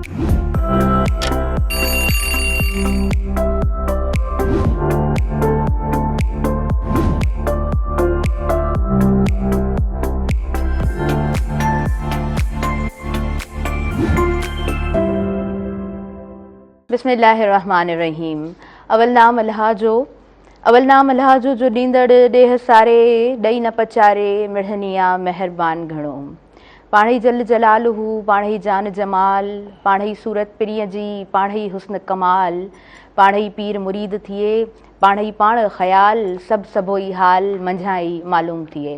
بسم الله الرحمٰن الرحيم اول نام الله جو اول نام الله جو جو ڏيندڙ ڏيهه ساري ڏئي نه پچاري مڙهني آ مهربان گهڻو پاڻهي جل جلاله پاڻهي جان جمال پاڻهي صورت پرينء جي پاڻهي حسن ڪمال پاڻهي پير مريد ٿئي پاڻهي پاڻ خيال سڀ سڀوئي حال منجهان ئي معلوم ٿئي.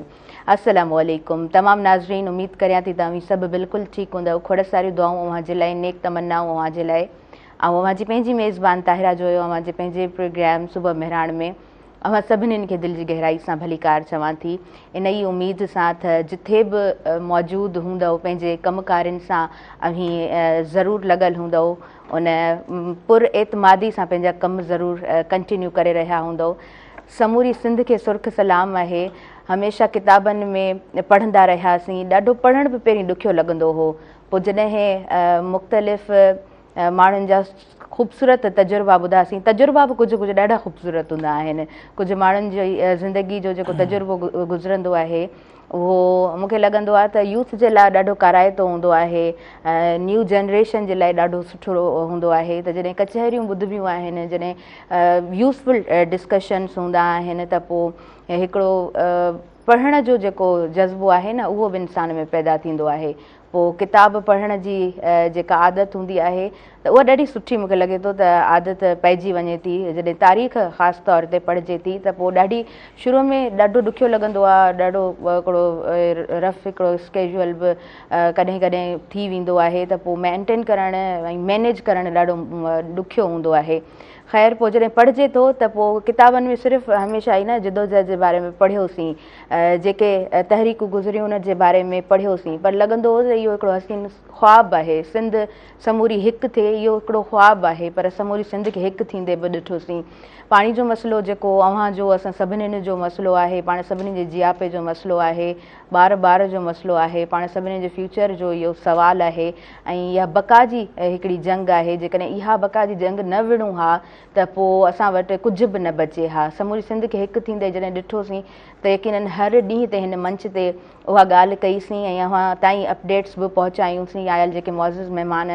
السلام عليڪم تمام ناظرين اميد ڪريان ٿي ته اوهين سڀ بلڪل ٺيڪ هوندؤ کوڙ ساريون دعائون اوهان جي لاء نيڪ تمنائون اوهان جي لاء آئون اوهان جي پنهنجي ميزبان طاهره جويو اوهان جي پنهنجي پروگرام صبح مهراڻ ۾ اوهان سڀنين کي دل جي گهرائي سان ڀليڪار چوان ٿي ان ئي اميد سان ته جٿي به موجود هوندؤ پنهنجي ڪم ڪارين سان اوهين ضرور لڳل هوندؤ ان پر اعتمادي سان پنهنجا ڪم ضرور ڪنٽينيو ڪري رهيا هوندؤ. سموري سنڌ کي سرخ سلام آهي. هميشه ڪتابن ۾ پڙهندا رهياسين. ڏاڍو پڙهڻ به پهرين ڏکيو لڳندو هو. پوء جڏهن مختلف ماڻهن جا خوبصورت تجربا ٻڌاسين. تجربا به ڪجهه ڪجهه ڏاڍا خوبصورت هوندا آهن. ڪجهه ماڻهن جي زندگي جو جيڪو تجربو گذرندو آهي. اهو مون کي لڳندو آهي ته يوٿ جي لاء ڏاڍو ڪارائتو هوندو آهي نيو جنريشن جي لاء ڏاڍو سٺو هوندو آهي ته جڏهن ڪچهريون ٻڌبيون آهن جڏهن يوزفل ڊسڪشنس هوندا آهن ته پوء هڪڙو پڙهڻ جو جيڪو جذبو آهي نه اهو به انسان ۾ پيدا ٿيندو آهي پوء ڪتاب پڙهڻ جي جيڪا عادت هوندي آهي ته اها ڏاڍي سٺي مون کي لڳي ٿو ته عادت پئجي وڃي ٿي جڏهن تاريخ خاص طور تي پڙهجي ٿي ته پوء ڏاڍي شروع ۾ ڏاڍو ڏکيو لڳندو آهي ڏاڍو هڪڙو رف هڪڙو اسڪيجول به ڪڏهن ڪڏهن ٿي ويندو آهي ته پوء مينٽين ڪرڻ ۽ مينيج ڪرڻ ڏاڍو ڏکيو هوندو آهي خير پوء جڏهن پڙهجي ٿو ته پوء ڪتابن ۾ صرف هميشه ئي نه جدوجهد جي باري ۾ پڙهيوسين جيڪي تحريڪون گذريون ان جي باري ۾ پڙهيوسين پر لڳندو هو ته اهو هڪڙو حسين خواب آهي سنڌ سموري هڪ ٿئي اهو هڪڙو خواب آهي پر سموري سنڌ کي هڪ ٿيندي به ڏٺوسين پاڻي جو مسئلو جيڪو اوهان جو اسان سڀني جو مسئلو آهي پاڻ سڀني جي جياپي جو مسئلو آهي ٻار ٻار جو مسئلو آهي پاڻ سڀني جي فيوچر جو اهو سوال آهي ۽ اها بقا جي هڪڙي جنگ آهي جيڪڏهن اها بقا جي جنگ نه وڙهون ها ته پوء اسان وٽ ڪجهه به نه بچي ها. سموري سنڌ کي هڪ ٿيندي جڏهن ڏٺوسين ته يقينن هر ڏينهن تي هن منچ تي اها ڳالهه ڪئي سين ۽ اوهان تائين اپڊيٽس به پهچايون سين. آيل جيڪي معزز مهمان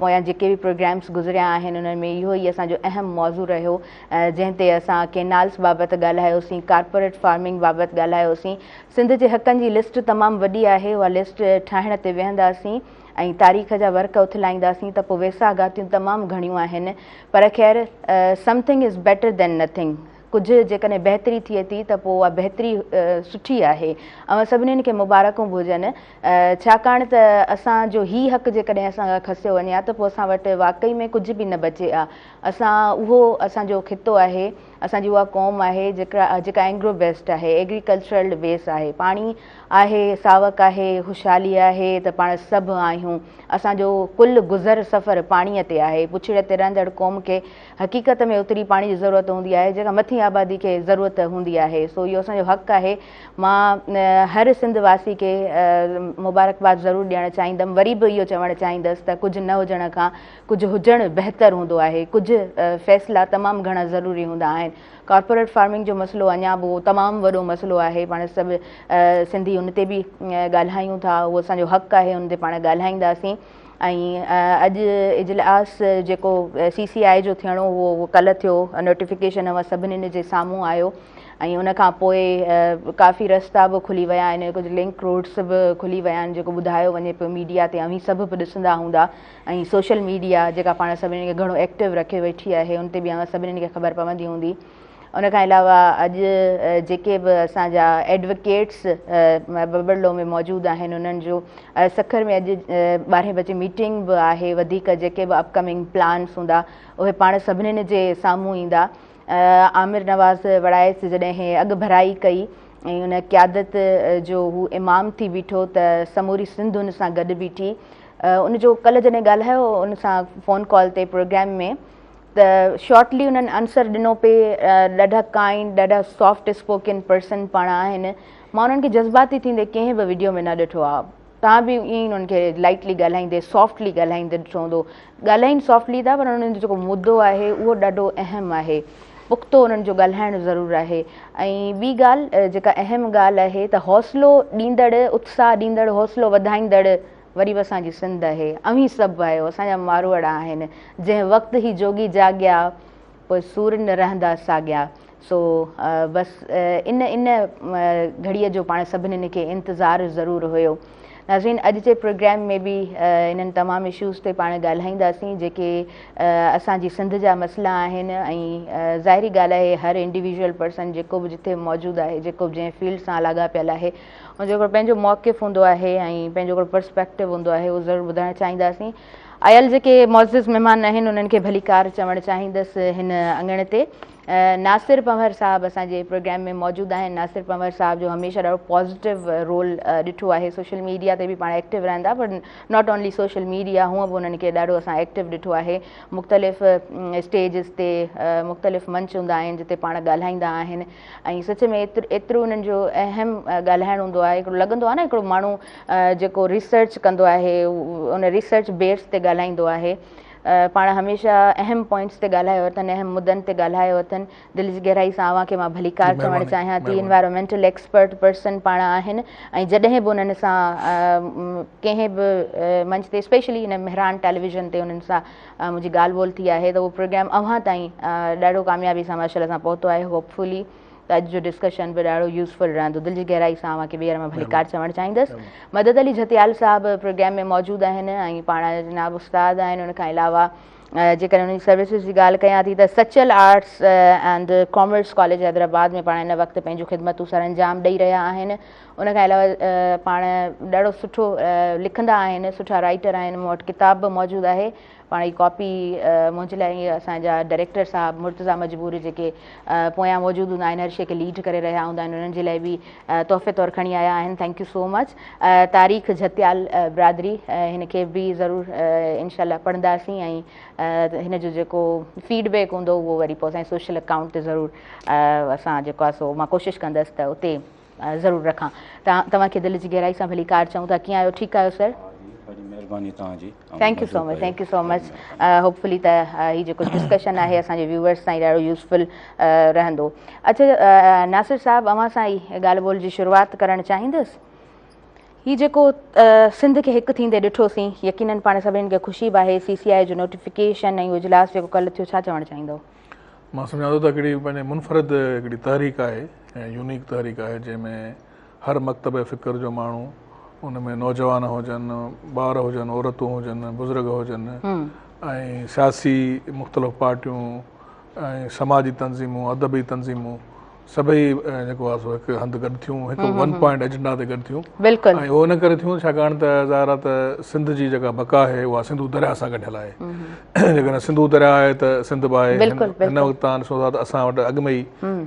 پويان جيڪي به پروگرامس گذريا آهن انهن ۾ اهو ئي اسان جو اهم موضوع رهيو جنهن تي اسان ڪينالس بابت ڳالهايوسين، ڪارپوريٽ فارمنگ بابت ڳالهايوسين. سنڌ جي حقن جي لسٽ تمام وڏي آهي اها لسٽ ٺاهڻ تي ويهنداسين. ۽ تاريخ جا ورق اٿلائينداسين ته پوء ويساهه گهاتيون تمام گهڻيون آهن پر خير something is better than nothing ڪجهه جيڪڏهن بهتري ٿئي ٿي ته پوء اها بهتري سٺي آهي اوهان سڀني کي مبارڪون به هجن ڇاڪاڻ ته اسان جو هي حق جيڪڏهن اسان کان کسيو وڃي ها ته پوء اسان وٽ واقعي ۾ ڪجهه به نه بچي ها اسان اهو اسان جو خطو آهي اسان جي اها قوم آهي جيڪا جيڪا اينگرو بيسڊ آهي ايگريڪلچرل بيس آهي پاڻي آهي، ساوڪ آهي، خوشحالي آهي ته پاڻ سڀ آهيون. اسان جو ڪل گذر سفر پاڻيء تي آهي. پڇڙيء تي رهندڙ قوم کي حقيقت ۾ اوتري پاڻي جي ضرورت هوندي آهي، جيڪا مٿين آبادي کي ضرورت هوندي آهي. سو اهو اسان جو حق آهي. مان هر سنڌ واسي کي مبارڪباد ضرور ڏيڻ چاهيندم. وري به اهو چوڻ چاهيندس ته ڪجهه نه هجڻ کان ڪجهه هجڻ بهتر هوندو آهي. ڪجهه فيصلا تمام گهڻا ضروري هوندا آهن. ڪارپوريٽ فارمنگ جو مسئلو اڃا به تمام وڏو مسئلو آهي پاڻ سڀ سنڌي ان تي به ڳالهايون ٿا اهو اسان جو حق آهي ان تي پاڻ ڳالهائينداسين ۽ اڄ اجلاس جيڪو سي سي آء جو ٿيڻو هو اهو ڪلهه ٿيو نوٽيفڪيشن اوهان سڀني جي سامهون آيو ۽ ان کان پوء ڪافي رستا به کلي ويا آهن ڪجهه لنڪ روڊس به کلي ويا آهن جيڪو ٻڌايو وڃي پيو ميڊيا تي اوهين سڀ به ڏسندا هوندا ۽ سوشل ميڊيا جيڪا پاڻ سڀني کي گهڻو ايڪٽو رکيو ويٺي آهي ان تي به اوهان سڀني کي خبر پوندي هوندي ان کان علاوه اڄ جيڪي به اسان جا ايڊوڪيٽس ٻٻرلو ۾ موجود آهن انهن جو سکر ۾ اڄ ٻارهين بجي ميٽنگ به آهي وڌيڪ جيڪي به اپ ڪمنگ پلانس هوندا اهي پاڻ سڀني جي سامهون ايندا عامر نواز وڙائچ جڏهن اڳڀرائي ڪئي ۽ ان قيادت جو هو امام ٿي بيٺو ته سموري سنڌ ان سان گڏ بيٺي ان جو ڪلهه جڏهن ڳالهايو ان سان فون ڪال تي پروگرام ۾ ته شارٽلي انهن آنسر ڏنو پي ڏاڍا ڪائنڊ ڏاڍا سافٽ اسپوڪن پرسن پاڻ آهن مان انهن کي جذباتي ٿيندي ڪنهن به وڊيو ۾ نه ڏٺو آهي. توهان به ائين ئي انهن کي لائٽلي ڳالهائيندي سافٽلي ڳالهائيندي ڏٺو هوندو. ڳالهائين سافٽلي ٿا پر انهن جو جيڪو مدو آهي اهو ڏاڍو اهم آهي. پختو انهن جو ڳالهائڻ ضرور آهي ۽ ٻي ڳالهه جيڪا اهم ڳالهه آهي ته حوصلو ڏيندڙ اتساهه ڏيندڙ حوصلو وڌائيندڙ وري به اسان جي سنڌ آهي. اوهين سڀ آهيو اسان جا ماروئڙا آهن. جنهن وقت هي جوڳي جاڳيا پوء سور نه رهندا ساڳيا. سو بس ان ان گهڙيء جو پاڻ سڀني کي انتظار ضرور هيو. ناظرين اڄ جي پروگرام ۾ به انهن تمام اشوز تي پاڻ ڳالهائينداسين جيڪي اسان جي سنڌ جا مسئلا آهن ۽ ظاهري ڳالهه آهي هر انڊيويجوئل پرسن جيڪو به جتي موجود آهي جيڪو به جنهن فيلڊ سان لاڳاپيل آهي ان جو هڪڙو پنهنجو موقف هوندو آهي ۽ پنهنجو هڪڙو پرسپيڪٽو هوندو آهي اهو ضرور ٻڌائڻ چاهينداسين. آيل جيڪي معزز مهمان آهن انهن کي ڀليڪار چوڻ چاهيندس هن اڱڻ تي. ناصر پنهور صاحب اسان جي پروگرام ۾ موجود آهن. ناصر پنهور صاحب جو هميشه ڏاڍو پازيٽو رول ڏٺو آهي سوشل ميڊيا تي به پاڻ ايڪٽو رهندا پر not only social media هونء به انهن کي ڏاڍو اسان ايڪٽو ڏٺو آهي مختلف اسٽيجز تي مختلف منچ هوندا آهن جتي پاڻ ڳالهائيندا آهن ۽ سچ ۾ ايترو انهن جو اهم ڳالهائڻ هوندو آهي هڪڙو لڳندو آهي نه هڪڙو ماڻهو جيڪو ريسرچ ڪندو آهي ان ريسرچ بيس تي ڳالهائيندو آهي پاڻ هميشه اهم پوائنٽس تي ڳالهايو اٿن اهم مدن تي ڳالهايو اٿن دل جي گهرائي سان اوهان کي مان ڀليڪار چوڻ چاهيان ٿي انوائرمينٽل ايڪسپرٽ پرسن پاڻ آهن ۽ جڏهن به انهن سان ڪنهن به منچ تي اسپيشلي هن مهراڻ ٽيليويزن تي انهن سان منهنجي ڳالهه ٻولهه ٿي آهي ته اهو پروگرام اوهان تائين ڏاڍو ڪاميابي سان ماشاء الله سان پهتو آهي هوپ فلي ته اڄ جو ڊسڪشن به ڏاڍو يوزفل رهندو. دل جي گهرائي سان اوهان کي ٻيهر مان ڀليڪار چوڻ چاهيندس. مدد علي جهتيال صاحب پروگرام ۾ موجود آهن ۽ پاڻ جناب استاد آهن ان کان علاوه جيڪڏهن انهن جي سروسز جي ڳالهه ڪيان ٿي ته Sachal arts and commerce college Hyderabad ۾ پاڻ هن وقت پنهنجون خدمتون سرانجام ڏئي رهيا آهن ان کان علاوه پاڻ ڏاڍو سٺو لکندا آهن سٺا رائٽر آهن مون وٽ ڪتاب به موجود آهي پاڻ هي ڪاپي منهنجي لاء ۽ اسان جا ڊائريڪٽر صاحب مرتضيٰ مجبور جيڪي پويان موجود هوندا آهن هر شيء کي ليڊ ڪري رهيا هوندا آهن انهن جي لاء به تحفي طور کڻي آيا آهن thank you سو مچ تاريخ جھتيال برادري هن کي به ضرور انشاء الله پڙهنداسين ۽ هن جو جيڪو فيڊ بيڪ هوندو اهو وري پوء اسان سوشل اڪائونٽ تي ضرور اسان جيڪو آهي سو مان ڪوشش ڪندس ته اتي ضرور رکان. توهان کي دل جي گهرائي سان ڀليڪار چئون ٿا. ڪيئن آهيو ٺيڪ آهيو سر؟ ها جي وڏي مهرباني توهان جي. Thank you so much thank you so much hopefully ته هي جيڪو ڊسڪشن آهي اسان جي ويوورس تائين ڏاڍو يوزفل رهندو. اڇا ناصر صاحب اوهان سان ئي ڳالهه ٻولهه جي شروعات ڪرڻ چاهيندس. هي جيڪو سنڌ کي هڪ ٿيندي ڏٺوسين يقينن پاڻ سڀني کي خوشي به آهي سي سي آء جو نوٽيفڪيشن ۽ اجلاس جيڪو ڪلهه ٿيو ڇا چوڻ چاهيندو؟ مان سمجهان ٿو ته هڪڙي پنهنجي منفرد هڪڙي تحريڪ آهي ۽ يونيڪ تحريڪ آهي جنهن ۾ هر مڪتب فڪر جو ماڻهو ان ۾ نوجوان هجن ٻار هجن عورتون هجن بزرگ هجن ۽ سياسي مختلف پارٽيون ۽ سماجي تنظيمون ادبي تنظيمون سڀئي جيڪو آهي سو هڪ هنڌ گڏ ٿيون هڪ ون پوائنٽ ايجنڊا تي گڏ ٿيون بلڪل ۽ اهو ان ڪري ٿيون ڇاڪاڻ ته ظاهر آهي ته سنڌ جي جيڪا بقا آهي اها سنڌو درياء سان ڳنڍيل آهي جيڪڏهن سنڌو درياء آهي ته سنڌ به آهي هن وقت تان ڏسو ٿا ته اسان وٽ اڳ ۾ ئي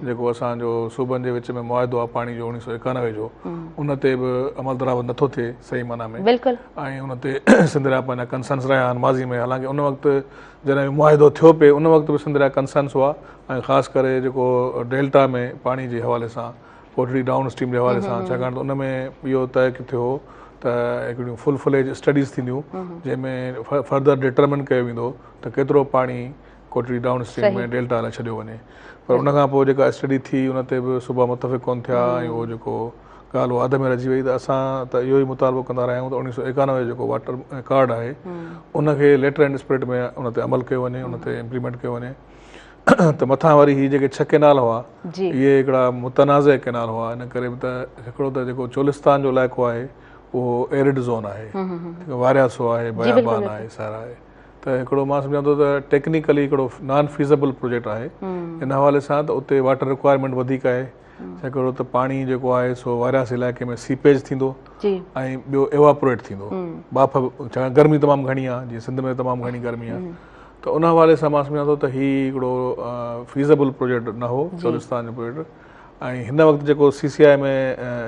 جيڪو اسان جو صوبن جي وچ ۾ معاهدو آهي پاڻي جو 1991 جو ان تي به عمل درآمد نٿو ٿئي صحيح معنيٰ ۾ بلڪل ۽ ان تي سنڌ لاء پنهنجا ڪنسرنس رهيا آهن ماضي ۾ حالانڪه ان وقت جڏهن معاهدو ٿيو پئي ان وقت به سنڌ لاء ڪنسرنس هئا ۽ خاص ڪري جيڪو ڊيلٽا ۾ پاڻي جي حوالي سان ڪوٽڙي ڊائون اسٽريم جي حوالي سان ڇاڪاڻ ته ان ۾ اهو طئي ٿيو هو ته هڪڙيون فل فليج اسٽڊيز ٿينديون جنهن ۾ فردر ڊٽرمن ڪيو ويندو ته ڪيترو پاڻي ڪوٽڙي ڊائون اسٽريم ۾ ڊيلٽا لاء ڇڏيو وڃي پر ان کان پوء جيڪا اسٽڊي ٿي ان تي به صوبا متفق ڪونه ٿيا ۽ اهو جيڪو ڳالهه اها اڌ ۾ رهجي وئي ته اسان ته اهو ئي مطالبو ڪندا رهيا آهيون ته 1991 جو جيڪو واٽر اڪارڊ آهي ان کي ليٽر اينڊ اسپرٽ ۾ ان تي عمل ڪيو وڃي ان تي امپليمينٽ ڪيو وڃي ته مٿان وري هي جيڪي ڇهه ڪينال هئا اهي هڪڙا متنازع ڪينال هئا ان ڪري به ته هڪڙو ته جيڪو چولستان جو علائقو آهي اهو ايرڊ زون آهي وارياسو آهي بيابان آهي صحرا آهي ته هڪڙو مان سمجهان ٿو ته ٽيڪنيڪلي هڪڙو نان فيزبل پروجيڪٽ آهي ان حوالي سان ته اتي واٽر رڪوائرمينٽ وڌيڪ آهي ڇاڪاڻ ته پاڻي جيڪو آهي سو وارياسي علائقي ۾ سيپيج ٿيندو ۽ ٻيو ايواپوريٽ ٿيندو ٻاڦ ڇاڪاڻ گرمي تمام گهڻي آهي جيئن سنڌ ۾ تمام گهڻي گرمي آهي ته ان حوالي سان مان سمجهان ٿو ته هي هڪڙو فيزبل پروجيڪٽ نه هو چولستان جو پروجيڪٽ ۽ هن وقت جيڪو سي سي آء ۾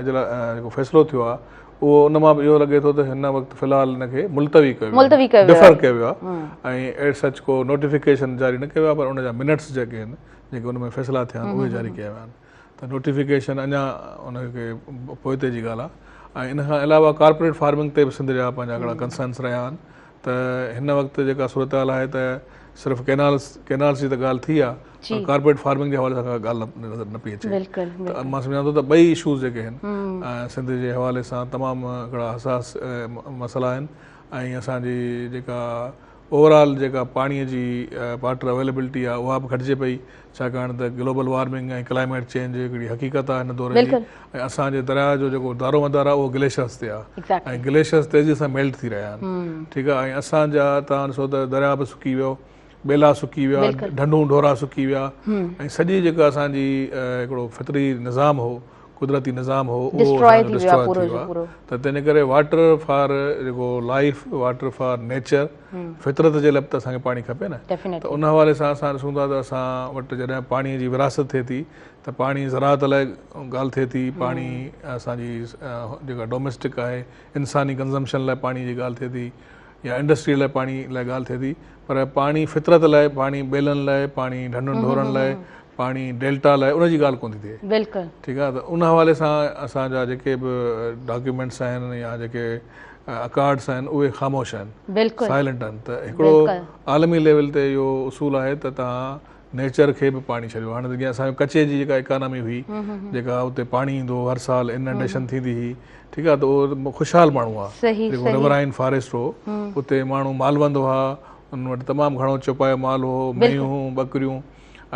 جيڪو فيصلو ٿيو آهي اهو ان مان به اهو لڳي ٿو ته هن وقت في الحال ان کي ملتوي ڪيو ويو آهي ڊفر ڪيو ويو آهي ۽ ايز سچ ڪو نوٽيفڪيشن جاري نه ڪيو ويو آهي پر ان جا منٽس جيڪي آهن جيڪي ان ۾ فيصلا ٿيا آهن اهي جاري ڪيا ويا آهن ته نوٽيفڪيشن اڃا ان کي پوئتي جي ڳالهه آهي. ۽ ان کان علاوه ڪارپوريٽ فارمنگ تي به سنڌ جا پنهنجا هڪڙا ڪنسرنس رهيا آهن ته هن وقت جيڪا صورتحال آهي ته صرف ڪينالس ڪينالس جي ته ڳالهه ٿي آهي پر ڪارپوريٽ فارمنگ جي حوالي سان ڪا ڳالهه نظر نه پئي اچي ته مان سمجهان ٿو ته ٻئي اشوز جيڪي آهن سنڌ جي حوالي سان تمام هڪڙا حساس مسئلا آهن ۽ اسان جي جيڪا اوور آل جيڪا پاڻي جي واٽر اويليبلٽي آهي اها به گهٽجي پئي ڇاڪاڻ ته گلوبل وارمنگ ۽ ڪلائميٽ چينج هڪڙي حقيقت آهي هن دور جي ۽ اسان جي درياء جو جيڪو دارو مدار آهي اهو گليشرس تي آهي ۽ گليشرس تيزي سان ميلٽ ٿي رهيا آهن ٺيڪ آهي ۽ اسان جا توهان ڏسو ته درياء به سڪي ويو ٻيلا سڪي ويا ڍنڍون ڍورا سڪي ويا ۽ سڄي جيڪا اسان جي هڪڙو فطري نظام هو قدرتي نظام هو اهو اسان جو ڊسٽروائي ٿي ويو آهي ته تنهن ڪري واٽر فار جيڪو لائيف واٽر فار نيچر فطرت جي لاء به ته اسان کي پاڻي کپي نه ته ان حوالي سان اسان ڏسون ٿا ته اسان وٽ جڏهن پاڻي جي ورهاست ٿئي ٿي ته پاڻي زراعت لاء ڳالهه ٿئي ٿي پاڻي اسان جي جيڪا ڊوميسٽڪ آهي انساني ڪنزمپشن لاء پاڻي جي ڳالهه ٿئي ٿي يا انڊسٽري لاء پاڻي لاء ڳالهه ٿئي ٿي پر پاڻي فطرت لاء پاڻي ٻيلن لاء پاڻي ڍنڍن ڍورن لاء پاڻي ڊيلٽا لاء ان جي ڳالهه ڪونه ٿي ٿئي. بلڪل. ٺيڪ آهي ته ان حوالي سان اسان جا جيڪي به ڊاڪيومينٽس آهن يا جيڪي اڪارڊس آهن اهي خاموش آهن. بلڪل. سائلنٽ آهن ته هڪڙو عالمي ليول تي اهو اصول آهي ته توهان نيچر کي به پاڻي ڇڏيو هاڻي ته جيئن اسان جو ڪچي جي جيڪا اڪانامي هئي جيڪا اتي پاڻي ايندو هو هر سال اننڊيشن ٿيندي هئي ٺيڪ آهي ته اهو خوشحال ماڻهو هئا جيڪو رورائن فاريسٽ هو اتي ماڻهو مالوند هئا انهن وٽ تمام گهڻو چوپايو مال هو مينهون ٻڪريون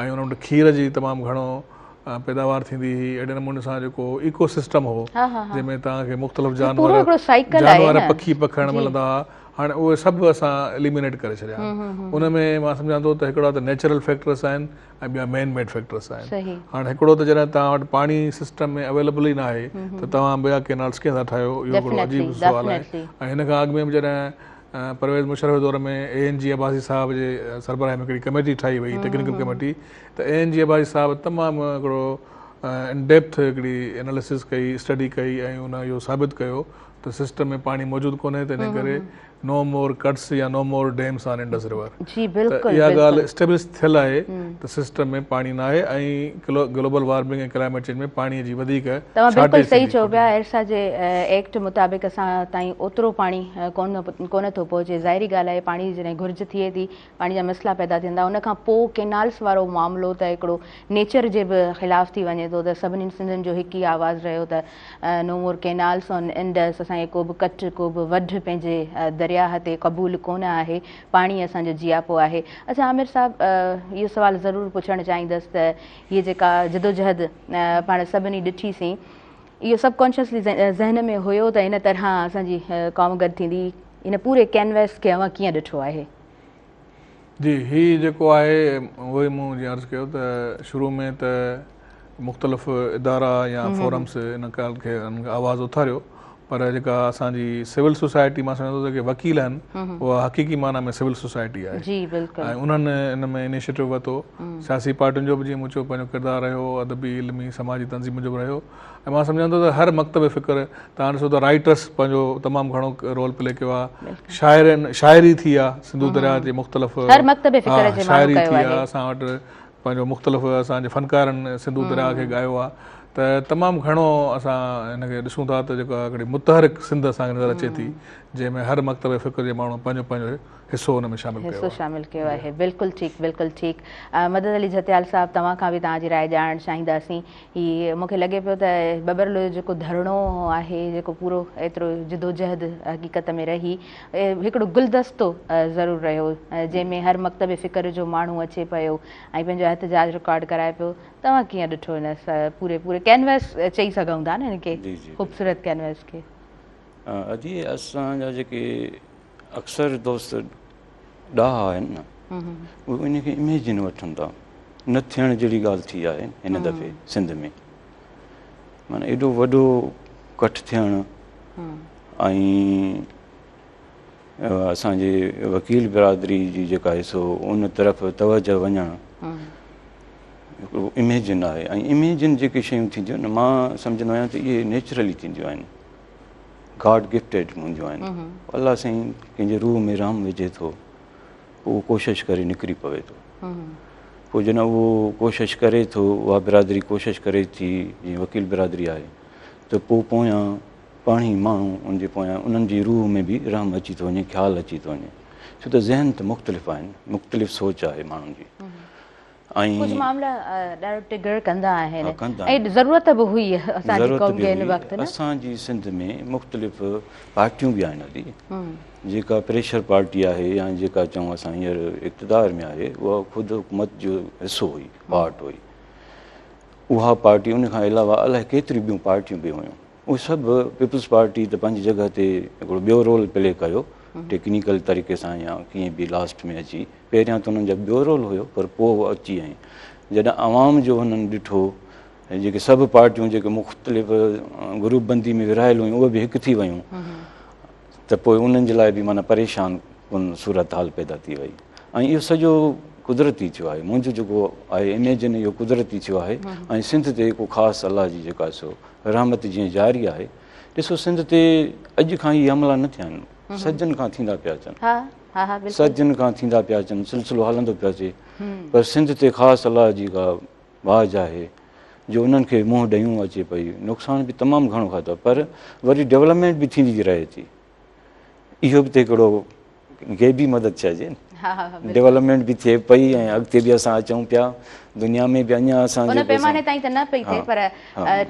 ۽ انهن وٽ کير جي تمام گهڻو پيداوار ٿيندي هئي اهڙي نموني سان جيڪو ايڪو سسٽم هو جنهن ۾ توهان کي مختلف جانور جانور پکي پکڻ ملندا هئا هاڻي اهي سڀ اسان اليمينيٽ ڪري ڇڏيا آهن ان ۾ مان سمجهان ٿو ته هڪڙا ته نيچرل فيڪٽرس آهن ۽ ٻيا مين ميڊ فيڪٽرس آهن هاڻي هڪڙو ته جڏهن توهان وٽ پاڻي سسٽم ۾ اويليبل ئي نه آهي ته توهان ٻيا ڪينالس ڪيئن ٿا ٺاهيو اهو هڪڙو عجيب سوال آهي ۽ هن کان اڳ ۾ به جڏهن پرويز مشرف جي دور ۾ اي اين جي عباسي صاحب جي سربراهي ۾ هڪڙي ڪميٽي ٺاهي وئي ٽيڪنيڪل ڪميٽي ته اي اين جي عباسي صاحب تمام هڪڙو ان ڊيپٿ هڪڙي اناليسس ڪئي اسٽڊي ڪئي ۽ ان اهو ثابت ڪيو ته سسٽم ۾ پاڻي موجود ڪونهي تنهن ڪري نو مور ڪٽس يا no more dams on Indus river جي بلڪل ته اها ڳالهه اسٽيبلش ٿيل آهي ته سسٽم ۾ پاڻي ناهي ۽ گلوبل وارمنگ ۽ ڪلائميٽ چينج ۾ پاڻي جي وڌيڪ توهان بلڪل صحيح چئو پيا ارسا جي ايڪٽ مطابق اسان تائين اوترو پاڻي ڪونه ٿو پهچي ظاهري ڳالهه آهي پاڻي جي جڏهن گهرج ٿئي ٿي پاڻي جا مسئلا پيدا ٿين ٿا ان کان پوء ڪينالس وارو معاملو ته هڪڙو نيچر جي به خلاف ٿي وڃي ٿو ته سڀني سنڌين جو هڪ ئي آواز رهيو ته no more canals on Indus اسان کي ڪو به ڪٽ ڪو به وڍ پنهنجي درياهه تي قبول ڪونه آهي پاڻي اسان جو جياپو آهي اڇا عامر صاحب اهو سوال ضرور پڇڻ چاهيندس ته هيء جيڪا جدوجهد پاڻ سڀني ڏٺي سين، اهو سب ڪانشسلي ذهن ۾ هيو ته ان طرح اسان جي قوم گڏ ٿيندي، ان پوري ڪينويس کي اوهان ڪيئن ڏٺو آهي؟ جي هي جيڪو آهي اهو ئي مون جيئن عرض ڪيو ته شروع ۾ ته مختلف ادارا يا فورمس ان ڳالهه کي آواز اٿاريو پر جيڪا اسان جي سول سوسائٽي مان سمجهان ٿو ته جيڪي وڪيل آهن اها حقيقي معنيٰ ۾ سول سوسائٽي آهي جي بلڪل ۽ انهن ان ۾ انيشيٽو ورتو سياسي پارٽين جو به جيئن مون چيو پنهنجو ڪردار رهيو ادبي علمي سماجي تنظيمن جو به رهيو ۽ مان سمجهان ٿو ته هر مڪتب فڪر توهان ڏسو ته رائٽرس پنهنجو تمام گهڻو رول پلي ڪيو آهي شاعرن شاعري ٿي آهي سنڌو درياء جي مختلف هر مڪتب فڪر جي ماڻهن ڪيو آهي اسان وٽ پنهنجو مختلف اسان جي فنڪارن سنڌو درياء کي ڳايو آهي ته تمام گهڻو اسان هن کي ڏسون ٿا ته جيڪا هڪڙي متحرڪ سنڌ اسان کي نظر اچي ٿي جنهن ۾ هر مڪتب فڪر جي ماڻهو پنهنجو پنهنجو حصو ان ۾ شامل ڪيو حصو شامل ڪيو آهي بلڪل ٺيڪ بلڪل ٺيڪ مدد علي جهتيال صاحب توهان کان به توهان جي راء ڄاڻڻ چاهينداسين هي مون کي لڳي پيو ته ٻٻرلو جو جيڪو ڌرڻو آهي جيڪو پورو ايترو جدوجهد حقيقت ۾ رهي هڪڙو گلدستو ضرور رهيو جنهن ۾ هر مڪتب فڪر جو ماڻهو اچي پيو ۽ پنهنجو احتجاج رڪارڊ ڪرائي پيو توهان ڪيئن ڏٺو هن پوري پوري ڪينوس چئي سگهون ٿا نه هن کي خوبصورت ڪينوس کي. ادي اسان جا جيڪي اڪثر دوست ڏاها آهن نه اهي ان کي اميجن وٺن ٿا نه ٿيڻ جهڙي ڳالهه ٿي آهي هن دفعي سنڌ ۾ معنيٰ ايڏو وڏو ڪٺ ٿيڻ ۽ اسان جي وڪيل برادري جي جيڪا آهي سو ان طرف توجه وڃڻ هڪڙو اميجن آهي ۽ اميجن جيڪي شيون ٿينديون آهن مان سمجهندو آهيان ته اهي نيچرلي ٿينديون آهن گاڊ گفٽيڊ هونديون آهن الله سائين ڪنهن جي روح ۾ رحم وجهي ٿو پوء ڪوشش ڪري نڪري پوي ٿو پوء جڏهن اهو ڪوشش ڪري ٿو اها برادري ڪوشش ڪري ٿي جيئن وڪيل برادري آهي ته پوء پويان پاڻهي ماڻهو ان جي پويان انهن جي روح ۾ به رحم اچي ٿو وڃي، خيال اچي ٿو وڃي، ڇو ته ذهن ته مختلف آهن، مختلف سوچ آهي ماڻهن جي. ۽ ڪجهه معاملا ڏاڍو ٽگڙ ڪندا آهن ۽ ضرورت به هئي اسان جي قوم کي هن وقت نه. اسان جي سنڌ ۾ مختلف پارٽيون به آهن ادي، جيڪا پريشر پارٽي آهي يا جيڪا چئون اسان هينئر اقتدار ۾ آهي اها خود حڪومت جو حصو هئي، پارٽ هئي اها پارٽي، ان کان علاوه الائي ڪيتريون ٻيون پارٽيون به هيون، اهي سڀ پيپلز پارٽي ته پنهنجي جڳهه تي هڪڙو ٻيو رول پلي ڪيو ٽيڪنيڪل طريقي سان يا ڪيئن به لاسٽ ۾ اچي، پهريان ته انهن جا ٻيو رول هيو پر پوء اچي ۽ جڏهن عوام جو هنن ڏٺو جيڪي سڀ پارٽيون جيڪي مختلف گروپ بندي ۾ ورهايل هيون اهي به هڪ ٿي ويون ته پوء انهن جي لاء به معنيٰ پريشان ڪن صورتحال پيدا ٿي وئي ۽ اهو سڄو قدرتي ٿيو آهي. منهنجو جيڪو آهي اميجن اهو قدرتي ٿيو آهي ۽ سنڌ تي ڪو خاص الله جي جيڪا سو رحمت جيئن جاري آهي. ڏسو سنڌ تي اڄ کان هي حملا نه ٿيا آهن، صدين کان ٿيندا پيا اچن، صدين کان ٿيندا پيا اچن، سلسلو هلندو پيو اچي، پر سنڌ تي خاص الله جي ڪا ٻاجهه آهي جو انهن کي منهن ڏيون اچي پئي. نقصان به تمام گهڻو کاڌو پر وري ڊولپمينٽ به ٿيندي رهي ٿي. اهو به ته هڪڙو غيبي مدد چئجي نه، ڊولپمينٽ به ٿئي پئي ۽ اڳتي به اسان اچون پيا دنيا ۾ به اڃا اسان ان پيماني تائين ته نه پئي ٿئي پر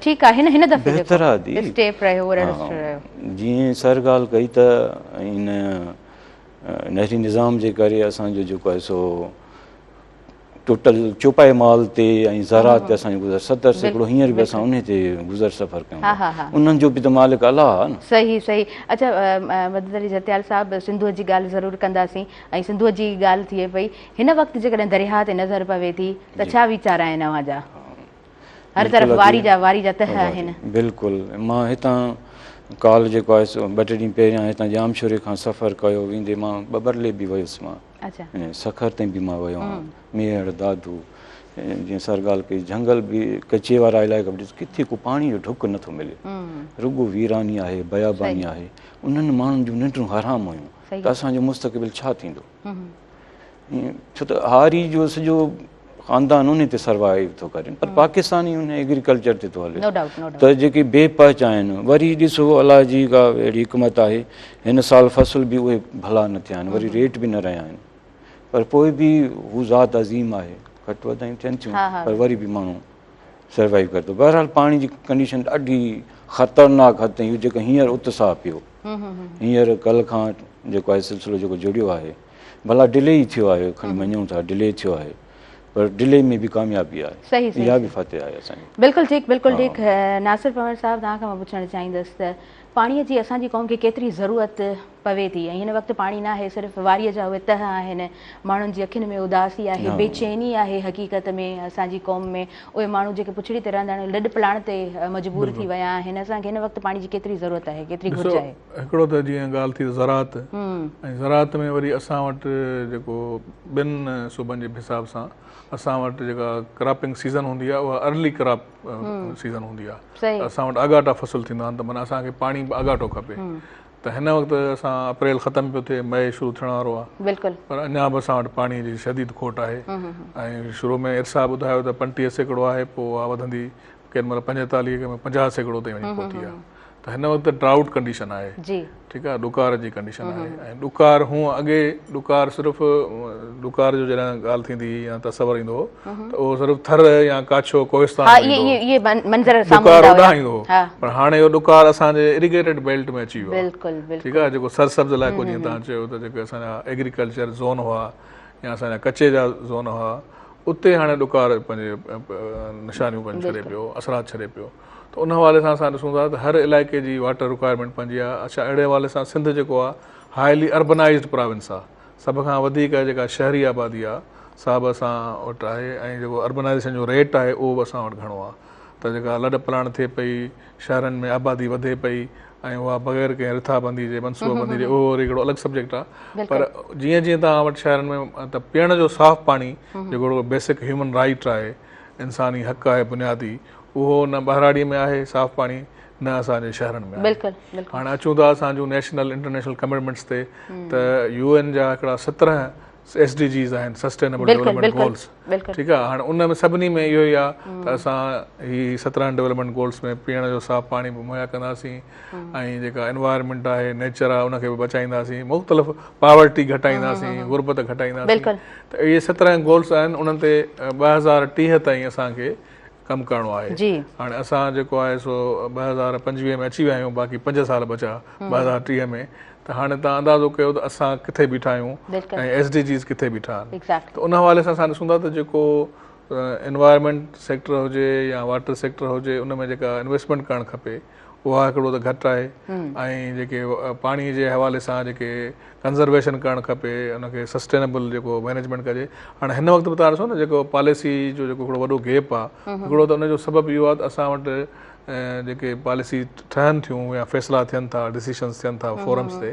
ٺيڪ آهي. هن دفعي بهتر آهي اسٽيپ رهيو رهيو. جيئن سر ڳالهه ڪئي ته ان نهري نظام جي ڪري اسان جو جيڪو آهي سو ٽوٽل چوپائي مال تي ۽ زراعت تي اسان جو گذر 70% هينئر به اسان انهي تي گذر سفر ڪيون ٿا، انهن جو به ته مالڪ الله آهي نه. صحيح صحيح. اڇا مدد علي جتيال صاحب سنڌوء جي ڳالهه ضرور ڪنداسين ۽ سنڌوء جي ڳالهه ٿئي پئي، هن وقت جيڪڏهن درياهه تي نظر پوي ٿي ته ڇا ويچار آهن اوهان جا؟ هر طرف واري جا واري جا تهه آهن. بلڪل مان هتان ڪال جيڪو آهي سو ٻه ٽي ڏينهن پهريان هتان ڄامشوري کان سفر ڪيو، ويندي مان ٻٻرلي به ويس، مان سکر تائين به مان ويو آهيان، ميهڙ دادو جيئن سر ڳالهه ڪئي جهنگل به ڪچي وارا علائقا به ڏس ڪٿي ڪو پاڻي جو ڍڪ نٿو ملي، رڳو ويراني آهي بياباني آهي. انهن ماڻهن جون ننڊون حرام هيون ته اسان جو مستقبل ڇا ٿيندو، ڇو ته هاري جو سڄو خاندان ان تي سروائيو ٿو ڪري، پر پاڪستان ئي ان ايگريڪلچر تي ٿو هلي ته جيڪي بي پهچ آهن. وري ڏسو الله جي ڪا اهڙي حڪمت آهي، هن سال فصل به اهي ڀلا نه ٿيا آهن، وري ريٽ به نه رهيا آهن، پر پوء به هو ذات عظيم آهي، گهٽ وڌايون ٿين ٿيون پر وري به ماڻهو سروائيو ڪري ٿو. بهرحال پاڻي جي ڪنڊيشن ڏاڍي خطرناڪ حد تائين جيڪو هينئر اتساهه پيو، هينئر ڪل کان جيڪو آهي سلسلو جيڪو جڙيو آهي، ڀلا ڊلي ئي ٿيو آهي، کڻي مڃون ٿا ڊلي ٿيو آهي، پر ڊلي ۾ به ڪاميابي آهي، اها به فتح آهي اسان جي. بلڪل ٺيڪ بلڪل ٺيڪ. ناصر پنهور صاحب توهان کان مان پڇڻ چاهيندس ته پاڻي جي اسان جي قوم کي ڪيتري ضرورت پوي ٿي ۽ هن وقت پاڻي ناهي، صرف واريء جا اهي تهه آهن، ماڻهن جي اکين ۾ اداسي آهي، بي چيني آهي، حقيقت ۾ اسان جي قوم ۾ اهي ماڻهو جيڪي پڇڙي تي رهندا آهن لڏ پلاڻ تي مجبور ٿي ويا آهن، اسان کي هن وقت پاڻي جي ڪيتري ضرورت آهي، ڪيتري گهرج آهي؟ هڪڙو ته جيئن ڳالهه ٿي زراعت ۽ زراعت ۾ وري اسان وٽ جيڪو ٻين صوبن جي حساب سان اسان وٽ جيڪا ڪراپنگ سيزن هوندي آهي اها ارلي ڪراپ سيزن هوندي آهي ته اسان وٽ آڳاٽا فصل ٿيندا آهن ته معنيٰ اسان کي پاڻي به آڳاٽو کپي ته هن وقت اسان اپريل ختم پيو ٿئي مئي شروع ٿيڻ وارو آهي بلڪل پر اڃا به اسان وٽ پاڻي جي شديد کوٽ آهي ۽ شروع ۾ ارسا ٻڌايو ته 35% آهي پوء اها وڌندي ڪنهن مهل 45 ڪنهن مهل 50% تائين وڃي پهتي آهي ته هن وقت ڊرائوٽ ڪنڊيشن آهي جي ٺيڪ آهي ڏڪار جي ڪنڊيشن آهي ۽ ڏڪار هون اڳي ڏڪار صرف ڏڪار جو جڏهن ڳالهه ٿيندي هئي يا تصور ايندو هو ته اهو صرف ٿر يا ڪاڇو ڪوهستان ها اهي اهي منظر سامهون ڏڪار اوڏانهن ايندو هو پر هاڻي اهو ڏڪار اسان جي اريگيٽيڊ بيلٽ ۾ اچي ويو آهي بلڪل بلڪل ٺيڪ آهي جيڪو سرسبز علائقو جيئن توهان چيو ته جيڪي اسان جا ايگريڪلچر زون هئا يا اسان جا ڪچي جا زون هئا اتي هاڻي ڏڪار پنهنجي نشانيون پنهنجون ڇڏي پيو اثرات ڇڏي پيو ته ان حوالي سان اسان ڏسون ٿا ته هر علائقي جي واٽر رڪوائرمينٽ پنهنجي آهي. اڇا اهڙي حوالي سان سنڌ جيڪو آهي هائلي اربنائيزڊ پراونس آهي سڀ کان وڌيڪ جيڪا شهري آبادي آهي سا به اسان وٽ آهي ۽ جيڪو اربنائيزيشن جو ريٽ آهي اهو به اسان وٽ گهڻو آهي ته جيڪا لڏ پلاڻ ٿئي پئي شهرن ۾ آبادي وڌي پئي ۽ اها بغير ڪنهن رٿابندي جي منصوبه بندي جي اهو وري هڪڙو الڳ سبجيڪٽ آهي پر جيئن جيئن توهان وٽ شهرن ۾ ته پيئڻ جو صاف پاڻي جيڪو هڪڙو بيسڪ هيومن رائيٽ آهي انساني حق آهي بنيادي اهو نه ٻهراڙي ۾ آهي صاف پاڻي نه اسان جي شهرن ۾ آهي. بلڪل بلڪل. هاڻي اچون ٿا اسان جون نيشنل انٽرنيشنل ڪمٽمينٽس تي ته يو اين جا هڪڙا 17 ايس ڊي جيز آهن سسٽينبل ڊولپمينٽ گولز ٺيڪ آهي هاڻي ان ۾ سڀني ۾ اهو ئي آهي ته اسان هي 17 ڊولپمينٽ گولز ۾ پيئڻ جو صاف پاڻي به مهيا ڪنداسين ۽ جيڪا انوائرمينٽ آهي نيچر آهي ان کي به بچائينداسين مختلف پاورٽي گهٽائينداسين غربت گهٽائينداسين ته اهي 17 گولز آهن انهن تي 2030 تائين اسان کي ڪم ڪرڻو آهي هاڻي اسان جيڪو آهي سو 2025 ۾ اچي ويا آهيون باقي 5 سال بچا 2030 ۾ ته هاڻي توهان اندازو ڪيو ته اسان ڪٿي بيٺا آهيون ۽ ايس ڊي جيز ڪٿي بيٺا آهن ته ان حوالي سان اسان ڏسون ٿا ته جيڪو انوائرمينٽ سيڪٽر هجي يا واٽر سيڪٽر هجي ان ۾ جيڪا انويسٽمينٽ ڪرڻ کپي اها هڪڙو ته گهٽ آهي ۽ جيڪي پاڻي جي حوالي سان جيڪي ڪنزرويشن ڪرڻ کپي ان کي سسٽينبل جيڪو مينيجمينٽ ڪجي هاڻي هن وقت به توهان ڏسو نه جيڪو پاليسي جو جيڪو هڪڙو وڏو گيپ آهي هڪڙو ته ان جو سبب اهو آهي ته اسان وٽ جيڪي پاليسي ٺهن ٿيون يا فيصلا ٿين ٿا ڊسيشنز ٿين ٿا فورمز تي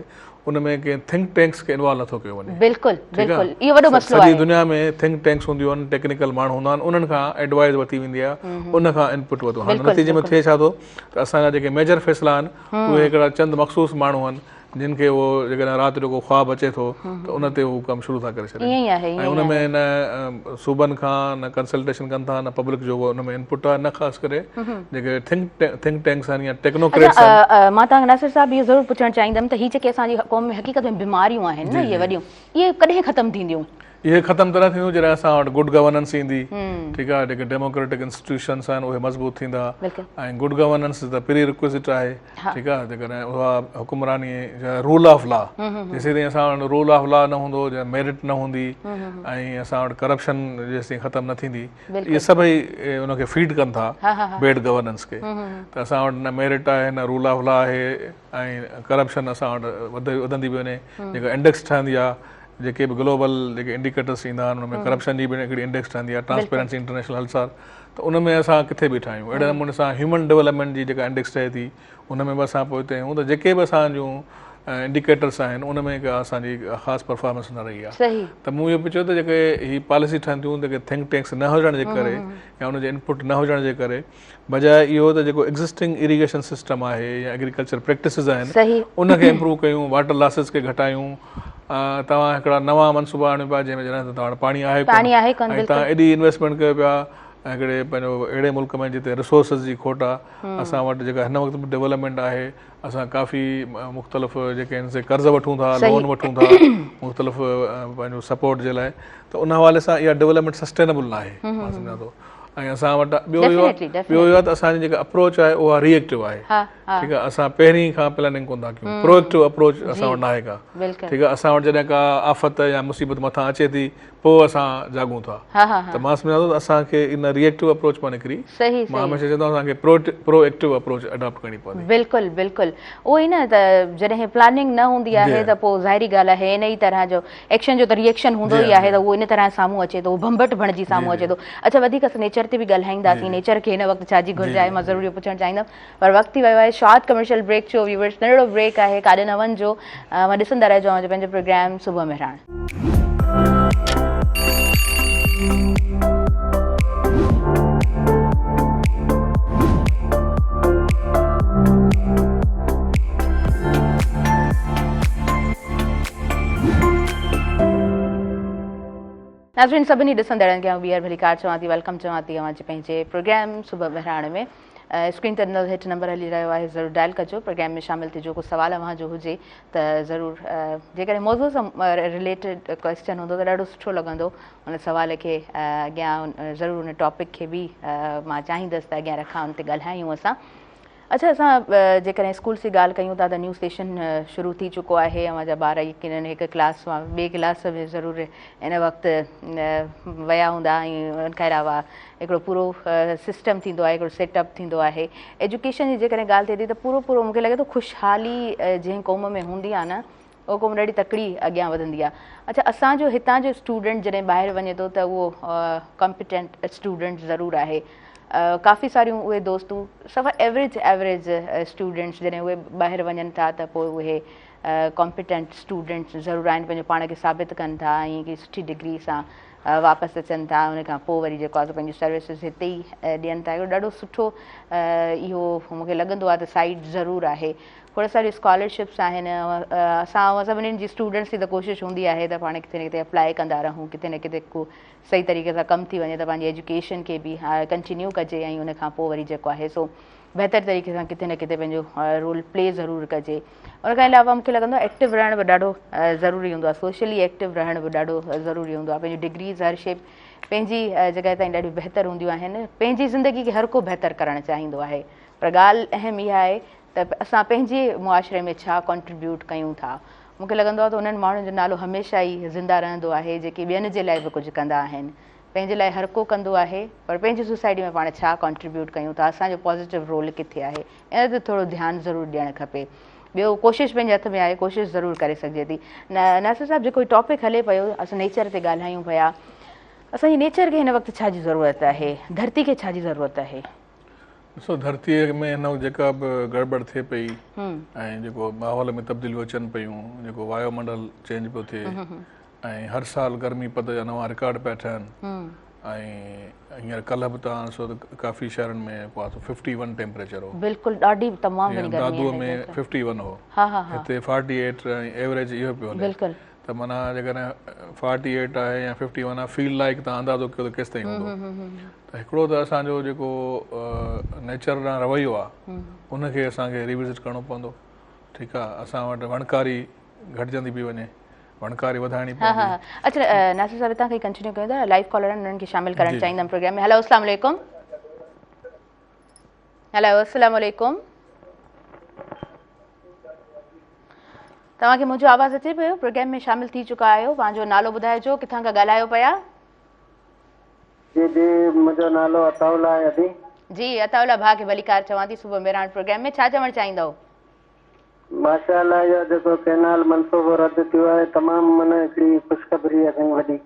ان ۾ ڪنهن ٿنڪ ٽينڪس کي انوالو نٿو ڪيو وڃي. بلڪل بلڪل اهو وڏو مسئلو آهي. سڄي دنيا ۾ ٿنڪ ٽينڪس هونديون آهن ٽيڪنيڪل ماڻهو هوندا آهن انهن کان ايڊوائز ورتي ويندي آهي ان کان انپٽ ورتو هاڻي نتيجي ۾ ٿئي ڇا ٿو ته اسان جا جيڪي ميجر فيصلا آهن اهي هڪڙا چند مخصوص ماڻهو آهن جن کي اهو جيڪڏهن رات جو ڪو خواب اچي ٿو ته ان تي هو ڪم شروع ٿا ڪري ڇڏين ۽ ان ۾ نه صوبن کان نه ڪنسلٽيشن ڪن ٿا نه پبلڪ جو ان ۾ انپٽ آهي نه خاص ڪري جيڪي ٿنڪ ٽينڪس آهن يا ٽيڪنوڪريٽس آهن. اڇا مان توهان کي ناصر صاحب اهو ضرور پڇڻ چاهيندم ته هي جيڪي اسان جي قوم ۾ حقيقت ۾ بيماريون آهن نه اهي وڏيون اهي ڪڏهن ختم ٿينديون؟ اهي ختم تڏهن ٿينديون جڏهن اسان وٽ گڊ گورننس ايندي ٺيڪ آهي جيڪي ڊيموڪريٽڪ انسٽيٽيوشنس آهن اهي مضبوط ٿيندا ۽ گڊ گورننس ته پري رڪوزٽ آهي ٺيڪ آهي جيڪڏهن اها حڪمراني رول آف لا جيسين تائين اسان وٽ رول آف لا نه هوندو ميرٽ نه هوندي ۽ اسان وٽ ڪرپشن جيسين ختم نه ٿيندي اهي سڀئي ان کي فيڊ ڪن ٿا بيڊ گورننس کي ته اسان وٽ نه ميرٽ آهي نه رول آف لا آهي ۽ ڪرپشن اسان وٽ وڌندي پئي وڃي جيڪا انڊيڪس ٺهندي آهي جيڪي به گلوبل جيڪي انڊيڪيٽرس ايندا آهن ان ۾ ڪرپشن جي به هڪڙي انڊيڪس ٺهندي آهي ٽرانسپيرنسي انٽرنيشنل هر سال ته ان ۾ اسان ڪٿي بيٺا آهيون اهڙي نموني سان هيومن ڊولپمينٽ جي جيڪا انڊيڪس ٺهي ٿي ان ۾ به اسان پوئتي آهيون ته جيڪي به اسان جون انڊيڪيٽرس آهن ان ۾ ڪا اسان جي خاص پرفارمنس نه رهي آهي ته مون اهو پڇيو ته جيڪي هي پاليسي ٺهن ٿيون جيڪي ٿنڪ ٽينڪس نه هجڻ جي ڪري يا ان جي انپٽ نه هجڻ جي ڪري بجاء اهو ته جيڪو ايگزسٽنگ اريگيشن سسٽم آهي يا ايگريڪلچر پريڪٽسز آهن ان کي امپروو ڪيون واٽر لاسز کي گهٽايون توهان هڪڙا نوان منصوبا آڻيو پيا جنهن ۾ جڏهن ته توهان وٽ پاڻي آهي ڪونه ۽ توهان ايڏي انويسٽمينٽ ڪيو پيا هڪڙي پنهنجو اهڙي ملڪ ۾ جتي ريسورسز جي کوٽ آهي اسان وٽ جيڪا هن وقت به ڊولپمينٽ آهي اسان ڪافي مختلف جيڪي آهن سي قرض وٺون ٿا لون وٺون ٿا مختلف پنهنجو سپورٽ جي لاء ته ان حوالي سان اها ڊولپمينٽ سسٽينبل ناهي مان سمجهان ٿو ۽ اسان وٽ ٻيو اهو ٻيو اهو ته اسان جي جيڪا اپروچ آهي اها ري ايڪٽو آهي ٺيڪ آهي اسان پهرين کان پلاننگ ڪون ٿا ڪيون پرو ايڪٽو اپروچ اسان وٽ ناهي ڪا ٺيڪ آهي اسان وٽ جڏهن ڪا آفت يا مصيبت مٿان اچي ٿي پوء اسان جاڳون ٿا ته مان سمجهان ٿو ته اسان کي ان ري ايڪٽو اپروچ مان نڪري مان هميشه چوندو آهيان اسان کي پرو ايڪٽو اپروچ اڊاپٽ ڪرڻي پوندي. بلڪل بلڪل اهو ئي نه ته جڏهن پلاننگ نه هوندي آهي ته پوء ظاهري ڳالهه آهي ان ئي طرح جو ايڪشن جو ته ري ايڪشن هوندو ئي آهي ته اهو ان طرح سامهون اچي ٿو ڀنڀٽ بڻجي سامهون اچي ٿو. اڇا وڌيڪ اسان نيچر تي به ڳالهائينداسين نيچر کي هن وقت ڇا جي گهرج آهي مان ضرور اهو پڇڻ چاهيندم پر وقت ٿي ويو آهي شارٽ ڪمرشل بريڪ جو ويورس ننڍڙو بريڪ آهي ڪاڏي نه وڃجو اوهان ڏسندا رهجو اوهان جو پنهنجو پروگرام صبح مهراڻ. ناظرين سڀني ڏسندڙن کي آئون ٻيهر ڀليڪار چوان ٿي welcome چوان ٿي اوهان جي پنهنجي پروگرام صبح مهراڻ ۾ اسڪرين تي ڏنل هيٺ نمبر هلي رهيو آهي ضرور ڊائل ڪجو پروگرام ۾ شامل ٿجو ڪو سوال اوهان جو هجي ته ضرور جيڪڏهن موضوع سان رليٽيڊ ڪويسچن هوندو ته ڏاڍو سٺو لڳندو ان سوال کي اڳيان ضرور ان ٽاپڪ کي به مان چاهيندس ته اڳيان رکان ان تي ڳالهايون اسان اڇا اسان جيڪڏهن اسڪولس جي ڳالهه ڪيون ٿا ته نيو سيشن شروع ٿي چڪو آهي اوهان جا ٻار يقينن هڪ ڪلاس مان ٻئي ڪلاس ۾ ضرور هن وقت ويا هوندا ۽ ان کان علاوه هڪڙو پورو سسٽم ٿيندو آهي هڪڙو سيٽ اپ ٿيندو آهي ايجوڪيشن جي جيڪڏهن ڳالهه ٿئي ٿي ته پورو پورو مونکي لڳي ٿو خوشحالي جنهن قوم ۾ هوندي آهي نه اها قوم ڏاڍي تڪڙي اڳيان وڌندي آهي. اڇا اسان جو هتان جو اسٽوڊنٽ جڏهن ٻاهر وڃي ٿو ته اهو ڪمپيٽنٽ اسٽوڊنٽ ضرور آهي. ڪافي ساريون اهي دوستون صفا ايوريج ايوريج اسٽوڊنٽس جڏهن اهي ٻاهر وڃن ٿا ته پوء اهي ڪمپيٽنٽ اسٽوڊنٽس ضرور آهن پنهنجو پاڻ کي ثابت ڪن ٿا ۽ هڪڙي سٺي ڊگري سان واپس اچن ٿا ان کان پوء وري جيڪو آهي سو پنهنجون سروسز هتي ئي ڏين ٿا هڪڙو ڏاڍو سٺو اهو مونکي لڳندو آهي ته سائيڊ ضرور آهي. کوڙ ساريون اسڪالرشپس آهن اسان سڀني جي اسٽوڊنٽس جي ته ڪوشش هوندي آهي ته پاڻ ڪٿي نه ڪٿي اپلائي ڪندا رهون ڪٿي نه ڪٿي ڪو صحيح طريقي سان ڪم ٿي وڃي ته پنهنجي ايجوڪيشن کي به ڪنٽينيو ڪجي ۽ ان کان پوء وري جيڪو آهي سو بهتر طريقي سان ڪٿي نه ڪٿي پنهنجو رول پلي ضرور ڪجي. ان کان علاوه مونکي لڳندو آهي ايڪٽو رهڻ به ڏاڍو ضروري هوندو آهي سوشلي ايڪٽو رهڻ به ڏاڍو ضروري هوندو آهي پنهنجون ڊگريز هر شي پنهنجي جڳهه تائين ڏاڍيون بهتر هونديون آهن پنهنجي زندگي کي هر ڪو بهتر ڪرڻ چاهيندو آهي پر ڳالهه اهم اها آهي ته اسان پنهنجي معاشري ۾ ڇا ڪنٽريبيوٽ ڪيون ٿا مونکي لڳندو آهي ته انهن ماڻهن جو نالو هميشه ئي زنده رهندو آهي جيڪي ٻين جي لاء به ڪجهه ڪندا آهن پنهنجي لاء هر ڪو ڪندو آهي پر پنهنجي سوسائٽي ۾ پاڻ ڇا ڪنٽريبيوٽ ڪيون ٿا اسان جو پازيٽو رول ڪٿي آهي ان تي ٿورو ڌيان ضرور ڏيڻ کپي ٻيو ڪوشش پنهنجي هٿ ۾ آهي ڪوشش ضرور ڪري سگهجي ٿي ناصر صاحب جيڪو هي ٽاپڪ هلي پيو اسان نيچر تي ڳالهايون پيا اسان جي نيچر کي هن وقت ڇا جي ضرورت آهي ڌرتي کي ڇا جي ضرورت آهي؟ ڏسو ڌرتي ۾ هن وقت جيڪا به گڙٻڙ ٿئي پئي ۽ جيڪو ماحول ۾ تبديليون اچن پيون جيڪو وايو منڊل چينج پيو ٿئي ۽ هر سال گرمي پد جا نوان رڪارڊ پيا ٺهن ۽ هينئر ڪلهه به توهان ڏسو ته ڪافي شهرن ۾ جيڪو آهي سو ففٽي ون ٽيمپريچر هو. بلڪل ڏاڍي تمام گهڻي گرمي آهي. دادوء ۾ ففٽي ون هو. هتي فارٽي ايٽ ۽ ايوريج اهو پيو هلي. بلڪل. ته معنيٰ جيڪڏهن فارٽي ايٽ آهي يا ففٽي ون آهي فيل لائيڪ توهان اندازو ڪيو ته ڪيستائين هوندو. ته هڪڙو ته اسان جو جيڪو نيچر ڏانهن رويو آهي ان کي اسان کي ريوزٽ ڪرڻو پوندو. ٺيڪ آهي اسان وٽ وڻڪاري گهٽجندي پئي وڃي. وڻڪاري وڌائڻي پوندي. ها ها اڇا ناصر صاحب هتان کان ڪنٽينيو ڪيون ٿا لائيو ڪالر آهن انهن کي شامل ڪرڻ چاهيندم پروگرام ۾ هلو السلام عليڪم هلو السلام عليڪم توهان کي منهنجو آواز اچي پيو پروگرام ۾ شامل ٿي چڪا آهيو پنهنجو نالو ٻڌائجو ڪٿان کان ڳالهايو پيا جي جي منهنجو نالو عطاء الله آهي ادي جي عطاء الله ڀاء کي ڀليڪار چوان ٿي صبح مهراڻ پروگرام ۾ ڇا چوڻ چاهيندؤ ماشاء الله اهو جيڪو ڪئنال منصوبو رد ٿيو آهي تمام معنيٰ هڪڙي خوشخبري آهي سائين وڏي.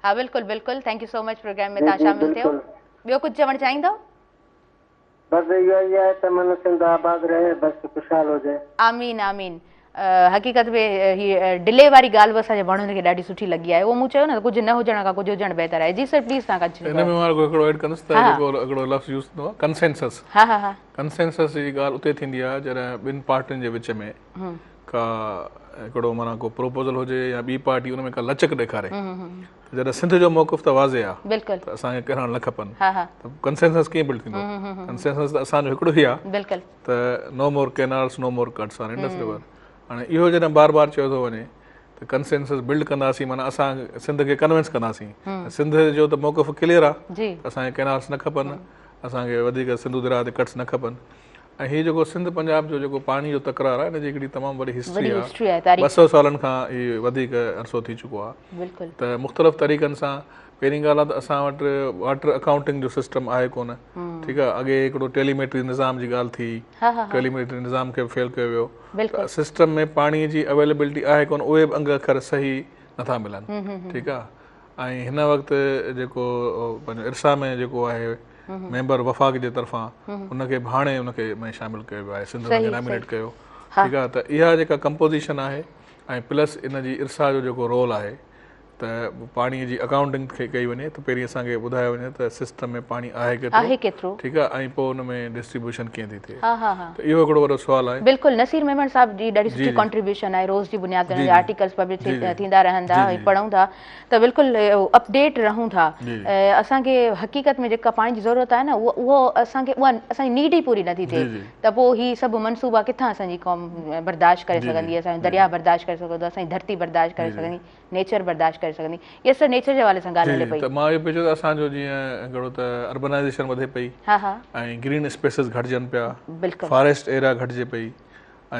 ها بلڪل بلڪل thank you so much programme ۾ جي توهان جي شامل ٿيو بلڪل. ٻيو ڪجهه چوڻ چاهيندؤ؟ بس اهو ئي آهي ته معنيٰ سنڌ آباد رهي بس خوشحال هجي. آمين آمين حقيقت ۾ هي ڊلي واري ڳالهه به اسان جي ماڻهن کي ڏاڍي سٺي لڳي آهي اهو مون چيو نه ڪجهه نه هجڻ کان ڪجهه هجڻ بهتر آهي جي سر پليز توهان ڪنٽينيو ان ۾ ڪيو مان رڳو هڪڙو ايڊ ڪندس ته ها جيڪو هڪڙو لفظ يوز ٿيندو آهي ڪنسينسس ها ها ها ڪنسينسس جي ڳالهه اتي ٿيندي آهي جڏهن ٻن پارٽين جي وچ ۾ ڪا هڪڙو معنيٰ ڪو پروپوزل هجي يا ٻي پارٽي ان ۾ ڪا لچڪ ڏيکاري ته جڏهن سنڌ جو موقف ته واضح آهي بلڪل ته اسان کي ڪئنال نه کپن ها ها ته ڪنسينسس ڪيئن بلڊ ٿيندو ڪنسينسس ته اسان جو هڪڙو ئي آهي بلڪل ته نو مور ڪئنالس نو مور ڪٽس آن انڊس ريور هاڻي اهو جڏهن بار بار چيو ٿو وڃي ته ڪنسينسس بلڊ ڪنداسين معنيٰ اسان سنڌ کي ڪنوينس ڪنداسين سنڌ جو ته موقف ڪليئر آهي ته اسان کي ڪئنالس نه کپن اسان کي وڌيڪ سنڌو درياء تي ڪٽس نه کپن ۽ هي جيڪو سنڌ پنجاب جو جيڪو پاڻي جو تڪرار آهي ان جي هڪڙي تمام وڏي هسٽري آهي 200 سالن کان هي وڌيڪ عرصو ٿي چڪو آهي ته مختلف طريقن سان پهرين ڳالهه آهي ته اسان وٽ واٽر اڪائونٽنگ جو سسٽم آهي ڪونه ٺيڪ آهي اڳي هڪڙو ٽيليميٽري نظام جي ڳالهه ٿي ٽيليميٽري نظام کي به فيل ڪيو ويو سسٽم ۾ پاڻي جي اويليبلٽي آهي ڪونه اهي به انگ اکر صحيح نٿا ملن ٺيڪ آهي ۽ هن وقت جيڪو پنهنجو ارسا ۾ جيڪو آهي ميمبر وفاق جي طرفان ان کي به هاڻي ان کي ۾ شامل ڪيو ويو آهي سنڌ ان کي نامينيٽ ڪيو ٺيڪ آهي ته اها جيڪا ڪمپوزيشن آهي ۽ پلس ان جي ارسا جو جيڪو رول آهي ته پاڻي جي اڪائونٽنگ کي ڪئي وڃي ته پهرين اسان کي ٻڌايو وڃي ته سسٽم ۾ پاڻي آهي ڪيترو آهي ڪيترو ٺيڪ آهي ۽ پوء ان ۾ ڊسٽريبيوشن ڪيئن ٿي ٿئي ها ها ها ته اهو هڪڙو وڏو سوال آهي بلڪل نصير ميمڻ صاحب جي ڏاڍي سٺي ڪنٽريبيوشن آهي روز جي بنياد تي ان جا آرٽيڪلز پبلش ٿيندا رهن ٿا ۽ پڙهون ٿا ته بلڪل اپڊيٽ رهون ٿا اسان کي حقيقت ۾ جيڪا پاڻي جي ضرورت آهي نه اهو اسان کي اها اسان جي نيڊ ئي پوري نٿي ٿئي ته پوء هي سڀ منصوبا ڪٿان اسان جي قوم برداشت ڪري سگهندي اسان جو درياء برداشت ڪري سگهندو اسان جي ڌرتي برداشت ڪري سگهندي نيچر برداشت ڪري سگهندي يس سر نيچر جي حوالي سان ڳالهه هلي پئي ته مان اهو پئي چيو ته اسان جو جيئن هڪڙو ته اربنائيزيشن وڌي پئي ۽ گرين اسپيسز گهٽجن پيا فاريسٽ ايريا گهٽجي پئي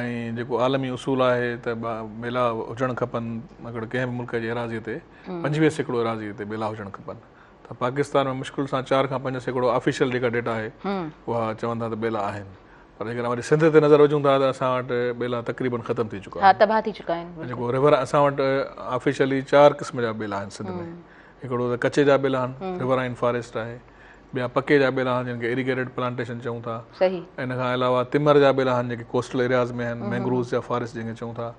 ۽ جيڪو عالمي اصول آهي ته ٻيلا هجڻ کپن اگر ڪنهن به ملڪ جي ايراضي تي 25% ايراضي تي ٻيلا هجڻ کپن ته پاڪستان ۾ مشڪل سان 4 کان 5% آفيشل جيڪا ڊيٽا آهي اها چون ٿا ته ٻيلا آهن پر جيڪڏهن وري سنڌ تي نظر وجهون ٿا ته اسان وٽ ٻيلا تقريبن ختم ٿي چڪا آهن تباهه ٿي چڪا آهن جيڪو ريور اسان وٽ آفيشلي 4 قسم جا ٻيلا آهن سنڌ ۾ هڪڙو ته ڪچي جا ٻيلا آهن ريورائن فاريسٽ آهي ٻيا پڪي جا ٻيلا آهن جن کي ايريگيٽيڊ پلانٽيشن چئون ٿا. ان کان علاوه تمر جا ٻيلا آهن جيڪي ڪوسٽل ايرياز ۾ آهن مينگروز جا فاريسٽ جن کي چئون ٿا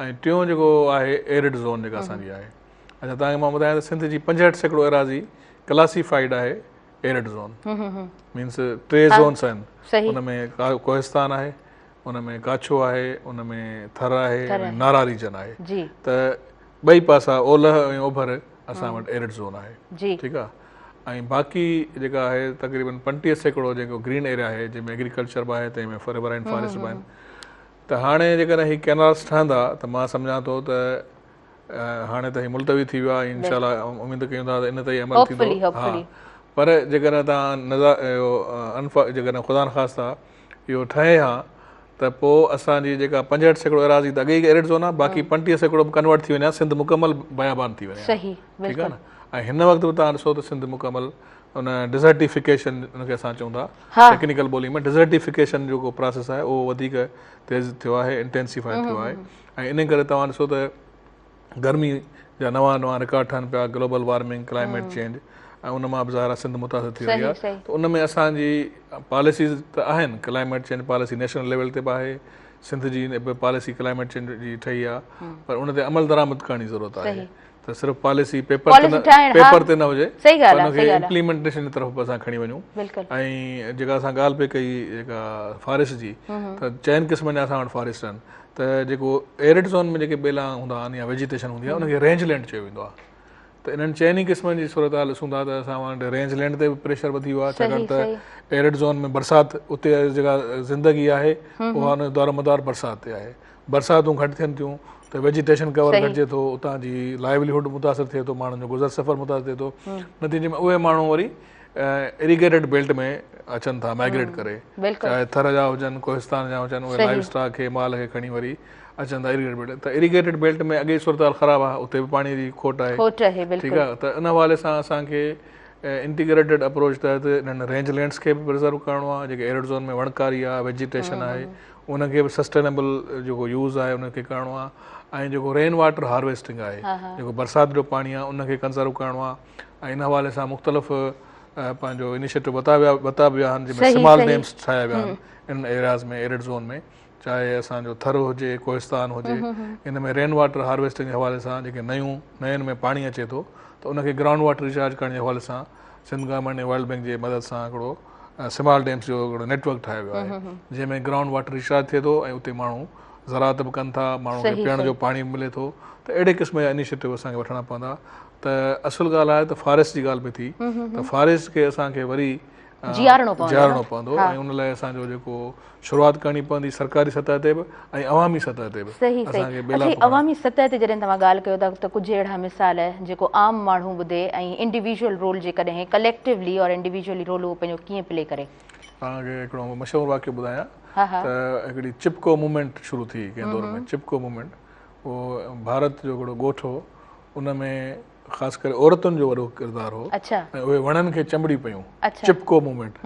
۽ ٽيون جيڪو آهي ايرڊ زون جيڪا اسان جي آهي. اڇا توهان کي مان ٻڌايان ته سنڌ جي 65% ايراضي ڪلاسيفائيڊ آهي ايرڊ زون مينس ٽي زونس آهن ان ۾ ڪوهستان آهي. ان ۾ ڪاڇو آهي، ان ۾ ٿر آهي ۽ نارا ريجن آهي ته ٻئي پاسا اولهه ۽ اوڀر اسان وٽ ايرڊ زون آهي ٺيڪ آهي ۽ باقي جيڪا آهي تقريبن 35% جيڪو گرين ايريا آهي جنهن ۾ ايگريڪلچر به آهي تنهن ۾ ريورائن فاريسٽ به آهن ته هاڻي جيڪڏهن هي ڪينالس ٺهندا ته مان سمجهان ٿو ته هاڻي ته هي ملتوي ٿي ويو آهي انشاء الله اميد ڪيون ٿا ته ان تي ئي عمل ٿيندو ها پر جيڪڏهن تان نظا اهو انفا جيڪڏهن خدا نخواسته اهو ٺهي ها ته پوء اسان جي جيڪا 65% ايراضي ته اڳي ئي ايرڊ زون آهي باقي 35% به ڪنورٽ ٿي وڃي ها سنڌ مڪمل بيابان ٿي وڃي ها ٺيڪ آهي نه ۽ هن وقت به تان ڏسو ته سنڌ مڪمل ان ڊزرٽيفڪيشن ان کي اسان چئون ٿا ٽيڪنيڪل ٻولي ۾ ڊزرٽيفڪيشن جو ڪو پراسيس آهي اهو وڌيڪ تيز ٿيو آهي انٽينسيفائي ٿيو آهي ۽ انهي ڪري توهان ڏسو ته گرمي جا نوان نوان رڪارڊ ٺهن پيا گلوبل وارمنگ ڪلائميٽ چينج ۽ ان مان به ظاهر آهي سنڌ متاثر ٿي رهي آهي ته ان ۾ اسان جي پاليسيز ته آهن climate change policy national level تي به آهي سنڌ جي به پاليسي ڪلائميٽ چينج جي ٺهي آهي پر ان تي عمل درآمد ڪرڻ جي ضرورت آهي ته صرف پاليسي پيپر تي نه پيپر تي نه هجي پر ان کي امپليمينٽيشن جي طرف به اسان کڻي وڃون ۽ جيڪا اسان ڳالهه پئي ڪئي جيڪا فاريسٽ جي ته چئن قسمن جا اسان وٽ فاريسٽ آهن ته جيڪو ايرڊ زون ۾ جيڪي ٻيلا هوندا آهن يا ويجيٽيشن هوندي آهي ان کي رينج لينڊ چيو ويندو آهي ته انهن چئن ئي قسمن جي صورتحال ڏسون ٿا ته اسان وٽ رينج لينڊ تي به پريشر وڌي ويو آهي ڇاڪاڻ ته ايرڊ زون ۾ برسات اتي جيڪا زندگي آهي اها ان جو دارومدار برسات تي آهي برساتون گهٽ ٿين ٿيون ته ويجيٽيشن ڪور گهٽجي ٿو اتان جي لائيوليهوڊ متاثر ٿئي ٿو ماڻهن جو گذر سفر متاثر ٿئي ٿو نتيجي ۾ اهي ماڻهو وري اريگيٽيڊ بيلٽ ۾ اچن ٿا مائگريٽ ڪري چاهي ٿر جا هجن ڪوهستان جا هجن اهي لائيو اسٽاڪ کي مال کي کڻي وري اچن ٿا اريگيٽيڊ بيلٽ ته اريگيٽيڊ بيلٽ ۾ اڳي صورتحال خراب آهي اتي به پاڻي جي کوٽ آهي ٺيڪ آهي ته ان حوالي سان اسان کي انٽيگريٽيڊ اپروچ تحت انهن رينج لينڊس کي به پرزرو ڪرڻو آهي جيڪي ايرڊ زون ۾ وڻڪاري آهي ويجيٽيشن آهي ان کي به سسٽينيبل جيڪو يوز آهي ان کي ڪرڻو آهي ۽ جيڪو رين واٽر هارويسٽنگ آهي جيڪو برسات جو پاڻي آهي ان کي ڪنزرو ڪرڻو آهي ۽ ان حوالي سان مختلف پنهنجو انيشيٽو وتا ويا وتا ويا آهن جنهن ۾ سمال ڊيمس ٺاهيا ويا آهن انهن ايرياز ۾ ايرڊ زون ۾ چاهي اسان جو ٿر هجي ڪوهستان هجي ان ۾ رين واٽر هارويسٽنگ جي حوالي سان جيڪي نيون نين ۾ پاڻي اچي ٿو ته ان کي گرائونڊ واٽر ريچارج ڪرڻ جي حوالي سان سنڌ گورنمينٽ ۽ ورلڊ بينڪ جي مدد سان هڪڙو سمال ڊيمس جو هڪڙو نيٽ ورڪ ٺاهيو ويو آهي جنهن ۾ گرائونڊ واٽر ريچارج ٿئي ٿو ۽ اتي ماڻهو زراعت به ڪن ٿا ماڻهن کي پيئڻ جو پاڻي به ملي ٿو ته اهڙي قسم جا انيشيٽو اسان کي وٺڻا پوندا ته اصل ڳالهه آهي ته فاريسٽ جي ڳالهه پئي ٿي ته فاريسٽ کي اسان کي وري جيارڻو پوندو ۽ ان لاء اسان جو جيڪو شروعات ڪرڻي پوندي سرڪاري سطح تي به ۽ عوامي سطح تي به صحيح اسان کي صحيح ٻيلا اڇا پکڙڻا عوامي سطح تي جڏهن توهان ڳالهه ڪيو ٿا ته ڪجهه اهڙا مثال جيڪو عام ماڻهو ٻڌي ۽ انڊيويجوئل رول جيڪڏهن ڪليڪٽيولي اور انڊيويجوئلي رول اهو پنهنجو ڪيئن پلي ڪري. توهان کي هڪڙو مشهور واقعو ٻڌايان ها ها. ته هڪڙي چپڪو موومينٽ شروع ٿي ڪنهن دور ۾ چپڪو موومينٽ اهو ڀارت جو هڪڙو ڳوٺ هو ان ۾ خاص ڪري عورتن جو وڏو ڪردار هو ۽ اهي وڻن کي چنبڙي پيون چپڪو موومينٽ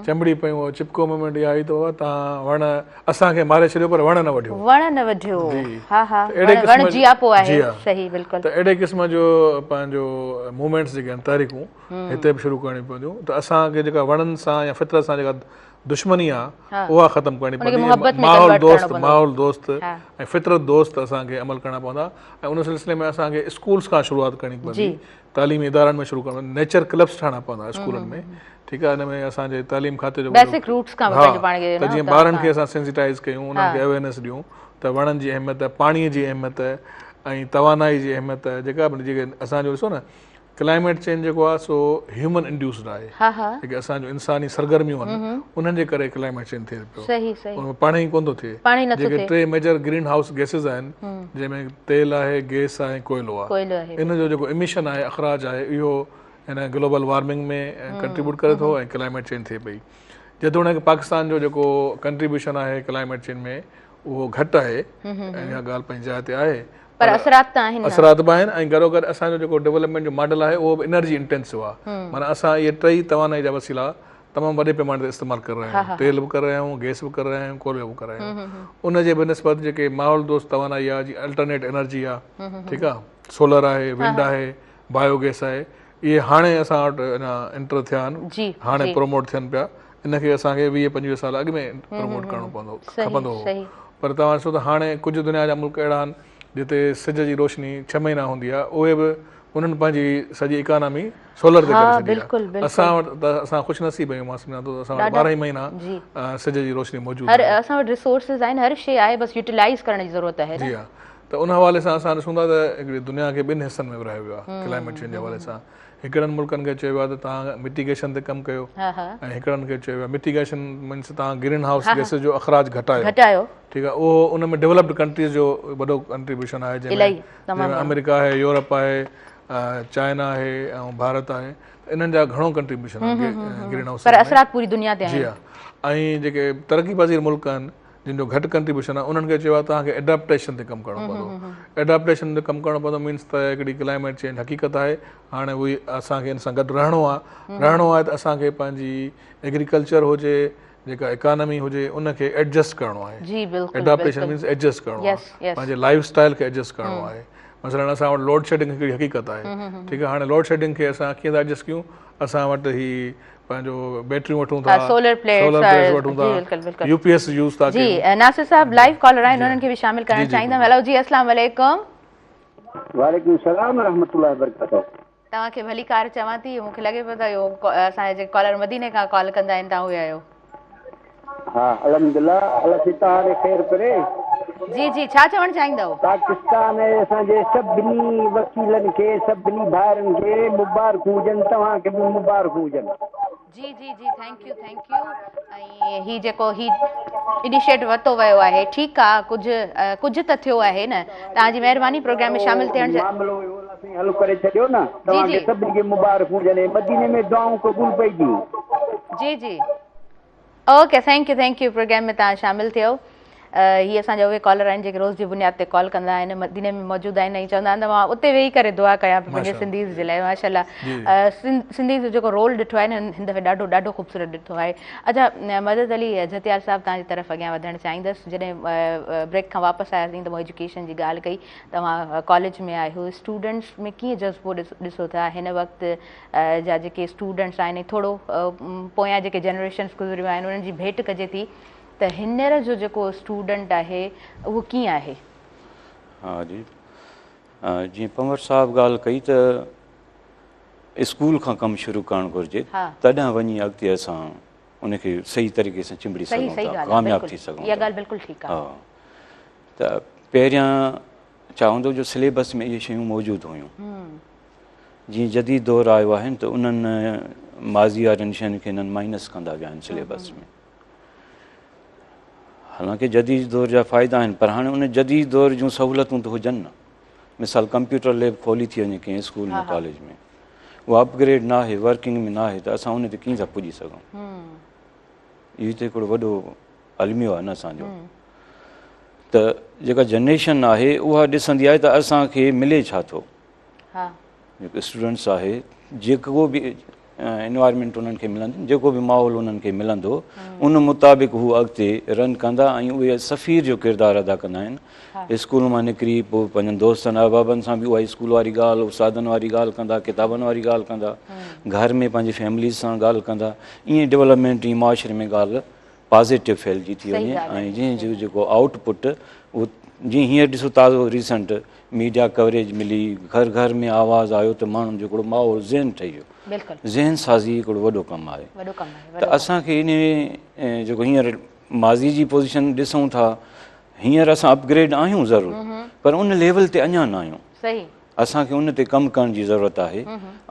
چنبڙي پيون چپڪو موومينٽ اها هئي ته توهان وڻ اسان کي ماري ڇڏيو پر وڻ نه وڍيو وڻ نه وڍيو ها ها وڻ جياپو آهي صحيح بلڪل ته اهڙي قسم جو پنهنجو موومينٽس جيڪي آهن تحريڪون هتي به شروع ڪرڻيون پونديون ته اسان کي جيڪا وڻن سان يا فطرت سان جيڪا دشمني آ اها ختم ڪرڻي پوندي ماحول دوست ماحول دوست ۽ فطرت دوست اسان کي عمل ڪرڻا پوندا ۽ ان سلسلي ۾ اسان کي اسڪولس کان شروعات ڪرڻي پوندي تعليمي ادارن ۾ شروع ڪرڻو نيچر ڪلبس ٺاهڻا پوندا اسڪولن ۾ ٺيڪ آ ان ۾ اسان جي تعليم کاتي جو بيسڪ روٽس کان پنهنجو پاڻ کي ته جيئن ٻارن کي اسان سينسيٽائز ڪيون انهن کي اويئرنيس ڏيون ته وڻن جي اهميت پاڻي جي اهميت ۽ توانائي جي اهميت جيڪا به جيڪي اسان جو ڏسو نه ڪلائميٽ چينج جيڪو آهي سو هيومن انڊيوسڊ آهي جيڪي اسان جون انساني سرگرميون آهن انهن جي ڪري ڪلائميٽ چينج ٿئي پيو ان ۾ پاڻ ئي ڪونه ٿو ٿئي جيڪي ٽي ميجر گرين هائوس گيسز آهن جنهن ۾ تيل آهي گيس آهي ڪوئلو آهي ان جو جيڪو اميشن آهي اخراج آهي اهو هن گلوبل وارمنگ ۾ ڪنٽريبيوٽ ڪري ٿو ۽ ڪلائميٽ چينج ٿئي پئي جيتوڻيڪ پاڪستان جو جيڪو ڪنٽريبيوشن آهي ڪلائميٽ چينج ۾ اهو گهٽ آهي ۽ اها ڳالهه پنهنجي جاء تي آهي پر اثرات ته آهن نه. اثرات به آهن ۽ گڏوگڏ اسان جو جيڪو ڊولپمينٽ جو ماڊل آهي اهو به انرجي انٽينسو آهي معنيٰ اسان اهي ٽئي توانائي جا وسيلا تمام وڏي پيماني تي استعمال ڪري رهيا آهيون تيل به ڪري رهيا آهيون گئس به ڪري رهيا آهيون ڪوئلو به ڪري رهيا آهيون ان جي بنسبت جيڪي ماحول دوست توانائي آهي جي الٽرنيٽ انرجي آهي ٺيڪ آهي سولر آهي ونڊ آهي بايو گئس آهي اهي هاڻي اسان وٽ اڃا انٽر ٿيا آهن هاڻي پروموٽ ٿين پيا ان کي اسان کي 20 25 سال اڳ ۾ پروموٽ ڪرڻو پوندو کپندو هو پر توهان ڏسو ته هاڻي ڪجهه دنيا جا ملڪ اهڙا آهن جتي سج جي روشني 6 مهينا هوندي آهي اهي به انهن پنهنجي سڄي اڪانامي سولر تي ڪري ڇڏي آهي. اسان وٽ ته اسان خوش نصيب آهيون مان سمجهان ٿو ته اسان وٽ 12 ئي مهينا سج جي روشني موجود آهي. اسان وٽ ريسورسز آهن هر شيء آهي بس يوٽيلائز ڪرڻ جي ضرورت آهي نه. جي ها ته ان حوالي سان اسان ڏسون ٿا ته هڪڙي دنيا کي ٻن حصن ۾ ورهايو ويو آهي ڪلائميٽ چينج جي حوالي سان هڪڙن ملڪن کي چيو ويو آهي ته توهان مٽيگيشن تي ڪم ڪيو ۽ هڪڙن کي چيو ويو آهي مٽيگيشن مينس توهان گرين هائوس گيسز جو اخراج گهٽايو ٺيڪ آهي اهو ان ۾ ڊولپڊ ڪنٽريز جو وڏو ڪنٽريبيوشن آهي جنهن ۾ آمريڪا آهي يورپ آهي چائنا آهي ۽ ڀارت آهي انهن جا گهڻو ڪنٽريبيوشن آهي گرين هائوس پر اثرات پوري دنيا تي آهن جي ها ۽ جيڪي ترقي پذير ملڪ آهن جن جو گهٽ ڪنٽريبيوشن آهي انهن کي چيو آهي توهان کي ايڊاپٽيشن تي ڪم ڪرڻو پوندو ايڊاپٽيشن تي ڪم ڪرڻو پوندو مينس ته هڪڙي ڪلائميٽ چينج حقيقت آهي هاڻي اهي اسان کي ان سان گڏ رهڻو آهي رهڻو آهي ته اسان کي پنهنجي ايگريڪلچر هجي جيڪا اڪانمي هجي ان کي ايڊجسٽ ڪرڻو آهي جي بلڪل ايڊاپٽيشن مينس ايڊجسٽ ڪرڻو آهي پنهنجي لائف اسٽائل کي ايڊجسٽ ڪرڻو آهي مثلا اسان وٽ لوڊ شيڊنگ هڪڙي حقيقت آهي ٺيڪ آهي هاڻي لوڊ شيڊنگ کي اسان ڪيئن ٿا ايڊجسٽ ڪيون اسان وٽ هي پنهنجو بيٽريون وٺون ٿا سولر پليٽس وٺون ٿا يو پي ايس يوز ٿا جي ناصر صاحب لائيو ڪالر آهن انهن کي به شامل ڪرڻ چاهيندم هيلو جي السلام عليڪم وعليڪم السلام ورحمة الله وبرڪاته توهان کي ڀليڪار چوان ٿي مون کي لڳي پيو ته اهو اسان جا جيڪي ڪالر مديني کان ڪال ڪندا آهن توهان اهي آهيو. ها الحمدلله الله سائين توهان ڏي خير ڪري. جي جي ڇا چوڻ چاهيندؤ. پاڪستان ۽ اسان جي سڀني وڪيلن کي سڀني ڀائرن کي مبارڪون هجن توهان کي به مبارڪون هجن. جي جي جي thank you thank you ۽ هي جيڪو هي انيشيٽ ورتو ويو آهي ٺيڪ آ ڪجهه ڪجهه ته ٿيو آهي نه توهان جي مهرباني پروگرام ۾ شامل ٿيڻ جي معاملو هيو الله سائين حل ڪري ڇڏيو نه توهان کي سڀني کي مبارڪون هجن مديني ۾ دعائون قبول پئي ٿيون. جي جي okay thank you thank you programme ۾ توهان شامل ٿيو هي اسان جا اهي ڪالر آهن جيڪي روز جي بنياد تي ڪال ڪندا آهن مديني ۾ موجود آهن ۽ چوندا آهن ته مان اتي ويهي ڪري دعا ڪيان پيو پنهنجي سنڌيز جي لاء ماشاءالله سنڌيز جو جيڪو رول ڏٺو آهي نه هن دفعي ڏاڍو ڏاڍو خوبصورت ڏٺو آهي اچا مدد علي جهتيال صاحب توهان جي طرف اڳيان وڌڻ چاهيندس جڏهن بريڪ کان واپس آياسين ته مون ايجوڪيشن جي ڳالهه ڪئي توهان ڪاليج ۾ آهيو اسٽوڊنٽس ۾ ڪيئن جذبو ڏسو ٿا هن وقت جا جيڪي اسٽوڊنٽس آهن ۽ ٿورو پويان جيڪي جنريشنس گذريون آهن انهن جي ڀيٽ ڪجي ٿي ته هينئر جو جيڪو اسٽوڊنٽ آهي اهو ڪيئن آهي؟ ها جي جيئن پنور صاحب ڳالهه ڪئي ته اسڪول کان ڪم شروع ڪرڻ گهرجي تڏهن وڃي اڳتي اسان ان کي صحيح طريقي سان چنبڙي سگهون ٿا ڪامياب ٿي سگهون ٿا اها ڳالهه بلڪل ٺيڪ آهي ها ته پهريان ڇا هوندو جو سليبس ۾ اهي شيون موجود هيون جيئن جديد دور آيو آهي ته انهن ماضي وارين شين کي انهن مائنس ڪندا ويا آهن سليبس ۾ حالانڪه جديد دور جا فائدا آهن پر هاڻي ان جديد دور جون سهولتون ته هجن نه مثال ڪمپيوٽر ليب کولي ٿي وڃي ڪنهن اسڪول ۾ ڪاليج ۾ اها اپگريڊ نه آهي ورڪنگ ۾ نه آهي ته اسان ان تي ڪيئن ٿا پڄي سگهون اهو ته هڪڙو وڏو الميو آهي نه اسانجو ته جيڪا جنريشن آهي اها ڏسندي آهي ته اسانکي ملي ڇا ٿو جيڪو اسٽوڊنٽس آهي جيڪو به انوائرمينٽ انهن کي ملندي جيڪو به ماحول انهن کي ملندو ان مطابق هو اڳتي رن ڪندا ۽ اهي سفير جو ڪردار ادا ڪندا آهن اسڪول مان نڪري پوء پنهنجن دوستن احبابن سان به اها اسڪول واري ڳالهه استادن واري ڳالهه ڪندا ڪتابن واري ڳالهه ڪندا گهر ۾ پنهنجي فيمليز سان ڳالهه ڪندا ائين ڊولپمينٽ ۽ معاشري ۾ ڳالهه پازيٽو ڦهلجي ٿي وڃي ۽ جنهن جو جيڪو آئوٽ پٽ اهو جيئن هينئر ڏسو تازو ريسنٽ ميڊيا ڪوريج ملي گهر گهر ۾ آواز آيو ته ماڻهن جو هڪڙو ماحول ذهن ٺهي ويو ذهن سازي هڪڙو وڏو ڪم آهي ته اسان کي ان جيڪو هينئر ماضي جي پوزيشن ڏسون ٿا هينئر اسان اپگريڊ آهيون ضرور پر ان ليول تي اڃا نه آهيون اسان کي ان تي ڪم ڪرڻ جي ضرورت آهي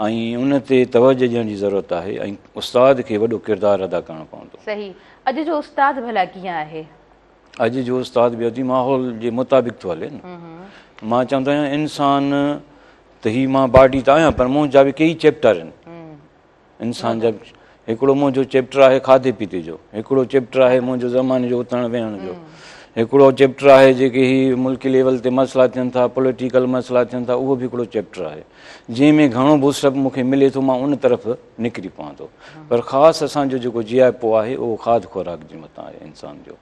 ۽ ان تي توجه ڏيڻ جي ضرورت آهي ۽ استاد کي وڏو ڪردار ادا ڪرڻو پوندو. صحيح اڄ جو استاد ڀلا ڪيئن آهي؟ اڄ جو استاد به ادي ماحول جي مطابق ٿو هلي نه. مان چوندو آهيان انسان ته هي مان باڊي ته آهيان پر منهنجا به ڪيئي چيپٽر آهن. انسان جا هڪڙو منهنجو چيپٽر آهي کاڌي پيتي جو، هڪڙو چيپٽر آهي منهنجو زماني جو اٿڻ ويهڻ جو، هڪڙو چيپٽر آهي جيڪي هي ملڪي ليول تي مسئلا ٿين ٿا، پوليٽيڪل مسئلا ٿين ٿا، اهو به هڪڙو چيپٽر آهي جنهن ۾ گهڻو بوسٽ اپ مون کي ملي ٿو مان ان طرف نڪري پوان ٿو. پر خاص اسان جو جيڪو جياپو آهي اهو کاڌ خوراڪ جي مٿان آهي انسان جو.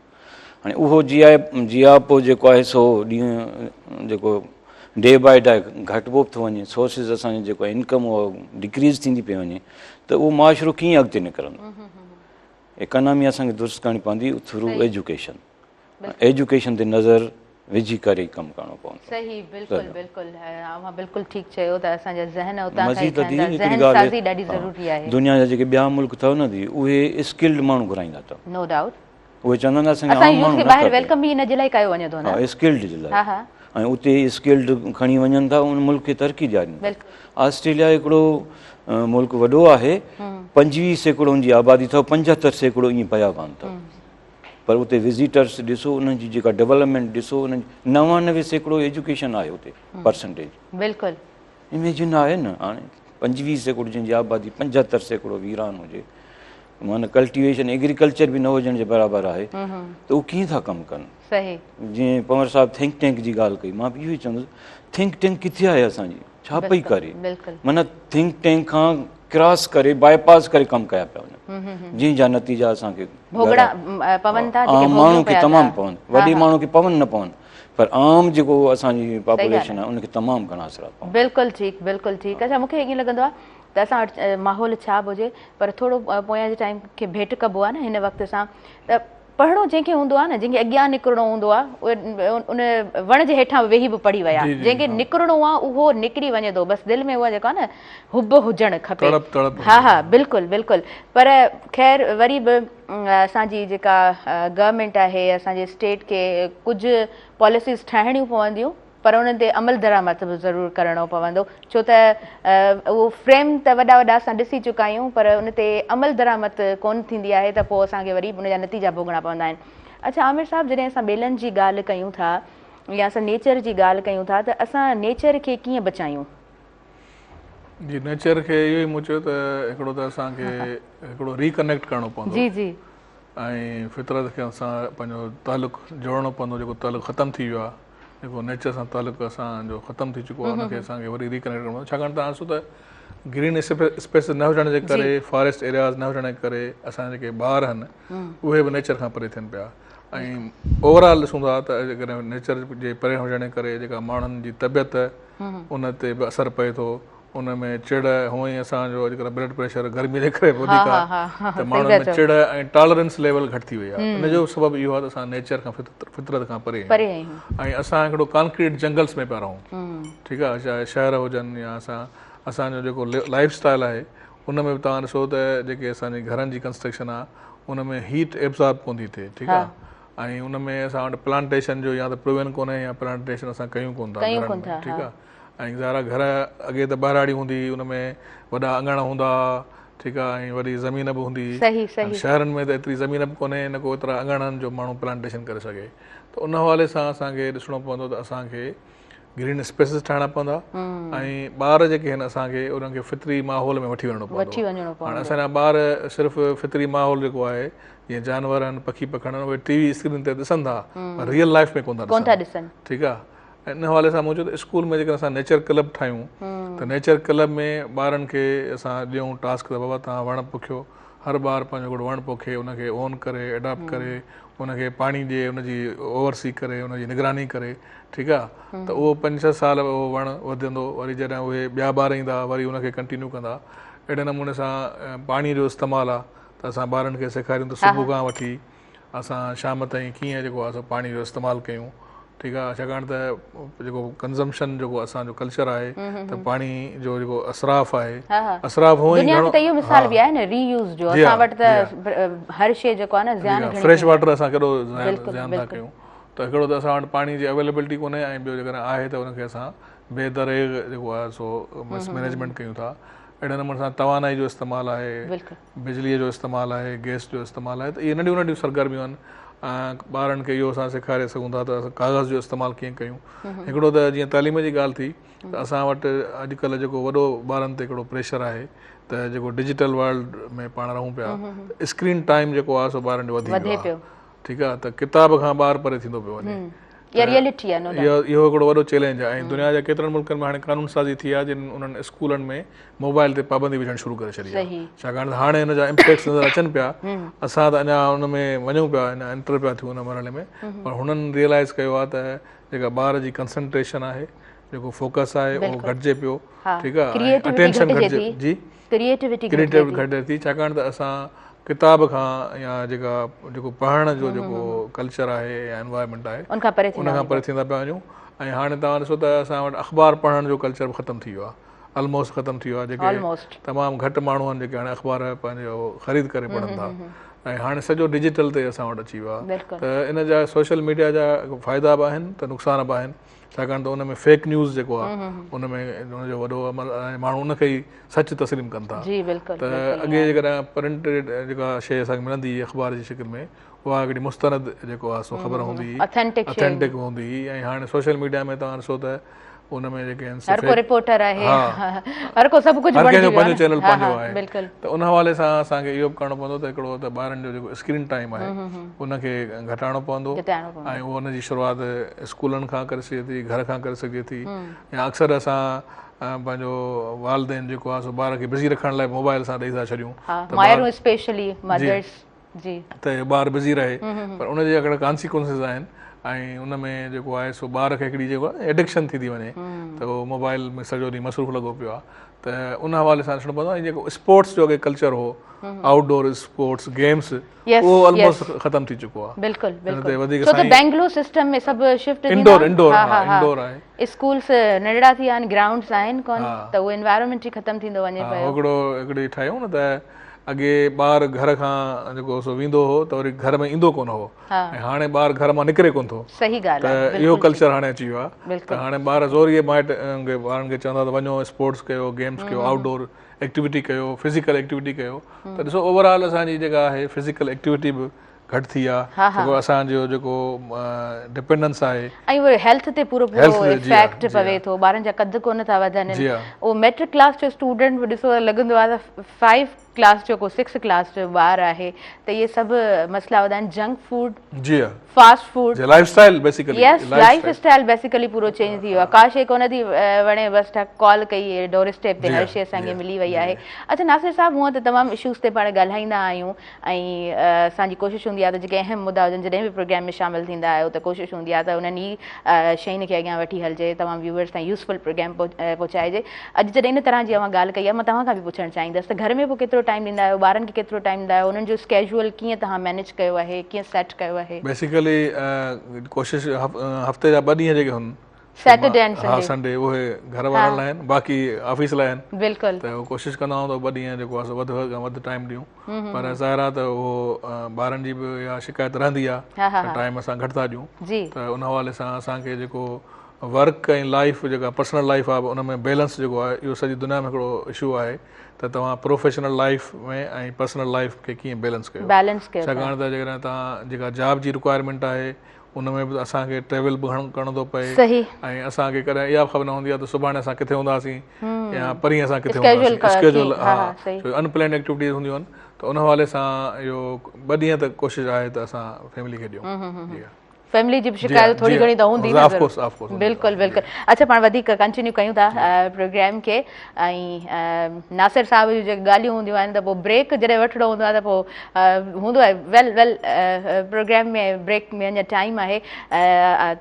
هاڻي اهو جياپو جيڪو آهي سو ڏينهن جيڪو ڊي باء ڊي گهٽبو به ٿو وڃي، سورسز اسان جو جيڪو انڪم اهو ڊڪريز ٿيندي پئي وڃي ته اهو معاشرو ڪيئن اڳتي نڪرندو. اڪانامي اسان کي درست ڪرڻي پوندي ٿرو ايجوڪيشن، ايجوڪيشن تي نظر. وجهي ڪري ئي ڪم ڪرڻو پوندو. صحيح بلڪل بلڪل اوهان بلڪل ٺيڪ چيو ته اسان جا ذهن اتان کان ئي مزيد ادي ٺهندا هڪڙي ذهن ڳالهه سازي ڏاڍي ها ضروري آهي. دنيا جا جيڪي ٻيا ملڪ اٿو نه ادي اهي اسڪلڊ ماڻهو گهرائيندا اٿو. No doubt. اهي چوندا آهن اسان کي اسان عام يوٿ ماڻهو کي نه ٻاهر کپي. Welcome به ان جي لاء ڪيو وڃي ٿو نه. ها اسڪلڊ جي لاء ها ها. ۽ اتي اسڪلڊ کڻي وڃن ٿا ان ملڪ کي ترقي ڏيارين ٿا. بلڪل. آسٽريليا هڪڙو ملڪ وڏو آهي 25% ان جي آبادي اٿو 75% ائين بيابان اٿو. پر اتي وزيٽرس ڏسو انهن جي جيڪا ڊولپمينٽ ڏسو انهن جي 99% ايجوڪيشن آهي اتي پرسنٽيج. بلڪل. اميجن آهي نه هاڻي 25% جنهن جي آبادي 75% ويران هجي معنی ڪلٽيويشن ايگريڪلچر به نه هجڻ جي برابر آهي ته هو ڪيئن ٿا ڪم ڪن. صحيح. جيئن پنور صاحب ٿنڪ ٽينڪ جي ڳالهه ڪئي مان به اهو ئي چوندس ٿنڪ ٽينڪ ڪٿي آهي اسان جي ڇا پئي ڪري معنی ٿنڪ ٽينڪ کان ڪراس ڪري باء پاس ڪري ڪم ڪيا پيا وڃن جنهن جا نتيجا اسان کي ڀوڳڻا پون ٿا جيڪي عام ماڻهو کي تمام پون وڏي ماڻهو کي پون نه پون پر عام جيڪو اسان جي پاپوليشن آهي ان کي تمام گهڻا اثرات پون. بلڪل ٺيڪ بلڪل ٺيڪ اڇا مونکي ائين لڳندو آهي ته اسان وٽ ماحول ڇا به هجي پر ٿورو پويان جي ٽائيم کي ڀيٽ ڪبو آهي نه هن وقت سان ته پڙهڻو جنهن کي هوندو آهي نه جنهن کي اڳيان نڪرڻو هوندو آهي اهي ان وڻ جي هيٺان به ويهي به پڙهي ويا جنهن کي نڪرڻو آهي اهو نڪري وڃي ٿو بس دل ۾ اها جيڪا نه حب هجڻ کپي تڙپ تڙپ ها ها بلڪل بلڪل پر خير وري به اسان جي جيڪا گورنمينٽ آهي اسان جي اسٽيٽ کي ڪجهه پاليسيز ٺاهڻيون پونديون پر انهن تي عمل درآمد به ضرور ڪرڻو پوندو ڇو ته اهو فريم ته وڏا وڏا اسان ڏسي چڪا آهيون پر ان تي عمل درآمد ڪونه ٿيندي آهي ته پوء اسان کي وري ان جا نتيجا ڀوڳڻا پوندا آهن. اڇا عامر صاحب جڏهن اسان ٻيلن جي ڳالهه ڪيون ٿا يا اسان نيچر جي ڳالهه ڪيون ٿا ته اسان نيچر کي ڪيئن بچايون؟ جي نيچر کي اهو ئي مون چيو ته هڪڙو ته اسان کي هڪڙو ري ڪنيڪٽ ڪرڻو پوندو جي جي ۽ فطرت کي اسان پنهنجو تعلق جوڙڻو پوندو جيڪو تعلق ختم ٿي ويو آهي جيڪو نيچر سان تعلق اسان جو ختم ٿي چڪو آهي ان کي اسان کي وري ري ڪنيڪٽ ڪرڻو پوندو ڇاڪاڻ ته ڏسو ته گرين اسپيسز نه هجڻ جي ڪري فاريسٽ ايرياز نه هجڻ جي ڪري اسان جا جيڪي ٻار آهن اهي به نيچر کان پري ٿين پيا ۽ اوور آل ڏسون ٿا ته جيڪڏهن نيچر جي پري هجڻ جي ڪري جيڪا ماڻهن جي طبيعت ان تي به اثر پئي ٿو ان ۾ چڙ هونئن ئي اسان جو اڄڪلهه بلڊ پريشر گرمي جي ڪري وڌيڪ آهي ته ماڻهن ۾ چڙ ۽ ٽالرنس ليول گهٽ ٿي وئي آهي ان جو سبب اهو آهي ته اسان نيچر کان فطرت کان پري آهيون ۽ اسان هڪڙو ڪانڪريٽ جنگلس ۾ پيا رهون ٺيڪ آهي چاهي شهر هجن يا اسان اسان جو جيڪو لائف اسٽائل آهي ان ۾ به توهان ڏسو ته جيڪي اسان جي گهرن جي ڪنسٽرڪشن آهي ان ۾ هيٽ ايبزارب ڪون ٿي ٿئي ٺيڪ آهي ۽ ان ۾ اسان وٽ پلانٽيشن جو يا ته پروين ڪونهي يا پلانٽيشن اسان ڪيون ڪون ٿا گهرن ۾ ٺيڪ آهي ۽ ظاهر آهي گهر اڳي ته ٻهراڙي هوندي هئي ان ۾ وڏا اڱڻ هوندا هئا ٺيڪ آهي ۽ وڏي زمين به هوندي هئي هاڻي شهرن ۾ ته ايتري زمين به ڪونهي نه ڪو ايترا اڱڻ آهن جو ماڻهو پلانٽيشن ڪري سگهي ته ان حوالي سان اسان کي ڏسڻو پوندو ته اسان کي گرين اسپيسز ٺاهڻا پوندا ۽ ٻار جيڪي آهن اسان کي انهن کي فطري ماحول ۾ وٺي وڃڻو پوندو هاڻي اسان جا ٻار صرف فطري ماحول جيڪو آهي جيئن جانور آهن پکي پکڻ آهن اهي ٽي وي اسڪرين تي ڏسن ٿا پر ريئل لائف ۾ ڪون ٿا ڏسن ٺيڪ آهي ۽ ان حوالي سان مون چيو ته اسڪول ۾ جيڪڏهن اسان نيچر ڪلب ٺاهيون ته نيچر ڪلب ۾ ٻارن کي اسان ڏيون ٽاسڪ ته بابا توهان وڻ پوکيو هر ٻار پنهنجو هڪڙو وڻ پوکي ان کي اون ڪري اڊاپٽ ڪري ان کي پاڻي ڏي ان جي اوور سي ڪري ان جي نگراني ڪري ٺيڪ آ ته اهو پنج ڇهه سال اهو وڻ وڌندو وري جڏهن اهي ٻيا ٻار ايندا وري ان کي ڪنٽينيو ڪندا اهڙي نموني سان پاڻي جو استعمال آ ته اسان ٻارن کي سيکاريون ته صبح کان وٺي اسان شام تائين ڪيئن جيڪو آهي سو پاڻي جو استعمال ڪيون ٺيڪ آهي ڇاڪاڻ ته جيڪو ڪنزمپشن جيڪو اسان جو ڪلچر آهي ته پاڻي جو جيڪو اسراف آهي اسراف هونئن ئي دنيا ۾ ته اهو مثال به آهي نه ري يوز جو اسان وٽ ته هر شيء جيڪو آهي نه زيان گهڻي فريش واٽر اسان ڪيڏو زيان ٿا ڪيون ته هڪڙو ته اسان وٽ پاڻي جي اويليبلٽي ڪونهي ۽ ٻيو جيڪڏهن آهي ته ان کي اسان بي دريغ جيڪو آهي سو مس مينيجمينٽ ڪيون ٿا اهڙي نموني سان توانائي جو استعمال آهي بجليء جو استعمال آهي، گئس جو استعمال آهي ته اهي ننڍيون ننڍيون سرگرميون آهن ۽ ٻارن کي اهو اسان سيکاري سگهون ٿا ته اسان ڪاغذ جو استعمال ڪيئن ڪيون. هڪڙو ته جيئن تعليم جي ڳالهه ٿي ته اسان وٽ اڄڪلهه جيڪو وڏو ٻارن تي هڪڙو پريشر آهي ته جيڪو ڊجيٽل ورلڊ ۾ پاڻ رهون پيا ته اسڪرين ٽائيم جيڪو آهي سو ٻارن جو وڌي ويو آهي ٺيڪ آهي ته ڪتاب کان ٻار پري ٿيندو پيو وڃي. اها ريئلٽي آهي نو ڊائوٽ. اهو هڪڙو وڏو چئلينج آهي ۽ دنيا جا ڪيترن ملڪن ۾ هاڻي قانون سازي ٿي آهي جن انهن اسڪولن ۾ موبائل تي پابندي وجهڻ شروع ڪري ڇڏي آهي ڇاڪاڻ ته هاڻي ان جا امپيڪٽس نظر اچن پيا اسان ته اڃا ان ۾ وڃون پيا اڃا انٽر پيا ٿيون ان مرحلي ۾ پر هنن ريئلائز ڪيو آهي ته جيڪا ٻار جي ڪنسنٽريشن آهي جيڪو فوڪس آهي اهو گهٽجي پيو ٺيڪ آهي اٽينشن گهٽجي جي ڪريئيٽوٽي ڪريئيٽوٽي گهٽجي ٿي ڇاڪاڻ ته اسان ڪتاب کان يا جيڪا جيڪو پڙهڻ جو جيڪو ڪلچر آهي يا انوائرمينٽ آهي ان کان پري ان کان پري ٿيندا پيا وڃون ۽ هاڻي توهان ڏسو ته اسان وٽ اخبار پڙهڻ جو ڪلچر به ختم ٿي ويو آهي الموسٽ ختم ٿي ويو آهي جيڪي تمام گهٽ ماڻهو آهن جيڪي هاڻي اخبار پنهنجو خريد ڪري پڙهن ٿا ۽ هاڻي سڄو ڊجيٽل تي اسان وٽ اچي ويو آهي ته ان جا سوشل ميڊيا جا فائدا به آهن ته نقصان به آهن ڇاڪاڻ ته ان ۾ فيڪ نيوز جيڪو آهي ان ۾ ان جو وڏو عمل آهي ماڻهو ان کي ئي سچ تسليم ڪن ٿا جي بلڪل ته اڳي جيڪڏهن پرنٽيڊ جيڪا شيء اسان کي ملندي هئي اخبار جي شڪل ۾ اها هڪڙي مستند جيڪو آهي سو خبر هوندي هئي اٿينٽڪ هوندي هئي ۽ هاڻي سوشل ميڊيا ۾ توهان ڏسو ته ان ۾ جيڪي آهن هر ڪو رپورٽر آهي هر ڪو سڀ ڪجهه هر ڪنهن جو پنهنجو چينل پنهنجو آهي بلڪل ته ان حوالي سان اسان کي اهو به ڪرڻو پوندو ته هڪڙو ته ٻارن جو جيڪو اسڪرين ٽائيم آهي ان کي گهٽائڻو پوندو ۽ اهو ان جي شروعات اسڪولن کان ڪري سگهجي ٿي گهر کان ڪري سگهجي ٿي يا اڪثر اسان پنهنجو والدين جيڪو آهي سو ٻار کي بزي رکڻ لاء موبائل سان ڏئي ٿا ڇڏيون ته مائرون اسپيشلي مدرس جي ته ٻار بزي رهي پر ان جا هڪڙا ڪانسيڪوئنسز آهن ۽ ان ۾ جيڪو آهي سو ٻار کي هڪڙي جيڪو ايڊڪشن ٿي ٿي وڃي ته هو موبائل ۾ سڄو ڏينهن مصروف لڳو پيو آهي ته ان حوالي سان ڏسڻو پوندو ۽ جيڪو اسپورٽس جو اڳي ڪلچر هو آئوٽ ڊور اسپورٽس گيمس اهو الموسٽ ختم ٿي چڪو آهي. بلڪل بلڪل ڇو ته بينگلور سسٽم ۾ سڀ شفٽ ٿيندا انڊور انڊور ها انڊور آهي اسڪولس ننڍڙا ٿي ويا آهن گرائونڊس آهن ڪون ته اهو انوائرمينٽ ئي ختم ٿيندو وڃي پيو. هڪڙو هڪڙي ٺاهيو نه ته اڳي ٻار گهر کان جيڪو سو ويندو هو ته وري گهر ۾ ايندو ڪونه هو ۽ هاڻي ٻار گهر مان نڪري ڪونه ٿو. صحيح ڳالهه آهي ته اهو ڪلچر هاڻي اچي ويو آهي ته هاڻي ٻار زوريء مائٽ ٻارن کي چوندا ته وڃو اسپورٽس ڪيو گيمس ڪيو آئوٽ ڊور ايڪٽيوٽي ڪيو فزيڪل ايڪٽيوٽي ڪيو ته ڏسو اوور آل اسان جي جيڪا آهي فزيڪل ايڪٽيوٽي به گهٽ ٿي آهي جيڪو اسان جو جيڪو ڊپينڊنس آهي ۽ اهو هيلٿ تي پورو پورو افيڪٽ پوي ٿو ٻارن جا قد ڪونه ٿا وڌن اهو ميٽرڪ ڪلاس جو اسٽوڊنٽ به ڏسو ته لڳندو آهي ته فائيو ڪلاس جو ڪو سڪس ڪلاس جو ٻار آهي ته اهي سڀ مسئلا وڌا آهن جنڪ فوڊ جي ها fast food ji lifestyle basically yes lifestyle basically پورو چينج ٿي ويو آهي ڪا شي ڪونه ٿي وڻي بس ٺڪ ڪال ڪئي ڊور اسٽيپ تي هر شي اسان کي ملي وئي آهي اڇا ناصر صاحب هونء ته تمام اشوز تي پاڻ ڳالهائيندا آهيون ۽ اسان جي ڪوشش هوندي آهي ته جيڪي اهم مدعا هجن جڏهن به پروگرام ۾ شامل ٿيندا آهيو ته ڪوشش هوندي آهي ته انهن ئي شين کي اڳيان وٺي هلجي تمام ويوئرس تائين يوزفل پروگرام پهچائجي اڄ جڏهن ان طرح جي اوهان ڳالهه ڪئي آهي مان توهان کان به پڇڻ چاهيندس ته گهر ۾ پوء ڪيترو ٽائيم ڏيندا آهيو ٻارن کي ڪيترو ٽائيم ڏيندا آهيو انهن جو اسڪيجوئل ڪيئن توهان مينيج ڪيو آهي ڪيئن سيٽ ڪيو آهي. بيسيڪلي ڪوشش هفتي جا ٻه ڏينهن جيڪي هن سيٽرڊي اينڊ سنڊي ها سنڊي اهي گهر وارن لاء آهن باقي آفيس لاء آهن بلڪل ته ڪوشش ڪندا آهيون ته ٻه ڏينهن جيڪو آهي سو وڌ کان وڌ ٽائيم ڏيون پر ظاهر آهي ته اهو ٻارن جي به اها شڪايت رهندي آهي ته ٽائيم اسان گهٽ ٿا ڏيون ته ان حوالي سان اسان کي جيڪو ورڪ ۽ لائيف جيڪا پرسنل لائيف آهي ان ۾ بيلنس جيڪو آهي اهو سڄي دنيا ۾ هڪڙو اشو آهي ته توهان پروفيشنل لائيف ۾ ۽ پرسنل لائيف کي ڪيئن بيلنس ڪيو بيلنس ڪيو ڇاڪاڻ ته جيڪڏهن توهان جيڪا جاب جي رڪوائرمينٽ آهي ان ۾ به اسان کي ٽريول به گهڻو ڪرڻو ٿو پئي ۽ اسان کي ڪڏهن اها به خبر نه هوندي آهي ته سڀاڻي اسان ڪٿي هونداسين يا پرينء اسان ڪٿي هونداسين اسڪيجول ها ڇو ان پلانڊ ايڪٽيوٽيز هونديون آهن ته ان حوالي سان اهو ٻه ڏينهن ته ڪوشش آهي ته اسان فيملي کي ڏيون جي ها فيملي جي به شڪايت ٿوري گهڻي ته هوندي نه آف ڪورس آف ڪورس بلڪل بلڪل اڇا پاڻ وڌيڪ ڪنٽينيو ڪيون ٿا پروگرام کي ۽ ناصر صاحب جون جيڪي ڳالهيون هونديون آهن ته پوء بريڪ جڏهن وٺڻو هوندو آهي ته پوء هوندو آهي ويل ويل پروگرام ۾ بريڪ ۾ اڃا ٽائيم آهي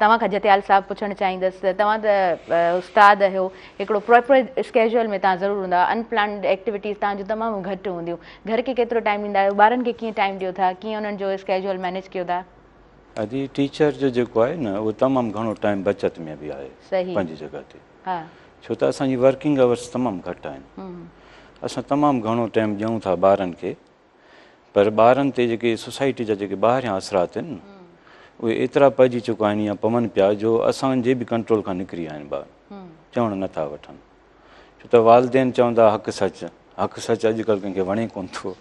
توهان کان جتيال صاحب پڇڻ چاهيندس ته توهان ته استاد آهيو هڪڙو پراپر اسڪيجول ۾ توهان ضرور هوندا ان پلانڊ ايڪٽيوٽيز توهان جون تمام گهٽ هونديون گهر کي ڪيترو ٽائيم ڏيندا آهيو ٻارن کي ڪيئن ٽائيم ڏيو ٿا ڪيئن انهن جو اسڪيجول مينيج ڪيو ٿا ادي ٽيچر جو جيڪو آهي نه اهو تمام گهڻو ٽائيم بچت ۾ به آهي پنهنجي جڳهه تي ڇو ته اسان جي ورڪنگ اورس تمام گهٽ آهن اسان تمام گهڻو ٽائيم ڏيون ٿا ٻارن کي پر ٻارن تي جيڪي سوسائٽي جا جيڪي ٻاهريان اثرات آهن اهي ايترا پئجي چڪا آهن يا پون پيا جو اسان جي به ڪنٽرول کان نڪري ويا آهن ٻار چوڻ نٿا وٺن ڇو ته والدين چوندا حق سچ حق سچ اڄ ڪلهه ڪنهن کي وڻي ڪونه ٿو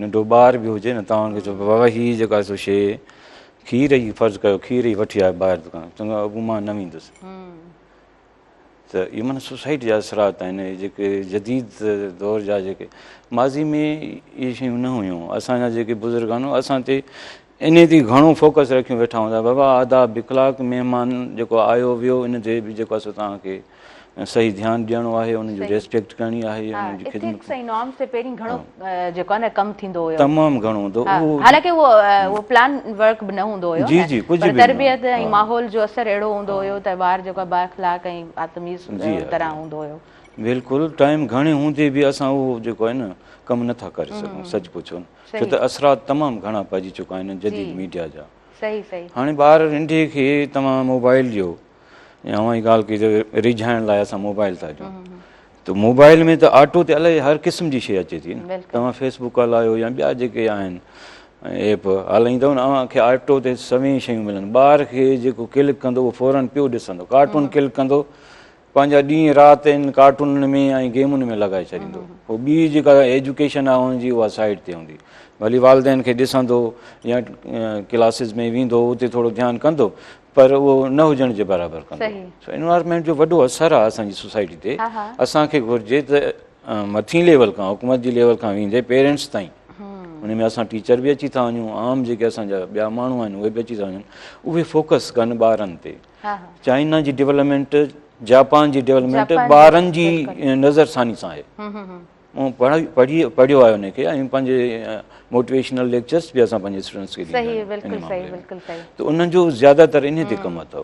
ننڍو ٻار به هجي نه توهان ان کي چئو بابا هي جيڪا سو شي کير ئي فرض ڪيو کير ئي وٺي آيو ٻاهر دڪان چوندو ابو مان نه ويندس ته اهي معنيٰ سوسائٽي جا اثرات آهن جيڪي جديد دور جا جيڪي ماضي ۾ اهي شيون نه هيون اسان جا جيڪي بزرگ آهن اسان تي انهي تي گهڻو فوڪس رکيون ويٺا هوندا بابا آداب اخلاق مهمان جيڪو آيو ويو ان تي به جيڪو آهي سو توهان کي صحيح ڌيان ڏيڻو آهي ان جو ريسپيڪٽ ڪرڻي آهي ان جي خدمت ايٿڪس ۽ نارمز تي پهرين گهڻو جيڪو آهي نه ڪم ٿيندو هيو تمام گهڻو هوندو هو حالانڪه اهو اهو پلان ورڪ به نه هوندو هيو جي جي ڪجهه به تربيت ۽ ماحول جو اثر اهڙو هوندو هيو ته ٻار جيڪو با اخلاق ۽ تميز طرح هوندو هيو. بلڪل ٽائيم گهڻي هوندي به اسان اهو جيڪو آهي نه ڪم نه ٿا ڪري سگهون سچ پڇو ڇو ته اثرات تمام گهڻا پئجي چڪا آهن جديد ميڊيا جا. هاڻي ٻار ننڍي کي توهان موبائل ڏيو يا اوهان جي ڳالهه ڪئي ته ريجهائڻ لاء اسان موبائل ٿا ڏيون ته موبائل ۾ ته آٽو تي الائي هر قسم جي شيء اچي ٿي نه توهان فيسبوڪ هلايو يا ٻيا جيڪي آهن ايپ هلائيندو نه اوهان کي آٽو تي سوين شيون ملن ٻار کي جيڪو ڪلڪ ڪندو اهو فورن پيو ڏسندو ڪارٽون ڪلڪ ڪندو پنهنجا ڏينهن رات ان ڪارٽونن ۾ ۽ گيمن ۾ لڳائي ڇڏيندو پوء ٻي جيڪا ايجوڪيشن آهي ان جي اها سائيڊ تي هوندي ڀلي والدين کي ڏسندو يا ڪلاسز ۾ ويندو اتي ٿورو ڌيان ڪندو پر اهو نه هجڻ جي برابر ڪندو سو انوائرمينٽ جو وڏو اثر آهي اسان جي سوسائٽي تي اسان کي گهرجي ته مٿين ليول کان حڪومت جي ليول کان ويندي پيرنٽس تائين ان ۾ اسان ٽيچر به اچي ٿا وڃون عام جيڪي اسان جا ٻيا ماڻهو آهن اهي به اچي ٿا وڃن اهي فوڪس ڪن ٻارن تي چائنا جي ڊولپمينٽ جاپان جي ڊولپمينٽ ٻارن جي نظر ثاني سان آهي مون پڙهي پڙهيو آهي ان کي ۽ پنهنجي موٽيويشنل ليڪچرس به اسان پنهنجي اسٽوڊنٽس کي ڏيندا آهيون ته انهن جو زياده تر انهي تي ڪم اٿو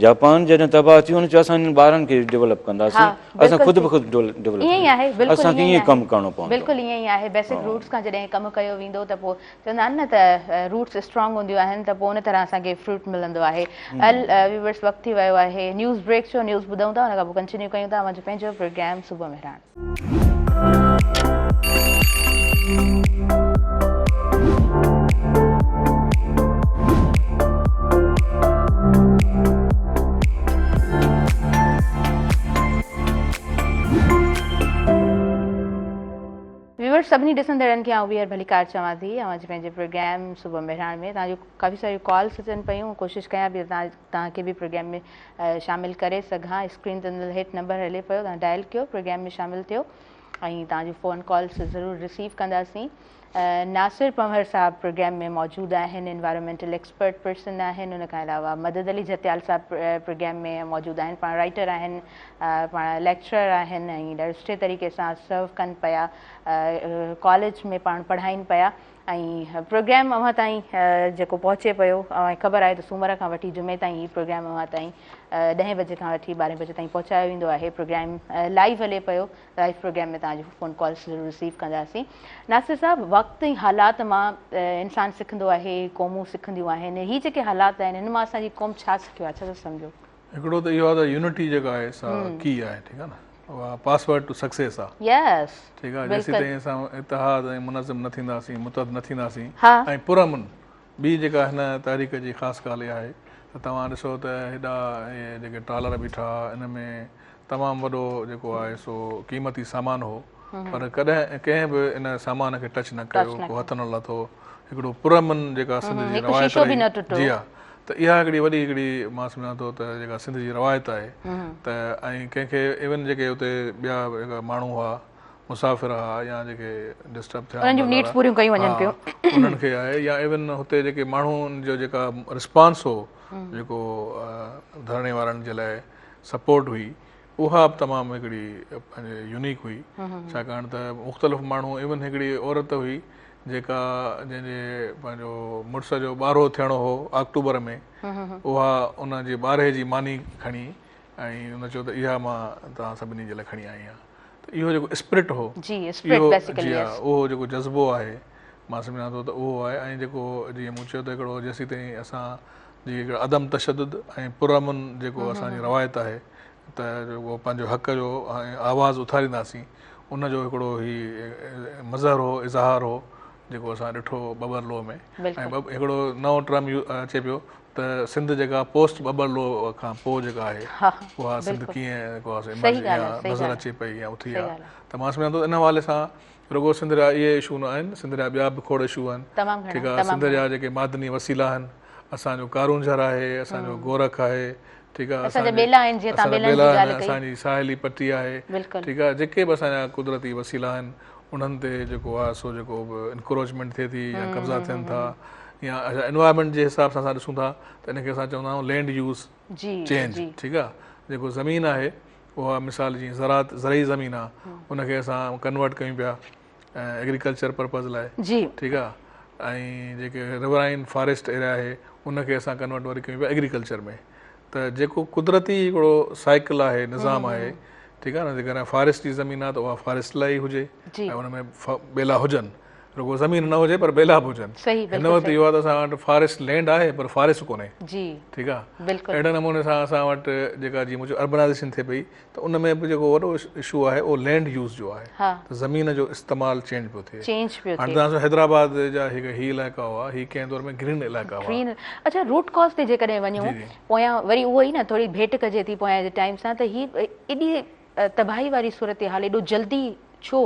جاپان جڏهن تباهه ٿيو ان چيو اسان انهن ٻارن کي ڊولپ ڪنداسين اسان خود به خود ڊولپ اسان کي ائين ڪم ڪرڻو پوندو بلڪل ائين ئي آهي بيسڪ روٽس کان جڏهن ڪم ڪيو ويندو ته پوء چوندا آهن نه ته روٽس اسٽرانگ هونديون آهن ته پوء ان طرح اسان کي فروٽ ملندو آهي ال ويورس وقت ٿي ويو آهي نيوز بريڪ جو نيوز ٻڌون ٿا ان کان پوء ڪنٽينيو ڪيون ٿا اوهان جو پنهنجو پروگرام صبح مهراڻ. ويورس سڀني ڏسندڙن کي آئون ٻيهر ڀليڪار چوان ٿي اوهان جي پنهنجي پروگرام صبح مهراڻ ۾ توهان جون ڪافي ساريون ڪالس اچن پيون ڪوشش ڪيان پئي ته توهان کي به پروگرام ۾ شامل ڪري سگهان اسڪرين تي هيٺ نمبر هلي پيو توهان ڊائل ڪيو پروگرام ۾ شامل ٿيو ۽ توهان جون فون ڪالس ضرور رسيو ڪنداسين ناصر پنهور صاحب پروگرام ۾ موجود آهن انوائرمينٽل ايڪسپرٽ پرسن آهن ان کان علاوه مدد علي جهتيال صاحب پروگرام ۾ موجود آهن پاڻ رائٽر آهن پاڻ ليڪچرر آهن ۽ ڏاڍو سٺي طريقي سان سرو ڪن پيا ڪاليج ۾ پاڻ پڙهائين پيا ۽ پروگرام اوهان تائين جيڪو پهچي پيو اوهان کي خبر آهي ته سومر کان وٺي جمعي تائين هي پروگرام اوهان تائين ڏهين بجي کان وٺي ٻارهين بجي تائين پهچايو ويندو آهي پروگرام لائيو هلي پيو لائيو پروگرام ۾ توهان جون فون ڪالز ضرور رسيو ڪنداسين. ناصر صاحب وقت ۽ حالات مان انسان سکندو آهي، قومون سکنديون آهن، هي جيڪي حالات آهن هن مان اسان جي قوم ڇا سکيو آهي ڇا ٿا سمجهو؟ هڪڙو ته اهو آهي ته يونٽي جيڪا آهي سا ڪي آهي ٺيڪ آهي نه اها پاسورڊ ٽو سڪسيس آهي يس ٺيڪ آهي جيسين تائين اسان اتحاد ۽ منظم نه ٿينداسين متحد نه ٿينداسين ۽ پرامن ٻي جيڪا هن تحريڪ جي خاص ڳالهه اها آهي ته توهان ڏسو ته هيڏا اهي جيڪي ٽرالر بيٺا ها ان ۾ تمام وڏو جيڪو آهي سو قيمتي سامان هو پر ڪڏهن ڪنهن به ان سامان کي ٽچ نه ڪيو ڪو هٿ نه لاٿو هڪڙو پرامن جيڪا سنڌ جي روايت رهي جي ها ته اها هڪڙي وڏي هڪڙي مان سمجهان ٿو ته جيڪا سنڌ جي روايت آهي ته ۽ ڪنهن کي ايون جيڪي اتي ٻيا جيڪا ماڻهو هئا مسافر ها يا جيڪي ڊسٽرب ٿيا انهن جون نيڊس پوريون ڪيون وڃن پيون انهن کي آهي يا ايون هتي جيڪي ماڻهن جو جيڪا رسپانس هو جيڪو ڌرڻي وارن جي لاء سپورٽ هئي اها به تمام هڪڙي پنهنجي يونيڪ هئي ڇاڪاڻ ته مختلف ماڻهو ايون هڪڙي عورت هئي جيڪا جنهن جي پنهنجو مڙس جو ٻارهو ٿيڻو هو آڪٽوبر ۾ اها ان جي ٻارهي جي ماني کڻي ۽ ان چيو ته اها مان توهان سڀني جي لاء کڻي آئي آهيان ته اهو جيڪو اسپرٽ هو جي اسپرٽ بيسيڪلي جي ها اهو جيڪو جذبو آهي مان سمجهان ٿو ته اهو آهي ۽ جيڪو جيئن مون چيو ته هڪڙو جيسين تائين اسان جي هڪڙو عدم تشدد ۽ پرامن جيڪو اسان جي روايت آهي ته جيڪو پنهنجو حق جو آواز اٿارينداسين ان جو هڪڙو هي مظهر هو اظهار هو جيڪو اسان ڏٺو ٻٻرلوء ۾ ۽ هڪڙو نئون ٽرم اچي پيو ته سنڌ جيڪا پوسٽ ٻٻرلوء کان پوء جيڪا آهي اها سنڌ ڪيئن جيڪو آهي ايمرج يا نظر اچي پئي يا اٿي آهي ته مان سمجهان ٿو ان حوالي سان رڳو سنڌ جا اهي اشو نه آهن سنڌ جا ٻيا به کوڙ اشو آهن ٺيڪ آهي سنڌ جا جيڪي معدني وسيلا آهن اسان جو ڪارونجهر آهي اسان جو گورک آهي ٺيڪ آهي اسان جا ٻيلا آهن جيئن تان ٻيلن جي ڳالهه ڪئي اسان جي ساحلي پٽي آهي ٺيڪ آهي جيڪي به اسان جا قدرتي وسيلا آهن انهن تي جيڪو آهي سو جيڪو به انڪروچمينٽ ٿئي ٿي يا قبضا ٿين ٿا يا انوائرمينٽ جي حساب سان اسان ڏسون ٿا ته ان کي اسان چوندا آهيون لينڊ يوز چينج ٺيڪ آهي جيڪو زمين آهي اها مثال جيئن زراعت زرعي زمين آهي ان کي اسان ڪنورٽ ڪيون پيا ايگريڪلچر پرپز لاء ٺيڪ آهي ۽ جيڪي رورائن فاريسٽ ايريا آهي ان کي اسان ڪنورٽ وري ڪيون پيا ايگريڪلچر ۾ ته جيڪو قدرتي هڪڙو سائيڪل آهي نظام آهي. ٺيڪ آهي نه جيڪڏهن فاريسٽ جي زمين آهي ته اها فاريسٽ لاء ئي هجي ۽ ان ۾ ٻيلا هجن رڳو زمين نه هجي پر ٻيلا به هجن هن وقت اهو آهي ته اسان وٽ فاريسٽ لينڊ آهي پر فاريسٽ ڪونهي ٺيڪ آهي اهڙي نموني سان اسان وٽ جيڪا جيئن مون چيو اربنائزيشن ٿئي پئي ته ان ۾ به جيڪو وڏو اشو آهي اهو لينڊ يوز جو آهي ته زمين جو استعمال چينج پيو ٿئي هاڻي توهان حيدرآباد جا هي علائقا هئا هي ڪنهن دور ۾ گرين علائقا هئا اڇا روٽ ڪاز تي جيڪڏهن وڃون پويان وري اهو ئي نه ٿوري ڀيٽ ڪجي ٿي پويان جي ٽائيم سان ته هي ايڏي تباهي واري صورتحال ايڏو جلدي ڇو؟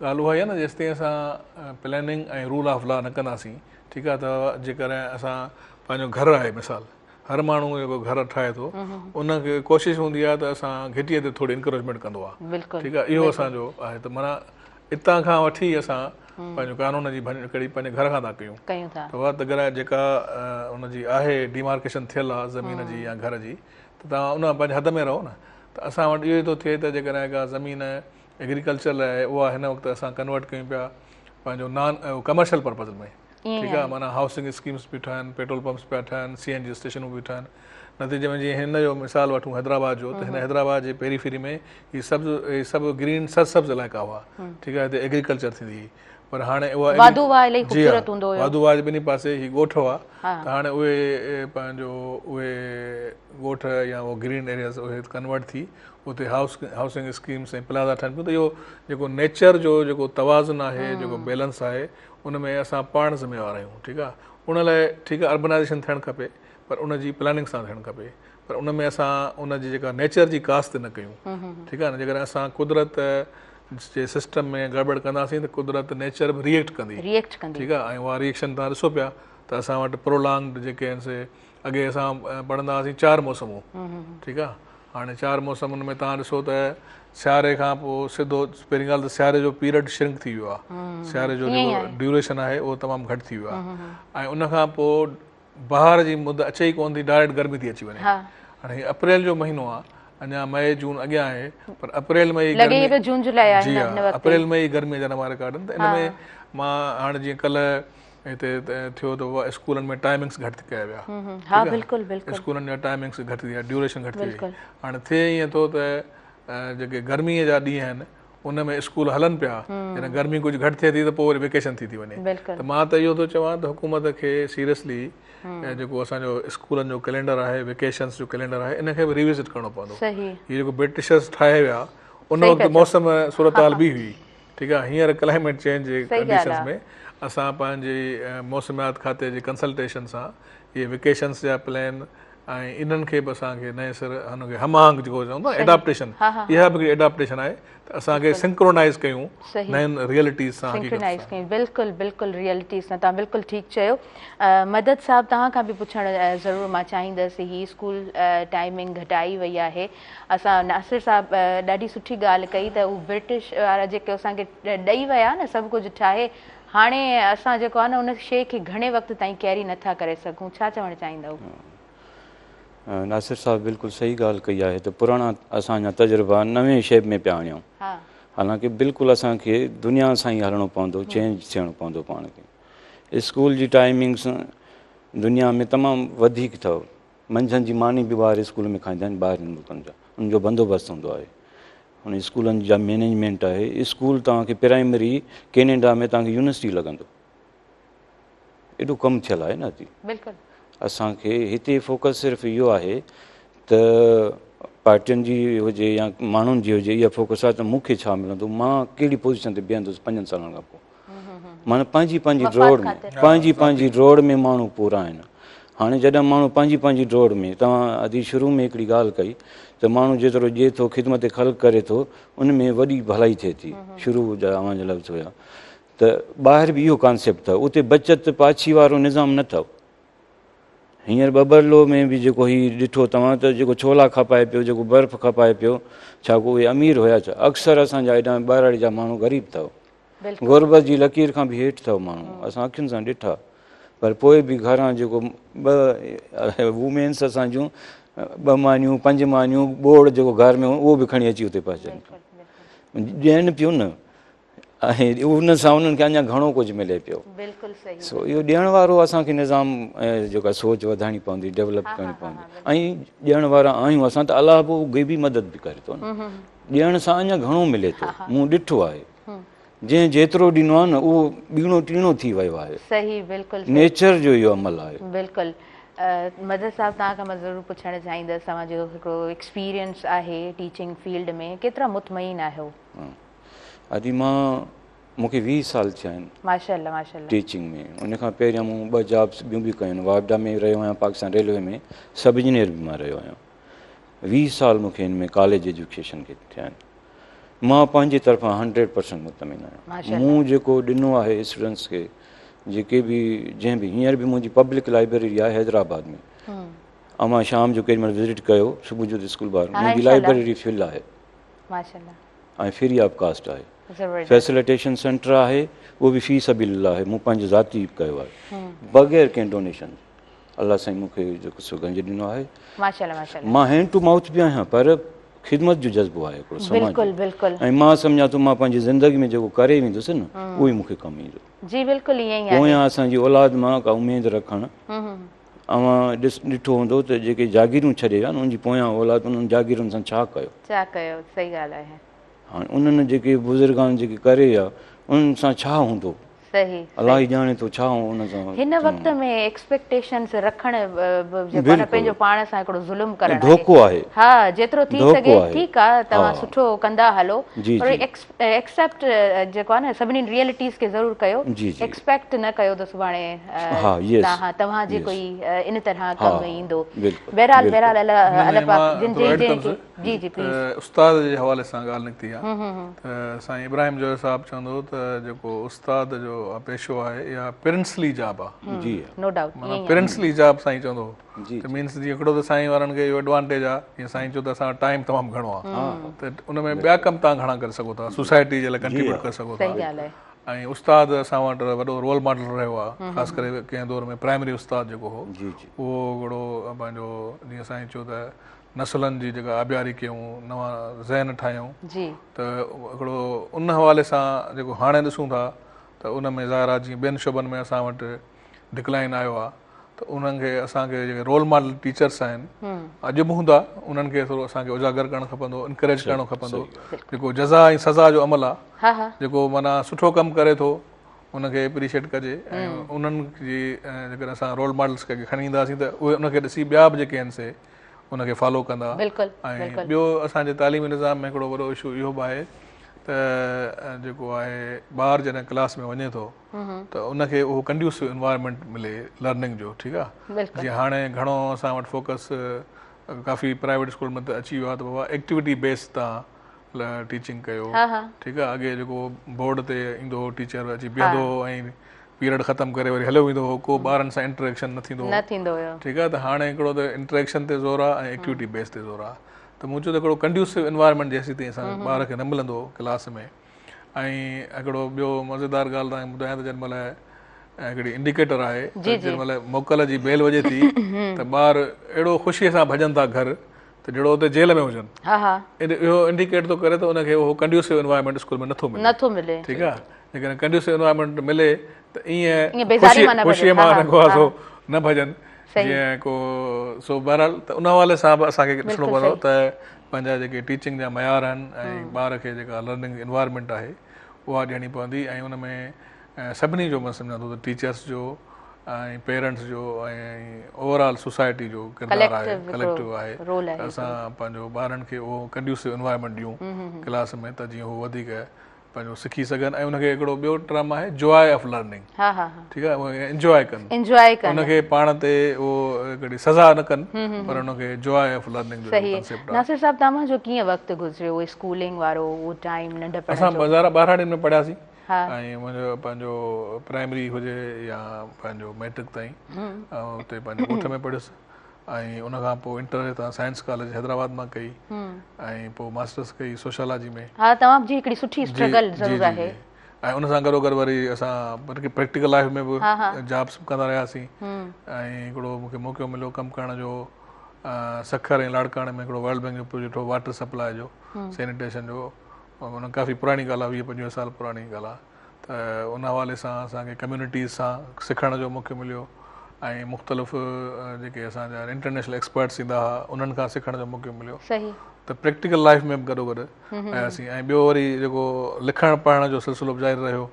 ڳالهه اها ئي آهي نه جيستائين اسان پلاننگ ۽ رول آف لا نه ڪنداسين ٺيڪ آهي ته جيڪڏهن اسان پنهنجو گهر آهي مثال هر ماڻهو جيڪو گهر ٺاهي ٿو ان کي ڪوشش هوندي آهي ته اسان گهٽي تي ٿوري انڪروچمينٽ ڪندو آهي ٺيڪ آهي اهو اسان جو آهي ته معنيٰ اتان کان وٺي اسان پنهنجو قانون جي ڀڃڪڙي پنهنجي گهر کان ٿا ڪيون ڪيون ٿا ته اها ته گهر جيڪا ان جي آهي ڊيمارڪيشن ٿيل آهي زمين جي يا گهر جي ته توهان ان پنهنجي حد ۾ رهو نه ته اسان وٽ اهو ئي ٿو ٿئي ته جيڪڏهن ڪا زمين ايگريڪلچر لاء آهي اها هن وقت اسان ڪنورٽ ڪيون پيا پنهنجو نان ڪمرشل پرپز ۾ ٺيڪ آهي معنيٰ هائوسنگ اسڪيمس پيون ٺهن پيٽرول پمپس پيا ٺهن سي اين جي اسٽيشنون پيون ٺهن نتيجي ۾ جيئن هن جو مثال وٺون حيدرآباد جو ته هن حيدرآباد جي پيري ڦيري ۾ هي سبز هي سڀ گرين سرسبز علائقا هئا ٺيڪ آهي هتي ايگريڪلچر ٿيندي هئي پر هاڻي اها واڌو واهه الائي خوبصورت هوندو هيو واڌو واهه جي ٻنهي پاسي هي ڳوٺ هئا ته هاڻي اهي پنهنجو اهي ڳوٺ يا اهو گرين ايرياز اهي ڪنورٽ ٿي اتي هائوس هائوسنگ اسڪيمس ۽ پلازا ٺهن پيون ته اهو جيڪو نيچر جو جيڪو توازن آهي جيڪو بيلنس آهي ان ۾ اسان پاڻ ذميوار آهيون ٺيڪ آهي ان لاء ٺيڪ آهي اربنائزيشن ٿيڻ کپي پر ان جي پلاننگ سان ٿيڻ کپي پر ان ۾ اسان ان جي جيڪا نيچر جي ڪاست نه ڪيون ٺيڪ آهي نه جيڪڏهن اسان قدرت جي سسٽم ۾ گڙٻڙ ڪنداسين ته قدرت نيچر به ريئيڪٽ ڪندي ريئيڪٽ ڪندي ٺيڪ آهي ۽ اها ريئيڪشن تان ڏسو پيا ته اسان وٽ پرولانگڊ جيڪي آهن سي اڳي اسان پڙهندا هئاسين چار موسمون ٺيڪ آهي هاڻي چار موسمن ۾ توهان ڏسو ته سياري کان پوء سڌو پهرين ڳالهه ته سياري جو پيريڊ شرنڪ ٿي ويو آهي سياري جو جيڪو ڊيوريشن آهي اهو تمام گهٽ ٿي ويو آهي ۽ ان کان پوء بهار جي مد اچي ئي ڪونه ٿي ڊائريڪٽ گرمي ٿي اچي وڃي هاڻي هي اپريل جو مهينو آهي اڃا مئي جون اڳيان آهي پر اپريل ۾ ئي لڳي پيو جون جولاء آهي هن وقت اپريل ۾ ئي گرمي جا نوان رڪارڊ آهن ته ان ۾ مان هاڻي جيئن ڪلهه هتي ٿيو ته اسڪولن ۾ ٽائمنگس گهٽ ڪيا ويا ها بلڪل بلڪل اسڪولن جا ٽائمنگس گهٽ ٿي ويا ڊيوريشن گهٽ ٿي وئي هاڻي ٿئي ائين ٿو ته جيڪي گرمي جا ڏينهن آهن ان ۾ اسڪول هلن پيا جڏهن گرمي ڪجهه گهٽ ٿئي ٿي ته پوء وري ويڪيشن ٿي ٿي وڃي ته مان ته اهو ٿو چوان ته حڪومت کي سيريسلي جيڪو اسان جو اسڪولن جو ڪئلينڊر آهي ويڪيشنس جو ڪئلينڊر آهي ان کي به ريوزٽ ڪرڻو پوندو هي جيڪو برٽشرس ٺاهي ويا ان وقت موسم صورتحال ٻي هئي ٺيڪ آهي هينئر ڪلائميٽ چينج جي ڪنڊيشنز ۾ اسان پنهنجي موسميات کاتي جي ڪنسلٽيشن سان اهي ويڪيشنس جا پلان ۽ انهن کي به اسان کي نئين سر هن کي هم آهنگ جيڪو چون ٿا ايڊاپٽيشن اها به هڪڙي ايڊاپٽيشن آهي ته اسان کي سنڪرونائز ڪيون نين ريئلٽيز سان حقيقت سنڪرونائز ڪيون بلڪل بلڪل ريئلٽيز سان توهان بلڪل ٺيڪ چيو مدد صاحب توهان کان به پڇڻ ضرور مان چاهيندس هي اسڪول ٽائمنگ گهٽائي وئي آهي اسان ناصر صاحب ڏاڍي سٺي ڳالهه ڪئي ته هو برٽش وارا جيڪي اسان کي ڏئي ويا نه سڀ ڪجهه ٺاهي هاڻي اسان جيڪو آهي نه ان شيء کي گهڻي وقت تائين ڪيري نٿا ڪري سگهون ڇا چوڻ چاهيندؤ؟ ناصر صاحب بلڪل صحيح ڳالهه ڪئي آهي ته پراڻا اسان جا تجربا نوين شيپ ۾ پيا آڻيون حالانڪه بلڪل اسان کي دنيا سان ئي هلڻو پوندو چينج ٿيڻو پوندو پاڻ کي اسڪول جي ٽائمنگس دنيا ۾ تمام وڌيڪ اٿو منجهند جي ماني به ٻار اسڪول ۾ کائيندا آهن ٻاهرين ملڪن جا ان جو بندوبست هوندو آهي ان اسڪولن جا مينيجمينٽ آهي اسڪول توهان کي پرائمري ڪينيڊا ۾ توهان کي يونيورسٽي لڳندو ايڏو ڪم ٿيل آهي نه اتي بلڪل اسان کي هتي فوڪس صرف اهو آهي ته پارٽين جي هجي يا ماڻهن جي هجي اها فوڪس آهي ته مون کي ڇا ملندو مان ڪهڙي پوزيشن تي بيهندس پنجن سالن کان پوء معنيٰ پنهنجي پنهنجي ڊوڙ ۾ پنهنجي پنهنجي ڊوڙ ۾ ماڻهو پورا آهن هاڻي جڏهن ماڻهو پنهنجي پنهنجي ڊوڙ ۾ توهان ادي شروع ۾ هڪڙي ڳالهه ڪئي ته ماڻهو جيترو ڏئي ٿو خدمت خلق ڪري ٿو ان ۾ وڏي ڀلائي ٿئي ٿي شروع جا اوهان جا لفظ هيا ته ٻاهر به اهو ڪانسيپٽ اٿو اتي بچت پاڇي وارو نظام نه اٿو هينئر ٻٻرلوء ۾ به جيڪو هي ڏٺو توهان ته جيڪو ڇولا کپائي پيو جيڪو برف کپائي پيو ڇا ڪو اهي امير هيا ڇا اڪثر اسان جا هيڏانهن ٻهراڙي جا ماڻهو غريب اٿو غربت جي لڪير کان به هيٺ اٿو ماڻهو اسان اکين سان ڏٺا پر پوء به گهران جيڪو ٻه وومينس اسان جون ٻه مانيون پنج مانيون ٻوڙ جيڪو گهر ۾ اهو به کڻي اچي اتي پهچن ڏين پيون نه. ۽ ان سان انهن کي اڃا گهڻو ڪجهه ملي پيو. بلڪل صحيح. سو اهو ڏيڻ وارو اسان کي نظام ۽ جيڪا سوچ وڌائڻي پوندي ڊيولپ ڪرڻي پوندي ۽ ڏيڻ وارا آهيون اسان ته الله به غيبي مدد به ڪري ٿو نه ڏيڻ سان اڃا گهڻو ملي ٿو مون ڏٺو آهي جنهن جيترو ڏنو آهي نه اهو ٻيڻو ٽيڻو ٿي ويو آهي. صحيح بلڪل صحيح. نيچر جو اهو عمل آهي. بلڪل مظهر صاحب توهان کان مان ضرور پڇڻ چاهيندس توهان جو هڪڙو ايڪسپيرينس آهي ٽيچنگ فيلڊ ۾ ڪيترا مطمئن آهيو؟ ادي مان مون کي 20 سال ٿيا آهن ماشاءالله ماشاءالله ٽيچنگ ۾ ان کان پهريان مون ٻه جابس ٻيون به ڪيون واپڊا ۾ رهيو آهيان پاڪستان ريلوي ۾ سب انجنيئر به مان رهيو آهيان 20 سال مون کي هن ۾ ڪاليج ايجوڪيشن کي ٿيا آهن مان پنهنجي طرفان 100% مطمئن آهيان مون جيڪو ڏنو آهي اسٽوڊنٽس کي جيڪي به جنهن به هينئر به منهنجي پبلڪ لائبريري آهي حيدرآباد ۾ اوهان شام جو ڪيڏي مهل وزٽ ڪيو صبح جو ته اسڪول ٻاهر منهنجي لائبريري فل آهي ماشاءالله ۽ فري آف ڪاسٽ آهي فيسليٽيشن سينٽر آهي اهو به في سبيل الله آهي مون پنهنجي ذاتي ڪيو آهي بغير ڪنهن ڊونيشن جي الله سائين مون کي جيڪو سو گنج ڏنو آهي ماشاءالله ماشاءالله مان هينڊ ٽو مائوٿ به آهيان پر خدمت جو جذبو آهي هڪڙو سماج بلڪل بلڪل ۽ مان سمجهان ٿو مان پنهنجي زندگي ۾ جيڪو ڪري ويندس نه اهو ئي مون کي ڪم ايندو جي بلڪل ائين ئي آهي پويان اسان جي اولاد مان ڪا اميد رکڻ اوهان ڏس ڏٺو هوندو ته جيڪي جاگيرون ڇڏي ويا انهن جي پويان اولاد انهن جاگيرن سان ڇا ڪيو؟ ڇا ڪيو صحيح ڳالهه آهي. هاڻي انهن جيڪي بزرگان جيڪي ڪري ويا انهن سان ڇا هوندو؟ صحيح الله ئي ڄاڻي ٿو ڇا انهن سان. هن وقت ۾ ايڪسپيڪٽيشنز رکڻ به جيڪو آهي نه پنهنجو پاڻ سان هڪڙو ظلم ڪرڻ آهي. ڌوڪو آهي. ها جيترو ٿي سگهي ٺيڪ آهي توهان سٺو ڪندا هلو پر ايڪسيپٽ جيڪو آهي نه سڀني ريئلٽيز کي ضرور ڪيو ايڪسپيڪٽ نه ڪيو ته سڀاڻي توهان جي ڪوئي ان طرح ڪم ايندو بهرحال بهرحال الله پاڪ جن جي جن کي جي جي پليز استاد جي حوالي سان ڳالهه نڪتي آهي ته سائين ابراهيم جويو صاحب چوندو هو ته جيڪو استاد جو پيشو آهي اها پرنسلي جاب آهي جي نو ڊائوٽ معنيٰ پرنسلي جاب سائين چوندو هو ته مينس جيئن هڪڙو ته سائين وارن کي اهو ايڊوانٽيج آ جيئن سائين چيو ته اسان وٽ ٽائيم تمام گهڻو آ ته ان ۾ ٻيا ڪم توهان گهڻا ڪري سگهو ٿا سوسائٽي جي لاء ڪنٽريبيوٽ ڪري سگهو ٿا ۽ استاد اسان وٽ وڏو رول ماڊل رهيو آ خاص ڪري ڪنهن دور ۾ پرائمري استاد جيڪو هو اهو هڪڙو پنهنجو جيئن سائين چيو ته نسلن جي جيڪا آبياري ڪيون نوان ذهن ٺاهيون ته هڪڙو ان حوالي سان جيڪو هاڻي ڏسون ٿا ته ان ۾ ظاهر آ جيئن ٻين شعبن ۾ اسان وٽ ڊڪلائن آيو آ ته انهن کي اسان کي جيڪي رول ماڊل ٽيچرس آهن اڄ به هوندا انهن کي ٿورو اسان کي اجاگر ڪرڻ کپندو انڪريج ڪرڻو کپندو جيڪو جزا ۽ سزا جو عمل آهي جيڪو معنيٰ سٺو ڪم ڪري ٿو ان کي اپريشيٽ ڪجي ۽ انهن جي جيڪڏهن اسان رول ماڊلس کي کڻي اينداسين ته اهي ان کي ڏسي ٻيا به جيڪي آهن سي ان کي فالو ڪندا ۽ ٻيو اسان جي تعليمي نظام ۾ هڪڙو وڏو اشو اهو به آهي ته جيڪو آهي ٻار جڏهن ڪلاس ۾ وڃي ٿو ته ان کي اهو ڪنڊيوسو انوائرمينٽ ملي لرننگ جو ٺيڪ آ جيئن هاڻي گهڻو اسان وٽ فوڪس ڪافي پرائيويٽ اسڪول ۾ ته اچي ويو آ ته بابا ايڪٽيوٽي بيس تان ٽيچنگ ڪيو ٺيڪ آ اڳي جيڪو بورڊ تي ايندو هو ٽيچر اچي بيهندو هو ۽ پيريڊ ختم ڪري وري هليو ويندو هو ڪو ٻارن سان انٽريڪشن نه ٿيندو هو ٺيڪ آ ته هاڻي هڪڙو ته انٽريڪشن تي زور آ ۽ ايڪٽيوٽي بيس تي زور آ ته مون چيو ته هڪڙو ڪنڊيوسو انوائرمينٽ جيسين تائين اسان ٻار کي نه ملندو ڪلاس ۾ ۽ هڪڙو ٻيو مزيدار ڳالهه توهان کي ٻڌايان ته جنهن مهل هڪڙي انڊيڪيٽر آهي ته جنهن مهل موڪل جي بيل وڄي ٿي ته ٻار اهڙو خوشي سان ڀڄن ٿا گهر ته جهڙو اتي جيل ۾ هجن اهو انڊيڪيٽ ٿو ڪري ته ان کي اهو ڪنڊيوسو انوائرمينٽ اسڪول ۾ نٿو ملي نٿو ملي ٺيڪ آهي جيڪڏهن ڪنڊيوسو انوائرمينٽ ملي ته ائين خوشي خوشي مان نه سو نه ڀڄن جيئن ڪو سو بهرحال ته ان حوالي سان به اسان کي ڏسڻو پوندو ته پنهنجا جيڪي ٽيچنگ جا معيار آهن ۽ ٻار کي جيڪا لرننگ انوائرمينٽ آهي اها ڏيڻي پوندي ۽ ان ۾ سڀني جو مان سمجهان ٿو ته ٽيچرس جو ۽ پيرنٽس جو ۽ اوور آل سوسائٽي جو ڪردار آهي ڪليڪٽو آهي ته اسان پنهنجو ٻارن کي اهو ڪنڊيوسو انوائرمينٽ ڏيون ڪلاس ۾ ته جيئن هو وڌيڪ پنهنجو سکي سگهن ۽ ان کي هڪڙو ٻيو ٽرم آهي جواء آف لرننگ ها ها ها ٺيڪ آهي انجواء ڪن انجواء ڪن ان کي پاڻ تي اهو هڪڙي سزا نه ڪن پر ان کي جواء آف لرننگ جو ڪنسيپٽ آهي. ناصر صاحب توهان جو ڪيئن وقت گذريو اسڪولنگ وارو اهو ٽائيم ننڍپڻ جو؟ اسان بظاهر ٻهراڙين ۾ پڙهياسين ۽ منهنجو پنهنجو پرائمري هجي يا پنهنجو ميٽرڪ تائين اتي پنهنجي ڳوٺ ۾ پڙهيس ۽ ان کان پوء انٽر هتان سائنس ڪاليج حيدرآباد مان ڪئي ۽ پوء ماسٽرس ڪئي سوشالاجي ۾. ها توهان جي هڪڙي سٺي اسٽرگل ضرور آهي. ۽ ان سان گڏو گڏ وري اسان پريڪٽيڪل لائف ۾ به جابس به ڪندا رهياسين ۽ هڪڙو مون کي موقعو مليو ڪم ڪرڻ جو سکر ۽ لاڙڪاڻي ۾ هڪڙو ورلڊ بينڪ جو پروجيڪٽ هو واٽر سپلاء جو سينيٽيشن جو ان ڪافي پراڻي ڳالهه آهي 20 25 سال پراڻي ڳالهه آهي ته ان حوالي سان اسان کي ڪميونٽيز سان سکڻ جو موقعو مليو ۽ مختلف جيڪي اسان جا انٽرنيشنل ايڪسپرٽس ايندا هئا انهن کان سکڻ جو موقعو مليو صحيح ته پريڪٽيڪل لائف ۾ به گڏو گڏ آياسين ۽ ٻيو وري جيڪو لکڻ پڙهڻ جو سلسلو به جاري رهيو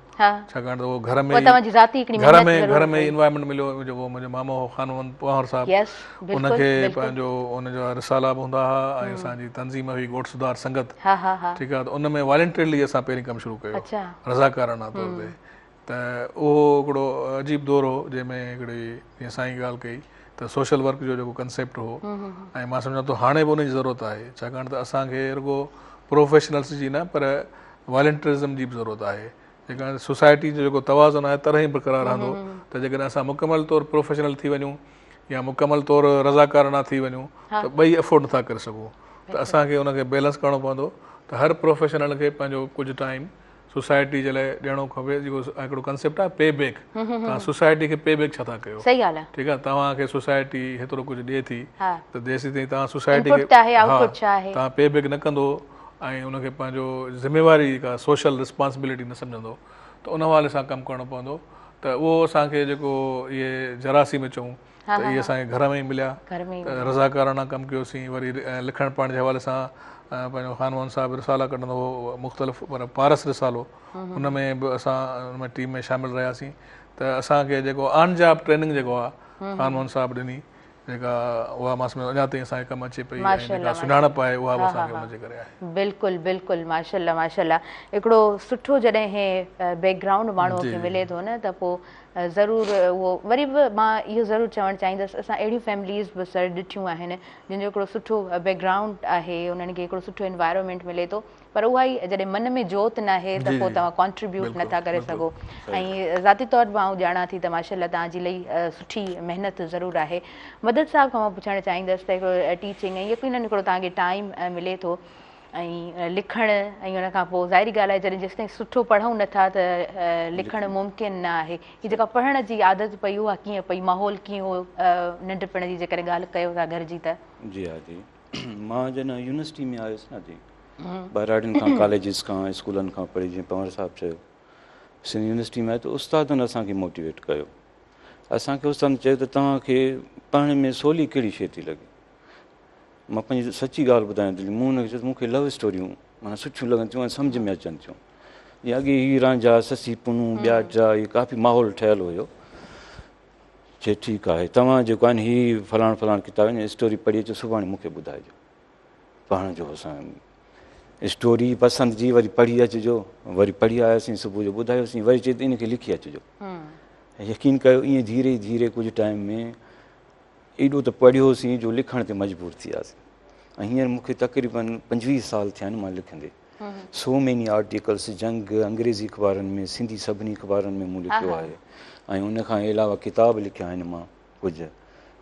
ڇاڪاڻ ته اهو گهر ۾ گهر ۾ گهر ۾ انوائرمينٽ مليو جيڪو منهنجو مامو هو خان محمد پنهور صاحب ان کي پنهنجو ان جا رسالا به هوندا هئا ۽ اسان جي تنظيم هئي ڳوٺ سڌار سنگت ٺيڪ آهي ته ان ۾ والنٽرلي اسان پهرين ڪم شروع ڪيو رضاڪارانه طور تي ته اهو هڪڙو عجيب دور هو جنهن ۾ هڪڙي جيئن سائين ڳالهه ڪئي ته سوشل ورڪ جو جيڪو ڪنسيپٽ هو ۽ مان سمجهان ٿو هاڻي به ان جي ضرورت آهي ڇاڪاڻ ته اسان کي رڳو پروفيشنلس جي نه پر والنٽرزم جي به ضرورت آهي جيڪا سوسائٽي جو جيڪو توازن آهي تڏهن ئي برقرار رهندو ته جيڪڏهن اسان مڪمل طور پروفيشنل ٿي وڃون يا مڪمل طور رضاڪارانه ٿي وڃون ته ٻئي افورڊ نٿا ڪري سگهون ته اسان کي ان کي بيلنس ڪرڻو پوندو ته هر پروفيشنل کي پنهنجو ڪجهه ٽائيم سوسائٽي جي لاء ڏيڻو کپي جيڪو هڪڙو ڪنسيپٽ آهي پي بيڪ توهان سوسائٽي کي پي بيڪ ڇا ٿا ڪيو صحيح ڳالهه آهي ٺيڪ آهي توهان کي سوسائٽي هيترو ڪجهه ڏئي ٿي ته جيسين تائين توهان سوسائٽي کي توهان پي بيڪ نه ڪندو ۽ ان کي پنهنجو ذميواري جيڪا سوشل رسپانسبلٽي نه سمجهندو ته ان حوالي سان ڪم ڪرڻو پوندو ته اهو اسان کي جيڪو اهي جراثيم چئون ته اهي اسان کي گهر ۾ ئي مليا ته رضاڪارانه ڪم ڪيوسين وري لکڻ پڙهڻ جي حوالي سان پنهنجو خان محمد صاحب رسالا ڪڍندو هو مختلف پر پارس رسالو ان ۾ به اسان ان ۾ ٽيم ۾ شامل رهياسين ته اسان کي جيڪو آن جاب ٽريننگ جيڪو آهي خان محمد صاحب ڏني جيڪا اها مان سمجهان ٿو اڃا تائين اسان کي ڪم اچي پئي ۽ جيڪا سڃاڻپ آهي اها به اسان کي ان جي ڪري آهي. بلڪل بلڪل ماشاءالله ماشاءالله هڪڙو سٺو جڏهن هي بيڪ گرائونڊ ماڻهو کي ملي ٿو نه ته پو ضرور اهو وري به مان اهو ضرور چوڻ چاهيندس اسان اهڙيون فيمليز به سر ڏٺيون آهن جن جو هڪڙو سٺو بيڪ گرائونڊ آهي انهن کي هڪڙو سٺو انوائرمينٽ ملي ٿو پر اها ئي جڏهن من ۾ جوت ناهي ته پوء توهان ڪانٽريبيوٽ نٿا ڪري سگهو ۽ ذاتي طور به آئون ڄاڻان ٿي ته ماشاء الله توهان جي الائي سٺي محنت ضرور آهي. مدد صاحب کان مان پڇڻ چاهيندس ته هڪڙو ٽيچنگ ۽ يقينن هڪڙو توهان کي ٽائيم ملي ٿو ۽ لکڻ ۽ ان کان پوء ظاهري ڳالهه آهي جڏهن جيستائين سٺو پڙهون نٿا ته لکڻ ممڪن نه آهي. هي جيڪا پڙهڻ جي عادت پئي اها ڪيئن پئي ماحول ڪيئن هو ننڍپڻ جي جيڪڏهن ڳالهه ڪيو ٿا گهر جي ته. جي ها جي مان جڏهن يونيورسٽي ۾ آيس نه جي ٻهراڙين کان ڪاليجز کان اسڪولن کان پڙهي جيئن پنهور صاحب چيو سنڌ يونيورسٽي ۾ آيو ته استادن اسان کي موٽيويٽ ڪيو اسان کي استادن چيو ته توهان کي پڙهڻ ۾ سولي ڪهڙي شيء ٿي لڳي مان پنهنجي سچي ڳالهه ٻڌايان ٿو مون هن کي چيو مون کي لو اسٽوريون معنيٰ سٺيون لڳن ٿيون ۽ سمجهه ۾ اچن ٿيون جيئن اڳي هي رانجها سسي پنون ٻيا ٽيا هي ڪافي ماحول ٺهيل هيو چي ٺيڪ آهي توهان جيڪو آهن هي فلاڻ فلاڻ ڪتاب آهن اسٽوري پڙهي اچو سڀاڻي مون کي ٻڌائجو پڙهڻ جو اسان اسٽوري پسند جي وري پڙهي اچجو وري پڙهي آياسين صبح جو ٻڌايوسين وري چي ته ان کي لکي اچجو يقين ڪيو ائين ڌيري ڌيري ڪجهه ٽائيم ۾ ايڏو ته پڙهيوسين جو لکڻ تي مجبور ٿي وياسين ۽ هينئر مون کي تقريبن 25 سال ٿيا آهن مان لکندي سو ميني آرٽيڪلس جنگ انگريزي اخبارن ۾ سنڌي سڀني اخبارن ۾ مون لکيو آهي ۽ ان کان علاوه ڪتاب لکيا آهن مان ڪجهه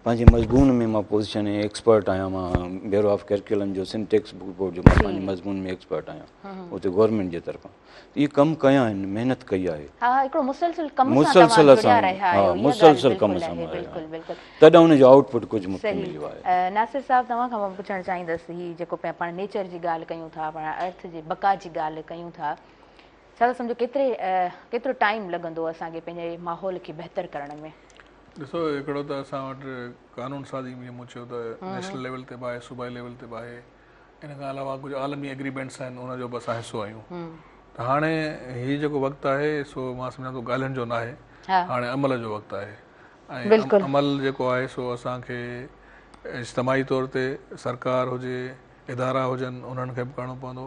پنهنجي مضمون ۾ مان پوزيشن ۽ ايڪسپرٽ آهيان مان بيورو آف ڪريڪولم جو سنڌ ٽيڪسٽ بڪ بورڊ جو مان پنهنجي مضمون ۾ ايڪسپرٽ آهيان اتي گورنمينٽ جي طرفان اهي ڪم ڪيا آهن محنت ڪئي آهي ها هڪڙو مسلسل ڪم سان توهان جڙيا رهيا آهيو مسلسل ڪم سان بلڪل بلڪل تڏهن ان جو آئوٽ پٽ ڪجهه مون کي مليو آهي. ناصر صاحب توهان کان مان پڇڻ چاهيندس هي جيڪو پاڻ نيچر جي ڳالهه ڪيون ٿا پاڻ ارٿ جي بقا جي ڳالهه ڪيون ٿا ڇا ٿا سمجهو ڪيتري ڪيترو ٽائيم لڳندو اسان کي پنهنجي ماحول کي بهتر ڪرڻ ۾؟ ڏسو هڪڙو ته اسان وٽ قانون سازي جيئن مون چيو ته نيشنل ليول تي به آهي صوبائي ليول تي به آهي ان کان علاوه ڪجهه عالمي ايگريمينٽس آهن ان جو به اسان حصو آهيون ته هاڻي هي جيڪو وقت آهي سو مان سمجهان ٿو ڳالهين جو ناهي هاڻي عمل جو وقت آهي ۽ عمل جيڪو آهي سو اسان کي اجتماعي طور تي سرڪار هجي ادارا هجن انهن کي به ڪرڻو پوندو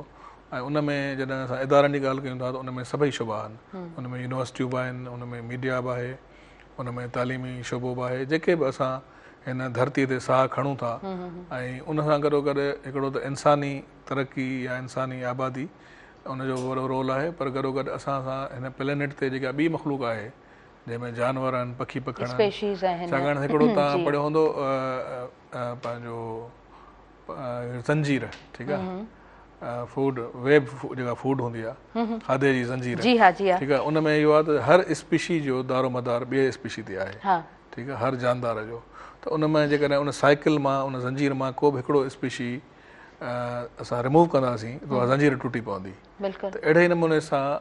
۽ ان ۾ جڏهن اسان ادارن جي ڳالهه ڪيون ٿا ته ان ۾ سڀئي شعبا آهن ان ۾ يونيورسٽيون به آهن ان ۾ ميڊيا به آهي ان ۾ تعليمي شعبو به آهي جيڪي به اسان هن ڌرتي تي ساهه کڻون ٿا ۽ ان سان گڏو گڏ هڪڙو ته انساني ترقي يا انساني آبادي ان جو وڏو رول آهي پر گڏو گڏ اسان سان هن پلينيٽ تي جيڪا ٻي مخلوق آهي جنهن ۾ جانور آهن، پکي پکڻ آهن. اسپيشيز آهن. ڇاڪاڻ ته هڪڙو توهان پڙهيو هوندو پنهنجو زنجير ٺيڪ آهي فوڊ ويب جيڪا فوڊ هوندي آهي کاڌي جي زنجير جي ها جي ها ٺيڪ آهي ان ۾ اهو آهي ته هر اسپيشي جو دارو مدار ٻئي اسپيشي تي آهي ٺيڪ آهي هر جاندار جو ته ان ۾ جيڪڏهن ان سائيڪل مان ان زنجير مان ڪو به هڪڙو اسپيشي اسان ريموو ڪنداسين ته اها زنجير ٽٽي پوندي ته اهڙي ئي نموني سان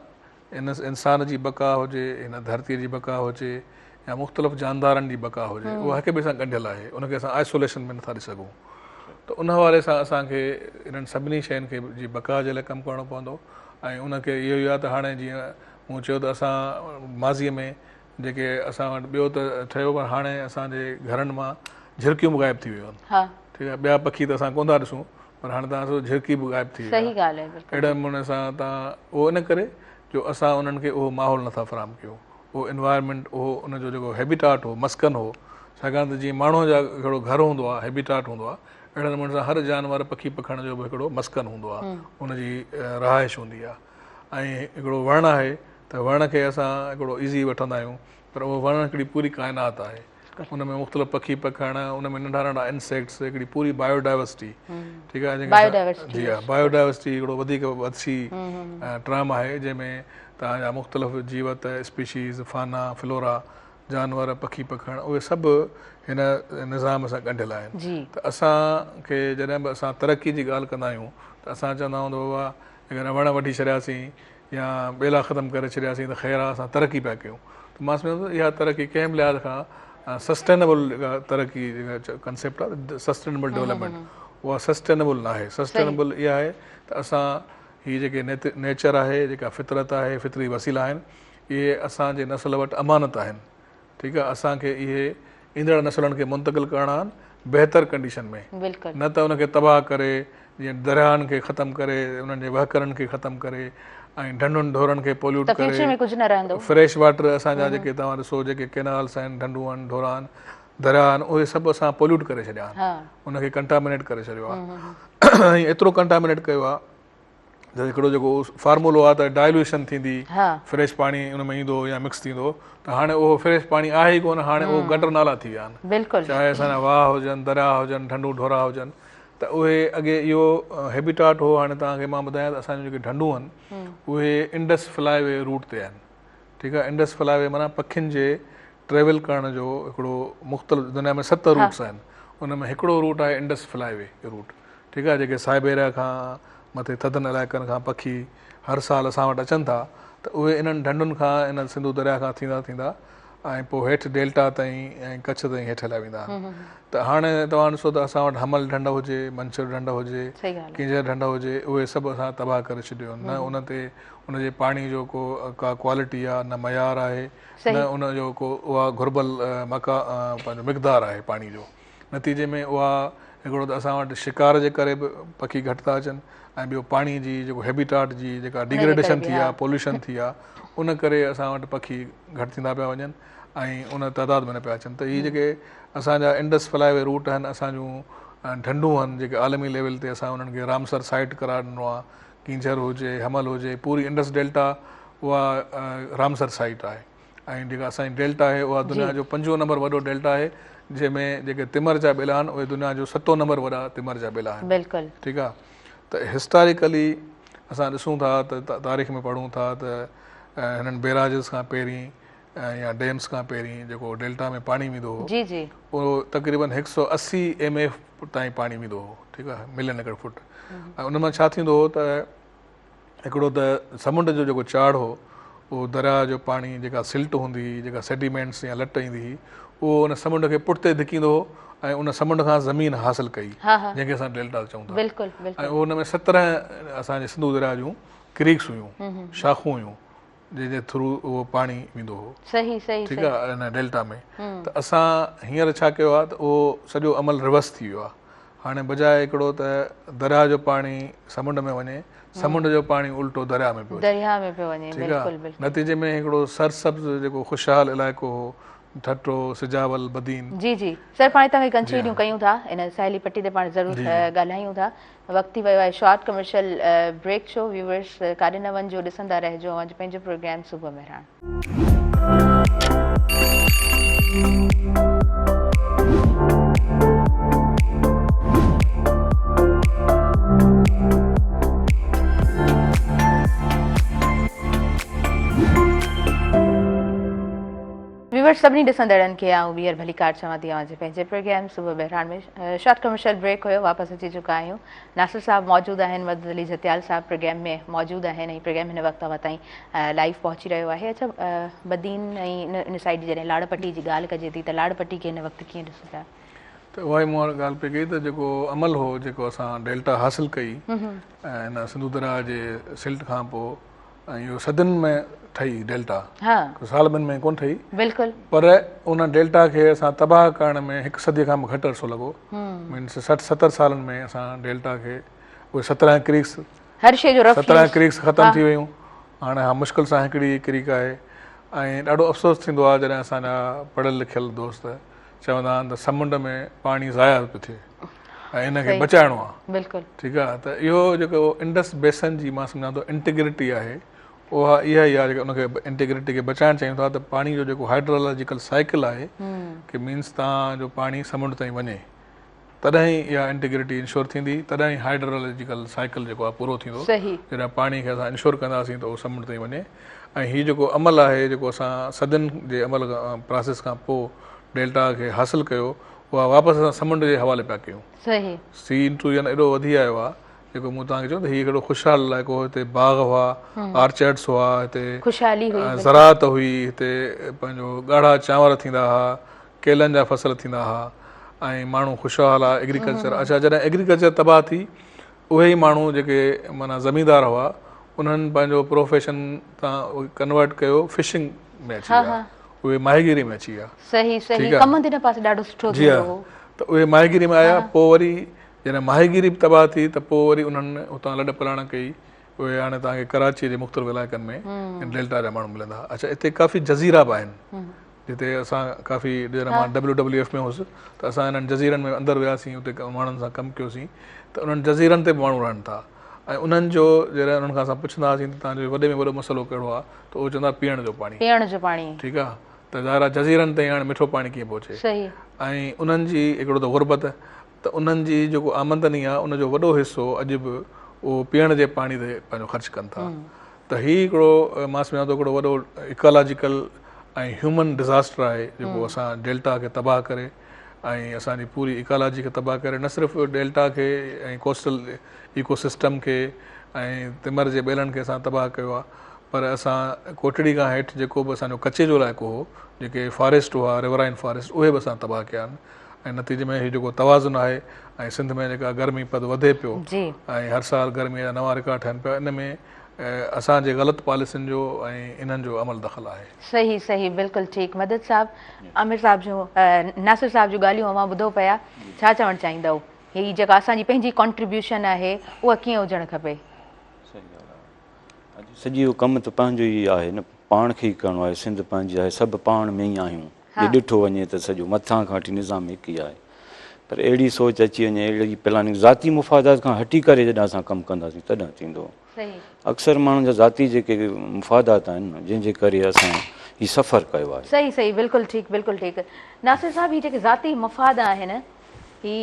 ان انسان جي بقا هجي، هن ڌرتيء جي بقا هجي يا مختلف جاندارن جي بقا هجي اها هڪ ٻئي سان ڳنڍيل آهي ان کي اسان آئسوليشن ۾ نٿا ڏسي سگهون ته ان حوالي سان اسان کي انهن سڀني شين کي جي بقا جي لاء ڪم ڪرڻو پوندو ۽ ان کي اهو ئي آهي ته هاڻي جيئن مون چيو ته اسان ماضيء ۾ جيڪي اسان وٽ ٻيو ته ٺهيو پر هاڻي اسان جي گهرن مان جهرڪيون به غائب ٿي ويون آهن ٺيڪ آهي ٻيا پکي ته اسان ڪونه ٿا ڏسون پر هاڻي تان ڏسو جهرڪي به غائب ٿي وئي صحيح ڳالهه آهي بلڪل اهڙي نموني سان تان اهو ان ڪري جو اسان انهن کي اهو ماحول نٿا فراهم ڪيون اهو انوائرمينٽ اهو ان جو جيڪو هيبيٽاٽ هو مسڪن هو ڇاڪاڻ ته جيئن ماڻهوء جا هڪڙو گهر هوندو آهي هيبيٽاٽ هوندو آهي اهڙي نموني سان هر جانور پکي پکڻ جو به هڪڙو مسڪن هوندو آهي ان جي رهائش هوندي آهي ۽ هڪڙو وڻ آهي ته وڻ کي اسان هڪڙو ايزي وٺندا آهيون پر اهو وڻ هڪڙي پوري ڪائنات آهي ان ۾ مختلف پکي پکڻ ان ۾ ننڍا ننڍا انسيڪٽس هڪڙي پوري بايو ڊائيورسٽي ٺيڪ آهي جي ها بايو ڊائيورسٽي هڪڙو وڌيڪ وسيع ٽرم آهي جنهن ۾ توهان جا مختلف جيوت اسپيشيز فانا فلورا جانور پکي پکڻ اهي سڀ هن نظام سان ڳنڍيل آهن ته اسان کي جڏهن به اسان ترقي جي ڳالهه ڪندا آهيون ته اسان چوندا آهيون ته بابا جيڪڏهن وڻ وڍي ڇڏياسين يا ٻيلا ختم ڪري ڇڏياسين ته خير آ اسان ترقي پيا ڪيون ته مان سمجهان ٿو اها ترقي ڪنهن به لحاظ کان سسٽينبل جيڪا ترقي جيڪا ڪنسيپٽ آ سسٽينبل ڊولپمينٽ اها سسٽينبل ناهي سسٽينبل اها آهي ته اسان هي جيڪي نيچر آهي جيڪا فطرت آهي فطري وسيلا آهن اهي اسان جي نسل وٽ امانت آهن ٺيڪ آ اسان کي اهي ايندڙ نسلن کي منتقل ڪرڻا آهن بهتر ڪنڊيشن ۾ نه ته ان کي تباهه ڪري جيئن درياهن کي ختم ڪري انهن جي وهڪرن کي ختم ڪري ۽ ڍنڍن ڍورن کي پوليوٽ ڪري فريش واٽر اسان جا جيڪي توهان ڏسو جيڪي ڪينالس آهن ڍنڍون آهن ڍورا آهن درياهه آهن اهي سڀ اسان پوليوٽ ڪري ڇڏيا آهن ان کي ڪنٽامينيٽ ڪري ڇڏيو آهي ۽ ايترو ڪنٽامينيٽ ڪيو آهي ته هڪڙو جيڪو فارمولو آهي ته ڊائلوشن ٿيندي فريش پاڻي ان ۾ ايندو يا مڪس ٿيندو ته هاڻي اهو فريش پاڻي آهي ئي ڪونه هاڻي اهو گٽر نالا ٿي ويا آهن بلڪل چاهي اسان جا واهه هجن درياهه هجن ڍنڍون ڍورا هجن ته اهي اڳي اهو هيبيٽاٽ هو هاڻي توهان کي مان ٻڌايان ته اسان جون جيڪي ڍنڍون آهن اهي انڊس فلائي وي روٽ تي آهن ٺيڪ آهي انڊس فلائي وي معنيٰ پکين جي ٽريول ڪرڻ جو هڪڙو مختلف دنيا ۾ ست روٽس آهن ان ۾ هڪڙو روٽ آهي انڊس فلائي وي روٽ ٺيڪ آهي جيڪي سائبيريا کان مٿي ٿڌن علائقن کان پکي هر سال اسان وٽ اچن ٿا ته اهي انهن ڍنڍن کان ان سنڌو درياء کان ٿيندا ٿيندا ۽ پوء هيٺ ڊيلٽا تائين ۽ ڪڇ تائين هيٺ هليا ويندا آهن ته هاڻي توهان ڏسو ته اسان وٽ حمل ڍنڍ هجي منڇر ڍنڍ هجي ڪينجهر ڍنڍ هجي اهي سڀ اسان تباهه ڪري ڇڏيو نه ان تي ان جي پاڻي جو ڪو ڪا ڪوالٽي آهي نه معيار آهي نه ان جو ڪو اها گهربل مقا پنهنجو مقدار آهي پاڻي جو نتيجي ۾ اها هڪڙو ته اسان وٽ شڪار جي ڪري به پکي گهٽ ٿا اچن ۽ ٻيو پاڻي جي جيڪو هيبيٽاٽ جي جيڪا ڊيگريڊيشن ٿي آهي پوليوشن ٿي آهي ان ڪري اسان وٽ پکي گهٽ ٿيندا پيا وڃن ۽ ان تعداد ۾ نه پيا اچن ته هي جيڪي اسان جا انڊس فلائي وي روٽ آهن اسان جون ڍنڍون آهن جيڪي عالمي ليول تي اسان انهن کي رامسر سائيٽ قرار ڏنو آهي ڪينجهر هجي حمل هجي پوري انڊس ڊيلٽا اها رامسر سائيٽ آهي ۽ جيڪا اسان جي ڊيلٽا آهي اها دنيا جو پنجون نمبر وڏو ڊيلٽا آهي جنهن ۾ جيڪي تمر جا ٻيلا آهن اهي دنيا جو ستون نمبر وڏا تمر جا ٻيلا آهن بلڪل ٺيڪ آهي ته هسٽاريڪلي اسان ڏسون ٿا ته تاريخ ۾ پڙهون ٿا ته هنن بيراجز کان پهرين يا ڊيمز کان پهرين جيڪو ڊيلٽا ۾ پاڻي ويندو هو جي جي اهو تقريبن هڪ سو اسي ايم ايف تائين پاڻي ويندو هو ٺيڪ آهي ملين ايڪڙ فٽ ۽ ان مان ڇا ٿيندو هو ته هڪڙو ته سمنڊ جو جيڪو چاڙهه هو اهو درياء جو پاڻي جيڪا سلٽ هوندي هئي جيڪا سيڊيمينٽس يا لٽ ايندي هئي اهو ان سمنڊ کي پٺتي ڌڪيندو هو ۽ ان سمنڊ کان زمين حاصل ڪئي جنهن کي اسان ڊيلٽا چئون ٿا ۽ اهو ان ۾ 17 اسان جي سنڌو درياء جون ڪريڪس هيون شاخون هيون جنهن جي ٿرو اهو پاڻي ويندو هو صحيح صحيح ٺيڪ آهي ان ڊيلٽا ۾ ته اسان هينئر ڇا ڪيو آهي ته اهو سڄو عمل ريورس ٿي ويو آهي هاڻي بجاء هڪڙو ته درياء جو پاڻي سمنڊ ۾ وڃي سمنڊ جو پاڻي الٽو درياء ۾ پيو درياء ۾ پيو وڃي بلڪل بلڪل نتيجي ۾ هڪڙو سرسبز جيڪو خوشحال علائقو هو ٺٽو سجاول بدين جي جي سر پاڻ هتان کي ڪنچي ڏيون ڪيون ٿا ان ساحلي پٽي تي پاڻ ضرور ڳالهايون ٿا وقت ٿي ويو آهي شارٽ ڪمرشل بريڪ جو ويورس ڪاڏي نه وڃجو ڏسندا رهجو اوهان جو پنهنجو پروگرام صبح مهراڻ. ويورز سڀني ڏسندڙن کي آئون ٻيهر ڀليڪار چوان ٿي اوهان جي پنهنجي پروگرام صبح بهراڻ ۾. شارٽ ڪمرشل بريڪ هيو، واپس اچي چڪا آهيون. ناصر صاحب موجود آهن، مدد علي جتيال صاحب پروگرام ۾ موجود آهن ۽ پروگرام هن وقت اوهان تائين لائيو پهچي رهيو آهي. اڇا بدين ۽ ان سائيڊ جڏهن لاڙ پٽي جي ڳالهه ڪجي ٿي ته لاڙ پٽي کي هن وقت ڪيئن ڏسو پيا؟ ته اها ئي مون ڳالهه پئي ڪئي ته جيڪو عمل هو جيڪو اسان ڊيلٽا حاصل ڪئي ۽ هن سنڌو درياء جي سلٽ کان پوء ۽ اهو صدين ۾ ٺهي ڊيلٽا سال ٻن ۾ ڪونه ٺهي بلڪل پر ان ڊيلٽا کي اسان تباهه ڪرڻ ۾ هڪ صدي کان به گهٽ عرصو لڳو مينس 60 70 سالن ۾ اسان ڊيلٽا کي اهي 17 ڪريڪس هر شيء جو رف 17 ڪريڪس ختم ٿي ويون هاڻي ها مشڪل سان هڪڙي ڪريڪ آهي ۽ ڏاڍو افسوس ٿيندو آهي جڏهن اسان جا پڙهيل لکيل دوست چوندا آهن ته سمنڊ ۾ پاڻي ضايع پيو ٿئي ۽ ان کي بچائڻو آهي بلڪل ٺيڪ آهي ته اهو جيڪو انڊس بيسن جي مان سمجهان ٿو انٽيگرٽي آهي اها اها ئي آهي جيڪا ان کي انٽيگرٽي کي بچائڻ چاهيون ٿا ته پاڻي جو جيڪو هائيڊرولاجيڪل سائيڪل آهي ڪي مينس تان جو پاڻي سمنڊ تائين وڃي تڏهن ئي اها انٽيگرٽي انشور ٿيندي تڏهن ئي هائيڊرولاجيڪل سائيڪل جيڪو آهي پورو ٿيندو جڏهن پاڻي کي اسان انشور ڪنداسين ته اهو سمنڊ تائين وڃي ۽ هي جيڪو عمل آهي جيڪو اسان صدين جي عمل پراسيس کان پوء ڊيلٽا کي حاصل ڪيو اها واپس اسان سمنڊ جي حوالي پيا ڪيون. صحيح. سي انٽروجن ايڏو وڌي آيو آهي جيڪو مون توهان کي چيو ته هي هڪڙو خوشحال علائقو هو هتي باغ هئا آرچرڊس هئا هتي خوشحالي هئي زراعت هئي هتي پنهنجو ڳاڙها چانور ٿيندا هئا ڪيلن جا فصل ٿيندا هئا ۽ ماڻهو خوشحال هئا ايگريڪلچر اڇا جڏهن ايگريڪلچر تباهه ٿي اهي ئي ماڻهو جيڪي معنيٰ زميندار هئا انهن پنهنجو پروفيشن تان ڪنورٽ ڪيو فشنگ ۾ اچي ويا اهي ماهيگيري ۾ اچي ويا. صحيح صحيح ڪمند هن پاسي ڏاڍو سٺو ٿيندو هو. ته اهي ماهيگيري ۾ آيا پوء وري جڏهن ماهيگيري به تباهه ٿي ته پوء وري انهن اتان لڏ پلاڻ ڪئي اهي هاڻي توهان کي ڪراچي جي مختلف علائقن ۾ ڊيلٽا جا ماڻهو ملندا. اڇا اتي ڪافي جزيرا به آهن جتي اسان ڪافي جڏهن مان ڊبليو ڊبليو ايف ۾ هوس ته اسان انهن جزيرن ۾ اندر وياسين اتي ماڻهن سان ڪم ڪيوسين ته انهن جزيرن تي به ماڻهو رهن ٿا ۽ انهن جو جڏهن انهن کان اسان پڇندا هئاسين ته توهان جو وڏي ۾ وڏو مسئلو ڪهڙو آهي ته اهو چوندا پيئڻ جو پاڻي. پيئڻ جو پاڻي. ٺيڪ آهي ته ظاهر آهي جزيرن تائين هاڻي مٺو پاڻي ڪيئن پهچي. صحيح. ۽ انهن جي هڪڙو ته غربت ته انهن جي جيڪو آمدني آهي ان جو وڏو حصو اڄ به اهو پيئڻ جي پاڻي تي پنهنجو خرچ ڪن ٿا ته هي هڪڙو مان سمجهان ٿو هڪڙو وڏو ايڪالاجيڪل ۽ هيومن ڊزاسٽر آهي جيڪو اسان ڊيلٽا کي تباهه ڪري ۽ اسان جي پوري ايڪالاجي کي تباهه ڪري نه صرف ڊيلٽا کي ۽ ڪوسٽل ايڪو سسٽم کي ۽ تمر جي ٻيلن کي اسان تباهه ڪيو آهي پر اسان ڪوٽڙي کان هيٺ جيڪو به اسان جو ڪچي جو علائقو هو جيڪي فاريسٽ هئا ريورائن فاريسٽ اهي به اسان تباهه ڪيا آهن ۽ نتيجي ۾ هي جيڪو توازن آهي ۽ سنڌ ۾ جيڪا گرمي پد وڌي پيو ۽ هر سال گرمي جا نوان رڪارڊ ٺهن پيا ان ۾ اسان جي غلط پاليسين جو ۽ انهن جو عمل دخل آهي. صحيح صحيح بلڪل ٺيڪ مدد صاحب عامر صاحب جون ناصر صاحب جون ڳالهيون اوهان ٻڌو پيا ڇا چوڻ چاهيندؤ هي جيڪا اسان جي پنهنجي ڪنٽريبيوشن آهي اها ڪيئن هجڻ کپي. صحيح ڳالهه آهي اڄ سڄو ڪم ته پنهنجو ئي آهي نه پاڻ کي ئي ڪرڻو آهي سنڌ پنهنجي آهي سڀ پاڻ ۾ ئي آهيون جي ڏٺو وڃي ته سڄو مٿان کان وٺي نظام هڪ ئي آهي پر اهڙي سوچ اچي وڃي اهڙي پلاننگ ذاتي مفادات کان هٽي ڪري جڏهن اسان ڪم ڪنداسين تڏهن ٿيندو اڪثر ماڻهن جا ذاتي جيڪي مفادات آهن نه جنهن جي ڪري اسان هي سفر ڪيو آهي. صحيح صحيح بلڪل ٺيڪ بلڪل ٺيڪ ناصر صاحب هي جيڪي ذاتي مفاد آهن هي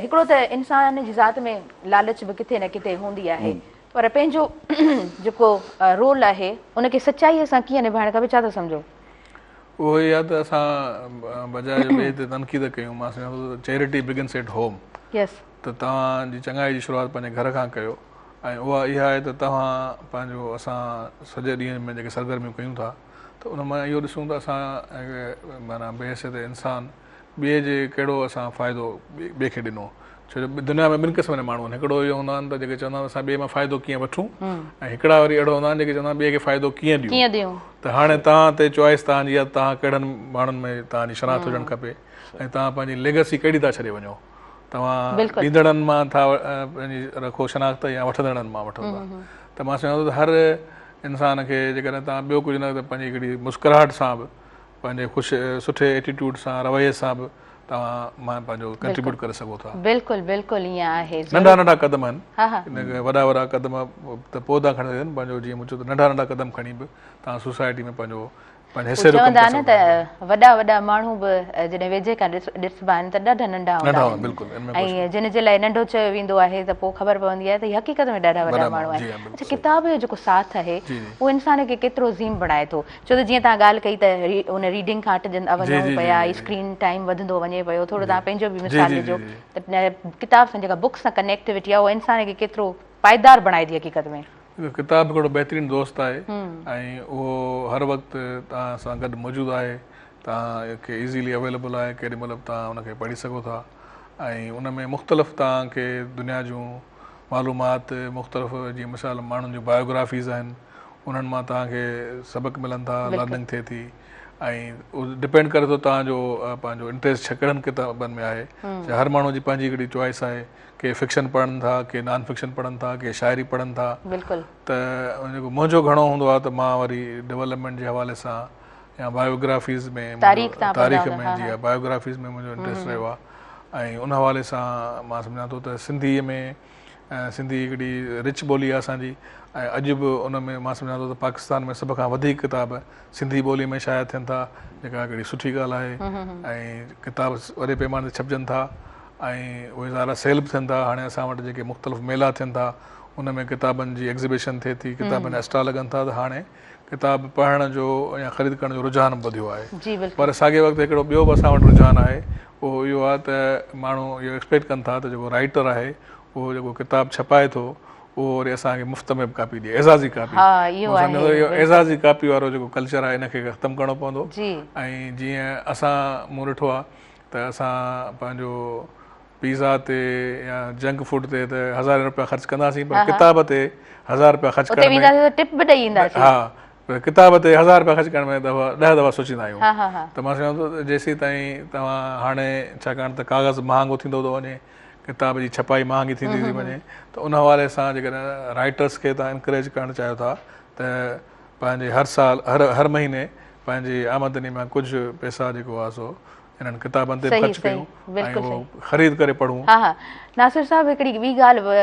هڪڙو ته انسان جي ذات ۾ لالچ به ڪٿي نه ڪٿي هوندي آهي پر پنهنجو جيڪو رول آهي ان کي سچائي سان ڪيئن نڀائڻ کپي ڇا ٿا سمجهو؟ اهو ئي آهي ته اسان بجاء جو ٻئي تي تنقيد ڪيون مان سمجهان ٿو ته چيرٽي بگنس ايٽ هوم ته توهان جي چڱائي جي شروعات پنهنجي گهر کان ڪيو ۽ اها اها آهي ته توهان پنهنجو اسان سڄي ڏينهن ۾ جيڪي سرگرميون ڪيون ٿا ته ان مان اهو ڏسون ته اسان معنيٰ بحيثيت انسان ٻئي جي ڪهڙو اسان فائدو ٻئي کي ڏنو ڇو جو دنيا ۾ ٻن قسمن جا ماڻهو آهن هڪڙو اهو هوندا آهن ته جيڪي چوندا آهن اسان ٻئي مان فائدو ڪيئن وٺون ۽ هڪڙا وري اهڙو هوندا آهن جيڪي چوندا آهن ٻئي کي فائدو ڪيئن ڏيون ته هاڻي توهان تي چوائس توهان جي آهي توهان ڪهڙن ماڻهن ۾ توهان جي شناخت هجڻ کپي ۽ توهان پنهنجي ليگسي ڪهڙي ٿا ڇڏي وڃو توهان ڏيندڙن مان ٿا پنهنجي رکو شناخت يا وٺندڙن مان وٺو ٿا ته مان سمجهان ٿو ته هر انسان کي جيڪڏهن توهان ٻيو ڪجهه نه ته پنهنجي هڪڙي مسڪراهٽ سان به پنهنجي خوش سٺي ايٽيٽيوڊ سان رويي سان به توهان مان پنهنجو ڪنٽريبيوٽ ڪري سگهو ٿا. بلڪل بلڪل ائين آهي ضرور. ننڍا ننڍا قدم آهن ان وڏا وڏا قدم ته پوء ٿا کڻي سگهن پنهنجو جيئن مون چيو ته ننڍا ننڍا قدم کڻي به توهان سوسائٽي ۾ پنهنجو پنهنجي حصي جو ڪم چوندا ڪري آهن سگهون ته وڏا وڏا ماڻهو به جڏهن ويجهي کان ڏسبا آهن ته ڏاڍا ننڍا هوندا آهن بلڪل ۽ جن جي لاء ننڍو چيو ويندو آهي ته پوء خبر پوندي آهي ته هي حقيقت ۾ ڏاڍا وڏا ماڻهو آهن. اڇا ڪتاب جو جيڪو ساٿ آهي اهو انسان کي ڪيترو عظيم بڻائي ٿو ڇو ته جيئن توهان ڳالهه ڪئي ته ان ريڊنگ کان هٽجندا وڃون پيا اسڪرين ٽائيم وڌندو وڃي پيو ٿورو توهان پنهنجو به مثال ڏجو ته ڪتاب سان جيڪا بڪس سان ڪنيڪٽيوٽي آهي اها انسان کي ڪيترو پائيدار بڻائي ٿي حقيقت ۾. ڪتاب هڪڙو بهترين دوست آهي ۽ اهو هر وقت توهان سان گڏ موجود آهي توهان کي ايزيلي اويليبل آهي ڪيڏي مهل به توهان ان کي پڙهي سگهو ٿا ۽ ان ۾ مختلف توهان کي دنيا جون معلومات مختلف جيئن مثال ماڻهن جون بايوگرافيز آهن انهن مان توهان کي سبق ملن ٿا لرننگ ٿئي ٿي ۽ ڊپينڊ ڪري ٿو توهان جو پنهنجو انٽريسٽ ڪهڙن ڪتابن ۾ آهي هر ماڻهو جي پنهنجي هڪڙي چوائس آهي ڪي فڪشن پڙهن ٿا، ڪي نان فڪشن پڙهن ٿا، ڪي شاعري پڙهن ٿا. بلڪل. ته جيڪو منهنجو گهڻو هوندو آهي ته مان وري ڊولپمينٽ جي حوالي سان يا بايوگرافيز ۾ تاريخ تان تاريخ ۾ جي بايوگرافيز ۾ منهنجو انٽريسٽ رهيو آهي ۽ ان حوالي سان مان سمجهان ٿو ته سنڌي ۾ سنڌي هڪڙي رچ ٻولي آهي اسان جي ۽ اڄ به ان ۾ مان سمجهان ٿو ته پاڪستان ۾ سڀ کان وڌيڪ ڪتاب سنڌي ٻولي ۾ شايع ٿين ٿا جيڪا هڪڙي سٺي ڳالهه آهي ۽ ڪتاب وڏي پيماني تي ڇپجن ٿا ۽ اهي ظاهر آهي سيل به ٿين ٿا هاڻي اسان وٽ جيڪي مختلف ميلا ٿين ٿا ان ۾ ڪتابن جي ايگزيبيشن ٿئي ٿي ڪتابن جا اسٽال لڳن ٿا ته هاڻي ڪتاب پڙهڻ جو يا خريد ڪرڻ جو رجحان به وڌيو آهي پر ساڳئي وقت هڪڙو ٻيو به اسان وٽ رجحان آهي اهو اهو آهي ته ماڻهو اهو ايڪسپيڪٽ ڪن ٿا ته جيڪو رائيٽر آهي اهو جيڪو ڪتاب ڇپائي ٿو اهو وري اسان کي مفت ۾ به ڪاپي ڏئي اعزازي ڪاپي اعزازي ڪاپي وارو جيڪو ڪلچر آهي ان کي ختم ڪرڻو پوندو ۽ جيئن اسان مون ڏٺو آهي ته اسان پنهنجو پيزا تي يا جنڪ فوڊ تي ته هزارين روپيا خرچ ڪنداسين پر ڪتاب تي هزار روپيا خرچ ڪرڻ ۾ ٽپ به ڏئي اينداسين ها پر ڪتاب تي هزار روپيا خرچ ڪرڻ ۾ دفعا 10 دفعا سوچيندا آهيون ته مان سمجهان ٿو جيسين تائين توهان هاڻي ڇاڪاڻ ته ڪاغذ مهانگو ٿيندو ٿو وڃي ڪتاب جي ڇپائي مهانگي ٿيندي ٿي وڃي ته ان حوالي سان جيڪڏهن رائٽرس کي توهان انڪريج ڪرڻ چاهيو ٿا ته پنهنجي هر سال هر هر مهيني پنهنجي آمدني مان ڪجهه پئسا جيڪو آهي سو انهن ڪتابن تي به خرچ ڪيون ۽ اهو خريد ڪري پڙهون. ها ها ناصر صاحب هڪڙي ٻي ڳالهه به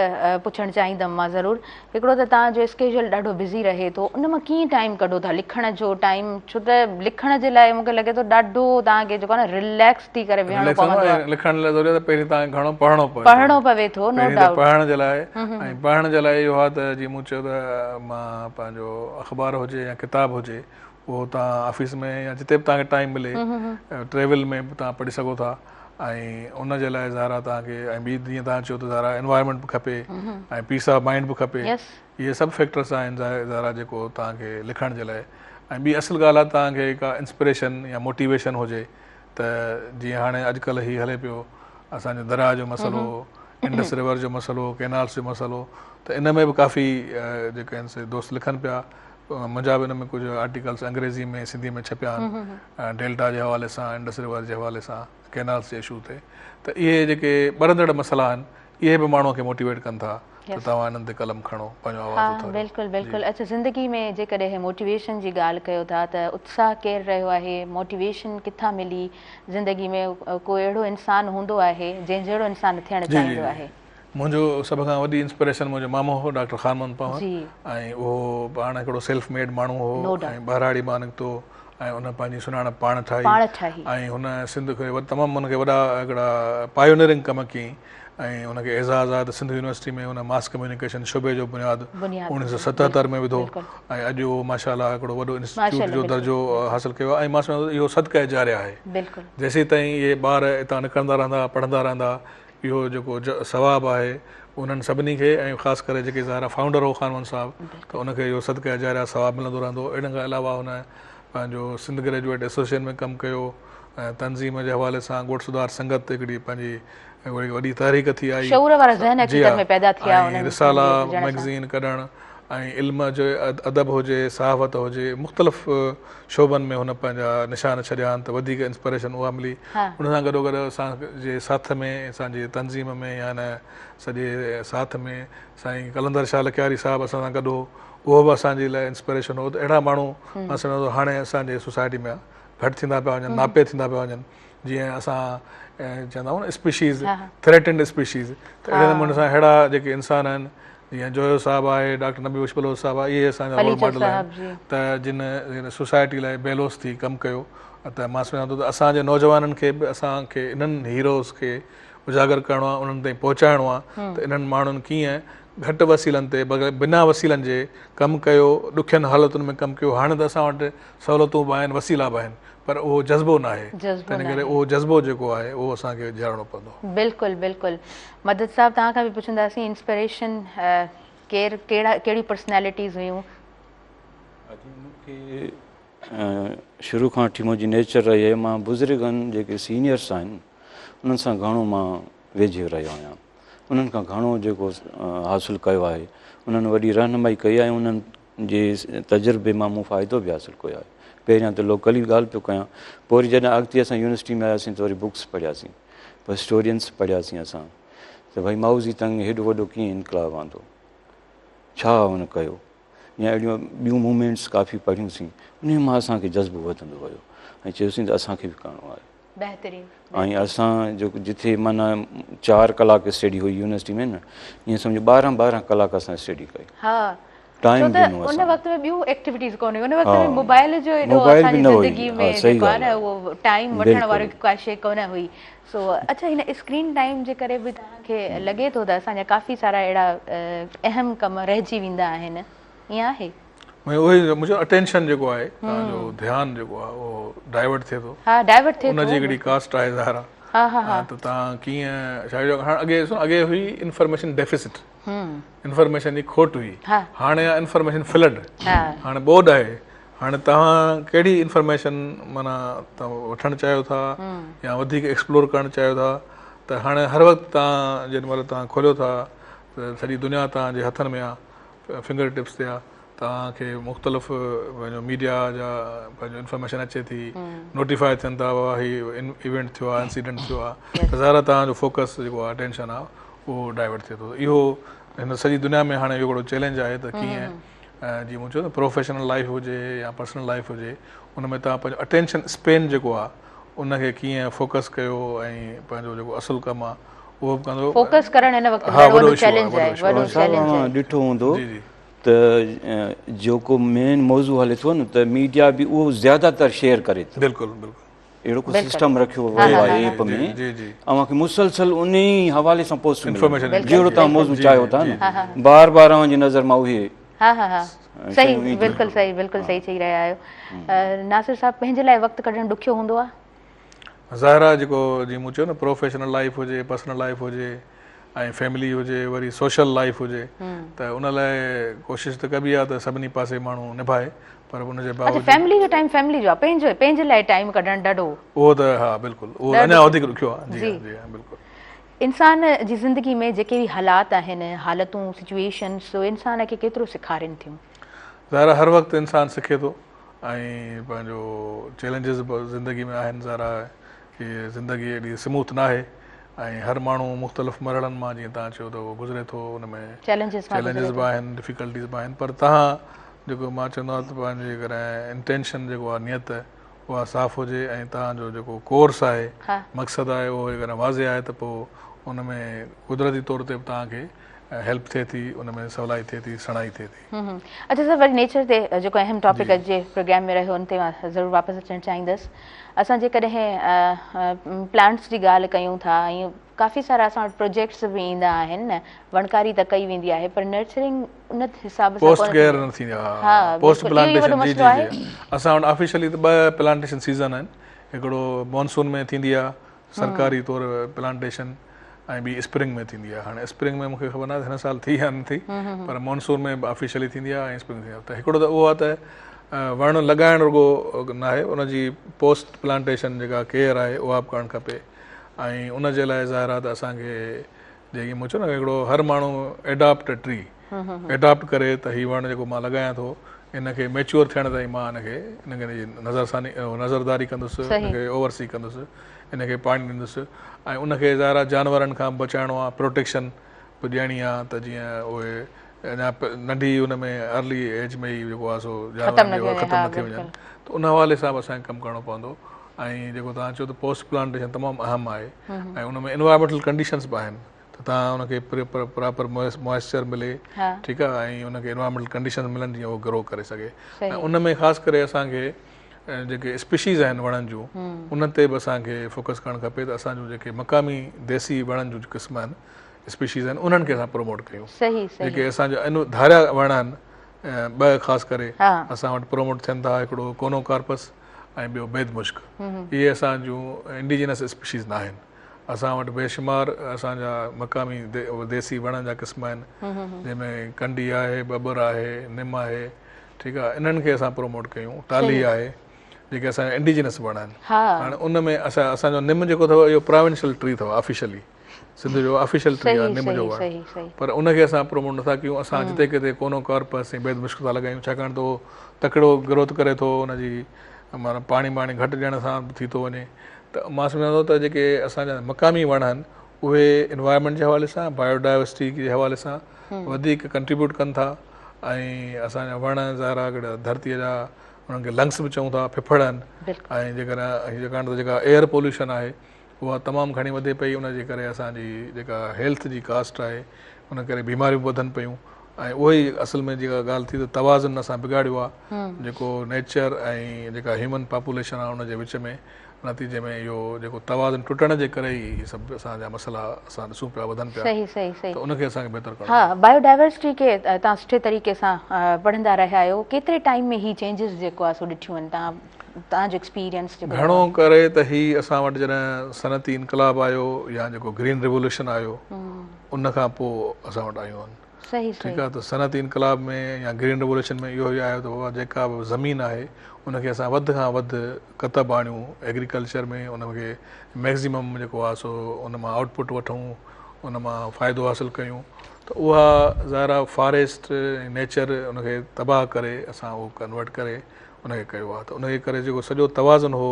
پڇڻ چاهيندم مان ضرور هڪڙو ته توهان جو اسڪيجول ڏاڍو بزي رهي ٿو ان مان ڪيئن ٽائيم ڪڍو ٿا لکڻ جو ٽائيم ڇو ته لکڻ جي لاء مونکي لڳي ٿو ڏاڍو توهان کي جيڪو آهي نه رليڪس ٿي ڪري ويهڻو پوندو آهي. لکڻ لاء ضروري آهي ته پهرين توهان کي گهڻو پڙهڻو پوي ٿو. پڙهڻو پوي ٿو نو ڊائوٽ. پڙهڻ جي لاء ۽ پڙهڻ جي لاء اهو آهي ته جيئن مون چيو ته مان پنهنجو اخبار هجي يا ڪتاب هجي اهو توهان آفيس ۾ يا جتي به توهان کي ٽائيم ملي ٽريول ۾ به توهان پڙهي سگهو ٿا ۽ ان جي لاء ظاهر آهي توهان کي ۽ ٻي جيئن توهان چيو ته ظاهر آهي انوائرمينٽ به کپي ۽ پيس آف مائنڊ به کپي اهي سڀ فيڪٽرس آهن ظاهر آهي جيڪو توهان کي لکڻ جي لاء ۽ ٻي اصل ڳالهه آهي توهان کي ڪا انسپريشن يا موٽيويشن هجي ته جيئن هاڻي اڄڪلهه هي هلي پيو اسان جو درياء جو مسئلو انڊس ريور جو مسئلو ڪينالس جو مسئلو ته ان ۾ به ڪافي جيڪي آهن سي دوست لکن پيا منهنجا به ان ۾ ڪجهه آرٽيڪلس انگريزي ۾ سنڌي ۾ ڇپيا آهن ڊيلٽا جي حوالي سان انڊس ريور جي حوالي سان ڪينالس جي اشو تي ته اهي جيڪي ٻرندڙ مسئلا آهن اهي به ماڻهو کي موٽيويٽ ڪن ٿا ته توهان انهن تي قلم کڻو پنهنجو آواز اٿاريو. بلڪل بلڪل اڇا زندگي ۾ جيڪڏهن موٽيويشن جي ڳالهه ڪيو ٿا ته اتساهه ڪير رهيو آهي موٽيويشن ڪٿان ملي زندگي ۾ ڪو اهڙو انسان هوندو آهي جنهن جهڙو انسان ٿيڻ چاهيندو آهي. منهنجو سڀ کان وڏي انسپريشن منهنجو مامو هو ڊاڪٽر خان محمد پنهور ۽ اهو پاڻ هڪڙو سيلف ميڊ ماڻهو هو ۽ ٻهراڙي مان نڪتو ۽ ان پنهنجي سڃاڻپ پاڻ ٺاهي ۽ هن سنڌ کي تمام هن کي وڏا هڪڙا پايونيئرنگ ڪم ڪيائين ۽ هن کي اعزاز آهي ته سنڌ يونيورسٽي ۾ هن ماس ڪميونيڪيشن شعبي جو بنياد 1977 ۾ وڌو ۽ اڄ اهو ماشاء الله هڪڙو وڏو انسٽيٽيوٽ جو درجو حاصل ڪيو آهي ۽ مان سمجهان ٿو اهو صدقه جاريه آهي جيسين تائين اهي ٻار هتان نڪرندا رهندا پڙهندا رهندا اهو جيڪو ثواب آهي انهن سڀني کي ۽ خاص ڪري جيڪي ظاهر آهي فائونڊر هو خان محمد صاحب ته ان کي اهو صدقه جاريه ثواب ملندو رهندو ان کان علاوه هن پنهنجو سنڌ گريجوئيٽ ايسوسيئيشن ۾ ڪم ڪيو ۽ تنظيم جي حوالي سان ڳوٺ سڌار سنگت هڪڙي پنهنجي وڏي تحريڪ ٿي آئي شعور وارا ذهن حقيقت ۾ پيدا ٿيا انهن رسالا مئگزين ڪڍڻ ۽ علم جو ادب هجي صحافت هجي مختلف شعبن ۾ هن پنهنجا نشان ڇڏيا آهن ته وڌيڪ انسپريشن اها ملي ان سان گڏو گڏ اسان جي ساٿ ۾ اسان جي تنظيم ۾ يا هن سڄي ساٿ ۾ سائين قلندر شاهه لڪياري صاحب اسان سان گڏ هو اهو به اسان جي لاء انسپريشن هو ته اهڙا ماڻهو مان سمجهان ٿو هاڻي اسان جي سوسائٽي ۾ گهٽ ٿيندا پيا وڃن ناپيد ٿيندا پيا وڃن جيئن اسان چوندا آهيون نه اسپيشيز ٿريٽنڊ اسپيشيز ته اهڙي نموني سان اهڙا جيڪي انسان آهن جيئن جويو صاحب آهي، ڊاڪٽر نبي بخش بلوچ صاحب آهي، اهي اسان جا رول ماڊل آهن ته جن سوسائٽي لاء بي لوث ٿي ڪم ڪيو ته مان سمجهان ٿو ته اسان جي نوجوانن کي به اسان کي انهن هيروز کي اجاگر ڪرڻو آهي، انهن تائين پهچائڻو آهي ته انهن ماڻهن ڪيئن گهٽ وسيلن تي بنا وسيلن جي ڪم ڪيو، ڏکين حالتن ۾ ڪم ڪيو، هاڻي ته اسان وٽ سهولتون به آهن، وسيلا به آهن پر اهو جذبو ناهي، تنهن ڪري اهو جذبو جيڪو آهي اهو اسان کي جهارڻو پوندو. بلڪل بلڪل مدد صاحب توهان کان به پڇنداسين انسپريشن ڪير ڪهڙا ڪهڙيون پرسنالٽيز هيون؟ ادي مون کي شروع کان وٺي منهنجي نيچر رهي آهي مان بزرگن جيڪي سينيئرس آهن انهن سان گهڻو مان ويجهو رهيو آهيان انهن کان گهڻو جيڪو حاصل ڪيو آهي انهن وڏي رهنمائي ڪئي آهي انهن جي تجربي مان مون فائدو به حاصل ڪيو آهي. پهريان ته لوڪلي ڳالهه پيو ڪيان، پوء وري جڏهن اڳتي اسان يونيورسٽي ۾ آياسين ته وري بڪس پڙهياسين، پوء هسٽورينس پڙهياسين اسان ته ڀائي مائوزي تنگ هيڏو وڏو ڪيئن انقلاب آندو، ڇا هن ڪيو يا اهڙيون ٻيون موومينٽس ڪافي پڙهيونسين، انهي مان اسان کي جذبو وڌندو ويو ۽ چيوسين ته اسان کي به ڪرڻو آهي. بهترين. ۽ اسان جو جٿي معنيٰ 4 ڪلاڪ اسٽڊي هئي يونيورسٽي ۾ نه ائين سمجهو 12 12 ڪلاڪ اسان اسٽڊي ڪئي. ها ٽائيم ڏنو اسان. ان وقت ۾ ٻيون ايڪٽيوٽيز ڪونه هيون ان وقت ۾ موبائل جو ايڏو اسان جي زندگي ۾ جيڪو آهي نه اهو ٽائيم وٺڻ واري ڪا شي ڪونه هئي سو اڇا هن اسڪرين ٽائيم جي ڪري به توهان کي لڳي ٿو ته اسان جا ڪافي سارا اهڙا اهم ڪم رهجي ويندا آهن ائين آهي؟ اهو ئي منهنجو اٽينشن جيڪو آهي توهان جو ڌيان جيڪو آهي اهو ڊائيورٽ ٿئي ٿو. ها ڊائيورٽ ٿئي ٿو. ان جي هڪڙي ڪاسٽ آهي ظاهر آهي. ها ها ها. ته توهان ڪيئن ڇا جو هاڻ اڳي ڏسو اڳي هئي انفارميشن ڊيفيسٽ انفارميشن جي کوٽ هئي هاڻي آهي انفارميشن فلڊ هاڻي ٻوڏ آهي هاڻي توهان ڪهڙي انفارميشن معنيٰ توهان وٺڻ چاهيو ٿا يا وڌيڪ ايڪسپلور ڪرڻ چاهيو ٿا ته هاڻي هر وقت توهان جيڏي مهل توهان کوليو ٿا ته سڄي دنيا توهان جي هٿن ۾ آهي فنگر ٽپس تي آ توهان کي مختلف پنهنجو ميڊيا جا پنهنجو انفارميشن اچي ٿي نوٽيفائي ٿين ٿا بابا هي ايونٽ ٿيو آ انسيڊنٽ ٿيو آ ته ظاهر آ توهان جو فوڪس جيڪو آ اٽينشن آ اهو ڊائيورٽ ٿئي ٿو اهو هن سڄي دنيا ۾ هاڻي اهو هڪڙو چئلينج آهي ته ڪيئن جيئن مون چيو نه پروفيشنل لائف هجي يا پرسنل لائف هجي ان ۾ توهان پنهنجو اٽينشن اسپين جيڪو آ ان کي ڪيئن فوڪس ڪيو ۽ پنهنجو جيڪو اصل ڪم آ اهو به ڪندو. فوڪس ڪرڻ هن وقت ڏاڍو وڏو چئلينج آهي وڏو چئلينج آهي. اوهان ڏٺو هوندو ته جيڪو مين موضوع هلي ٿو نه ته ميڊيا به اهو زياده تر شيئر ڪري ٿو. بلڪل بلڪل. اهڙو ڪو سسٽم رکيو ويو آهي ايپ ۾ اوهان کي مسلسل ان ئي حوالي سان پوسٽ ملندي جهڙو توهان موضوع چاهيو ٿا نه بار بار اوهان جي نظر مان اهي ها ها ها صحيح بلڪل صحيح بلڪل صحيح چئي رهيا آهيو ناصر صاحب پنهنجي لاء وقت ڪڍڻ ڏکيو هوندو آهي؟ ظاهر آهي جيڪو جيئن مون چيو نه پروفيشنل لائيف هجي پرسنل لائيف هجي ۽ فيملي هجي وري سوشل لائيف هجي ته ان لاء ڪوشش ته ڪبي آهي ته سڀني پاسي ماڻهو نڀائي پر ان جي باوجود اڇا فيملي جو ٽائيم فيملي جو آهي پنهنجو پنهنجي لاء ٽائيم ڪڍڻ ڏاڍو اهو ته ها بلڪل اهو اڃا وڌيڪ ڏکيو آهي جي جي بلڪل. انسان جي زندگي ۾ جيڪي به حالات آهن، حالتون، Situations، سو انسان کي ڪيترو سيکارين ٿيون. ظاهر آهي هر وقت انسان سکي ٿو ۽ پنهنجو چئلينجز به زندگي ۾ آهن ظاهر آهي ڪي زندگي ايڏي سموٿ ناهي ۽ هر ماڻهو مختلف مرحلن مان جيئن توهان چيو ته اهو گذري ٿو ان ۾ چئلينجز به آهن ڊفيڪلٽيز به آهن پر توهان جيڪو مان چوندو آهيان ته پنهنجي جيڪڏهن انٽينشن جيڪو آهي نيت اها صاف هجي ۽ توهان جو جيڪو ڪورس آهي مقصد آهي اهو جيڪڏهن واضح آهي ته پوء ان ۾ قدرتي طور تي به توهان کي هيلپ ٿئي ٿي ان ۾ سولائي ٿئي ٿي سڻائي ٿئي ٿي. اڇا سر وري نيچر تي جيڪو اهم ٽاپڪ اڄ جي پروگرام ۾ رهيو ان تي مان ضرور واپس اچڻ چاهيندس اسان جيڪڏهن پلانٽس جي ڳالهه ڪيون ٿا ۽ ڪافي سارا اسان وٽ پروجيڪٽس به ايندا آهن نه وڻڪاري ته ڪئي ويندي آهي پر نرچرنگ ان حساب سان پوسٽ ڪيئر نه ٿيندي آهي پوسٽ پلانٽيشن جي جي جي اسان وٽ آفيشلي ته ٻه پلانٽيشن سيزن آهن هڪڙو مانسون ۾ ٿيندي آهي سرڪاري طور پلانٽيشن ۽ ٻي اسپرنگ ۾ ٿيندي آهي هاڻي اسپرنگ ۾ مونکي خبر ناهي هن سال ٿي يا نه ٿي پر مانسون ۾ به آفيشلي ٿيندي آهي ۽ اسپرنگ ٿيندي آهي ته هڪڙو ته اهو آهي ته وڻ لڳائڻ رڳو ناهي ان جي پوسٽ پلانٽيشن جيڪا ڪيئر آهي اها به ڪرڻ کپي ۽ ان جي لاء ظاهر آهي ته اسان کي جيڪي مون چيو نه هڪڙو هر ماڻهو ايڊاپٽ ٽري ايڊاپٽ ڪري ته هي وڻ جيڪو مان لڳايان ٿو ان کي ميچوئر ٿيڻ تائين مان ان کي ان کي نظر ثاني نظرداري ڪندس ان کي اوور سي ڪندس ان کي پاڻي ڏيندس ۽ ان کي ظاهر آهي جانورن کان بچائڻو آهي پروٽيڪشن به ڏيڻي آهي ته جيئن اهي اڃا ننڍي ان ۾ ارلي ايج ۾ ئي جيڪو آهي سو جانورن جي ختم نه ٿي وڃن ته ان حوالي سان به اسان کي ڪم ڪرڻو پوندو ۽ جيڪو توهان چيو ته پوسٽ پلانٽيشن تمام اهم آهي ۽ ان ۾ انوائرمينٽل ڪنڊيشنز به آهن ته توهان ان کي پراپر موئسچر ملي ٺيڪ آهي ۽ ان کي انوائرمينٽل ڪنڊيشنز ملن جيئن اهو گرو ڪري سگهي ۽ ان ۾ خاص ڪري اسان کي جيڪي اسپيشيز آهن وڻن جون انهن تي به اسان کي فوڪس ڪرڻ کپي ته اسان جون جيڪي مقامي ديسي وڻن جون قسم آهن اسپيشيز آهن انهن کي اسان پروموٽ ڪيون جيڪي اسان جا ڌاريا وڻ آهن ٻه خاص ڪري اسان وٽ پروموٽ ٿين ٿا هڪڙو ڪونو ڪارپس ۽ ٻيو بيد مشڪ اهي اسان جون انڊيجنس اسپيشيز نه آهن اسان وٽ بيشمار اسان جا مقامي ديسي وڻن جا قسم آهن جنهن ۾ ڪنڊي آهي ٻٻر آهي نم آهي ٺيڪ آهي انهن کي اسان پروموٽ ڪيون ٽالهي آهي جيڪي اسان جا انڊيجنس وڻ آهن هاڻي ان ۾ اسان اسان جو نم جيڪو اٿو اهو پراونشل ٽري اٿو آفيشلي سنڌ جو آفيشل ٽري آهي نم جو وڻ پر ان کي اسان پروموٽ نٿا ڪيون اسان جتي ڪٿي ڪونو ڪارپس ۽ بيد مشڪ ٿا لڳايون ڇاڪاڻ ته اهو تڪڙو گروٿ ڪري ٿو ان جي معنيٰ پاڻي ٻاڻي گهٽ ڏيڻ سان به ٿي ٿو وڃي ته مان سمجهان ٿو ته جيڪي اسان جا مقامي وڻ آهن اهي انوائرمينٽ جي حوالي سان بايو ڊائيورسٽي جي حوالي سان وڌيڪ ڪنٽريبيوٽ ڪن ٿا ۽ اسان جا وڻ ظاهر آهي هڪڙا ڌرتيء جا انهن کي لنگس به چئون ٿا ڦڦڙ آهن ۽ جيڪڏهن ڇاڪاڻ ته جيڪا ايئر پوليوشن آهي اها تمام گهڻي وڌي پئي ان جي ڪري اسان جي جيڪا هيلٿ جي ڪاسٽ آهي ان ڪري بيماريون به وڌن پيون ۽ اهو ئي اصل ۾ جيڪا ڳالهه ٿي ته توازن اسان بگاڙيو آهي جيڪو نيچر ۽ جيڪا هيومن پاپوليشن آهي ان جي وچ ۾ نتيجي ۾ اهو جيڪو توازن ٽٽڻ جي ڪري ئي هي سڀ اسان جا مسئلا اسان ڏسون پيا وڌن پيا صحيح صحيح صحيح ته ان کي اسان کي بهتر ڪرڻو ها بايو ڊائيورسٽي کي توهان سٺي طريقي سان پڙهندا رهيا آهيو ڪيتري ٽائيم ۾ هي چينجز جيڪو آهي سو ڏٺيون آهن توهان توهان جو ايڪسپيرينس جيڪو گهڻو ڪري ته هي اسان وٽ جڏهن صنعتي انقلاب آيو يا جيڪو گرين ريولوشن آيو ان کان پوء اسان وٽ آيون آهن صحيح ٺيڪ آ ته صنعتي انقلاب ۾ يا گرين ريولوشن ۾ اهو ئي آيو ته بابا جيڪا به زمين آهي ان کي اسان وڌ کان وڌ ڪتب آڻيون ايگريڪلچر ۾ ان کي ميڪزيمم جيڪو آ سو ان مان آئوٽ پٽ وٺون ان مان فائدو حاصل ڪيون ته اها ظاهر آ فاريسٽ ۽ نيچر ان کي تباهه ڪري اسان اهو ڪنورٽ ڪري ان کي ڪيو آ ته ان جي ڪري جيڪو سڄو توازن هو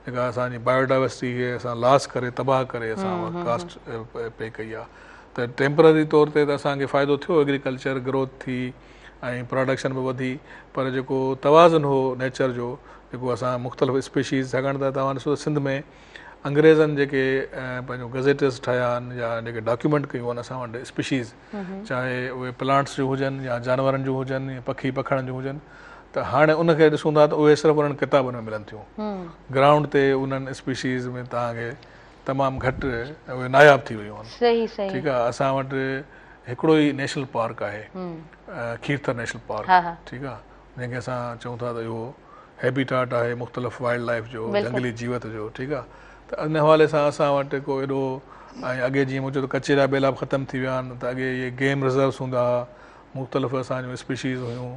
جيڪا اسان جي بايوڊائيورسٽي کي اسان لاس ڪري تباهه ڪري اسان اها ڪاسٽ پي ڪئي آ ته ٽيمپرري طور تي ته اسان کي فائدو ٿيو ايگريڪلچر گروٿ ٿي ۽ پراڊڪشن به وڌي پر جيڪو توازن هو نيچر جو جيڪو اسان مختلف اسپيشيز ڇاڪاڻ ته توهان ڏسو ته سنڌ ۾ انگريزن جيڪي پنهنجو گزيٽس ٺاهيا آهن يا جيڪي ڊاڪيومينٽ ڪيون آهن اسان وٽ اسپيشيز چاهي اهي پلانٽس جون هجن يا جانورن جون هجن يا پکي پکڻن جون هجن ته هاڻي ان کي ڏسون ٿا ته اهي صرف انهن ڪتابن ۾ ملن ٿيون گرائونڊ تي انهن اسپيشيز ۾ توهان کي تمام گهٽ اهي ناياب ٿي ويون آهن. صحيح صحيح. ٺيڪ آهي اسان وٽ هڪڙو ئي نيشنل پارڪ آهي کيرٿر نيشنل پارڪ ٺيڪ آهي جنهن کي اسان چئون ٿا ته اهو هيبيٽاٽ آهي مختلف وائلڊ لائف جو جهنگلي جيوت جو ٺيڪ آهي ته ان حوالي سان اسان وٽ ڪو ايڏو ۽ اڳي جيئن مون چيو ته ڪچي جا ٻيلا به ختم ٿي ويا آهن ته اڳي اهي گيم رزروس هوندا هئا مختلف اسان جون اسپيشيز هيون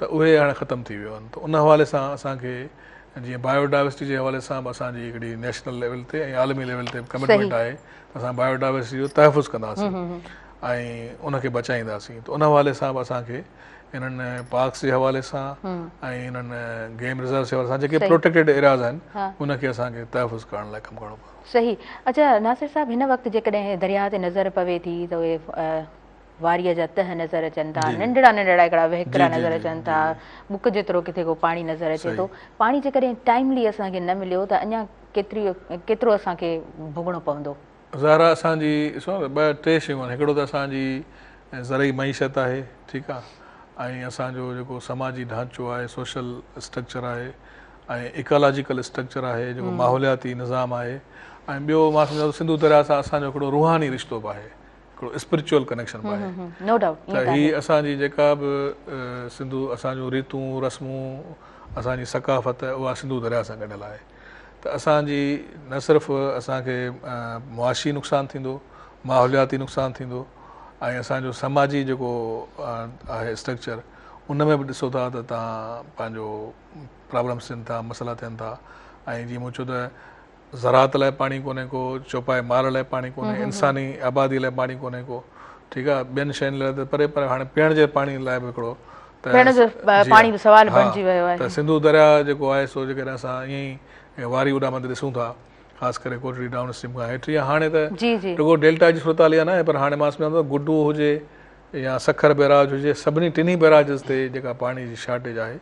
ته اهي هاڻي ختم ٿي ويون آهن ته ان حوالي سان اسان کي جيئن بايو ڊائيورسٽي جي حوالي سان به اسان جي هڪڙي نيشنل ليول تي ۽ عالمي ليول تي به ڪمٽمينٽ آهي ته اسان بايو ڊائيورسٽي جو تحفظ ڪنداسين ۽ ان کي بچائينداسين ته ان حوالي سان به اسان کي انهن پارڪس جي حوالي سان ۽ انهن گيم رزروس جي حوالي سان جيڪي پروٽيڪٽيڊ ايرياز آهن ان کي اسان کي تحفظ ڪرڻ لاء ڪم ڪرڻو پوندو. صحيح اڇا ناصر صاحب هن وقت جيڪڏهن درياهه تي نظر پوي ٿي ته اهي واريء جا تهه نظر اچن ٿا، ننڍڙا ننڍڙا هڪڙا وهڪرا نظر اچن ٿا، ٻڪ جيترو ڪٿي ڪو پاڻي نظر اچي ٿو. پاڻي جيڪڏهن ٽائيملي اسان کي نه مليو ته اڃا ڪيتري ڪيترو اسان کي ڀوڳڻو پوندو؟ ظاهر آهي اسان جي ڏسو نه ٻه ٽي شيون آهن هڪڙو ته اسان جي زرعي معيشت آهي ٺيڪ آهي ۽ اسان جو جيڪو سماجي ڍانچو آهي سوشل اسٽرڪچر آهي ۽ ايڪالاجيڪل اسٽرڪچر آهي جيڪو ماحولياتي نظام آهي ۽ ٻيو مان سمجهان ٿو سنڌو درياء سان اسان جو هڪڙو روحاني رشتو به آهي هڪڙو اسپرچوئل ڪنيڪشن به آهي نو ڊائوٽ ته هي اسان جي جيڪا به سنڌو اسان جون ريتون رسمون اسان جي ثقافت اها سنڌو درياء سان ڳنڍيل آهي ته اسان جي نه صرف اسان کي معاشي نقصان ٿيندو ماحولياتي نقصان ٿيندو ۽ اسان جو سماجي جيڪو آهي اسٽرڪچر ان ۾ به ڏسو ٿا ته تان پنهنجو پرابلمس ٿين ٿا مسئلا ٿين ٿا ۽ جيئن مون چيو ته زراعت لاء پاڻي ڪونهي ڪو، چوپائي مال لاء پاڻي ڪونهي، انساني آبادي لاء پاڻي ڪونهي ڪو، ٺيڪ آ، ٻين شين لاء ته پري پر هاڻي پيئڻ جي پاڻي لاء به هڪڙو ته پيئڻ جو جي پاڻي به سوال ها بڻجي ويو آهي. ته سنڌو درياء جيڪو آهي سو جيڪڏهن اسان ائين ئي واري اڏامندي ڏسون ٿا خاص ڪري ڪوٽڙي ڊائون اسٽريم کان هيٺ يا هاڻي ته جي جي رڳو ڊيلٽا جي صورتحال اها ناهي پر هاڻي مان سمجهان ٿو گڊو هجي يا سکر بئراج هجي سڀني ٽنهي بئراجز تي جيڪا پاڻي جي شارٽيج آهي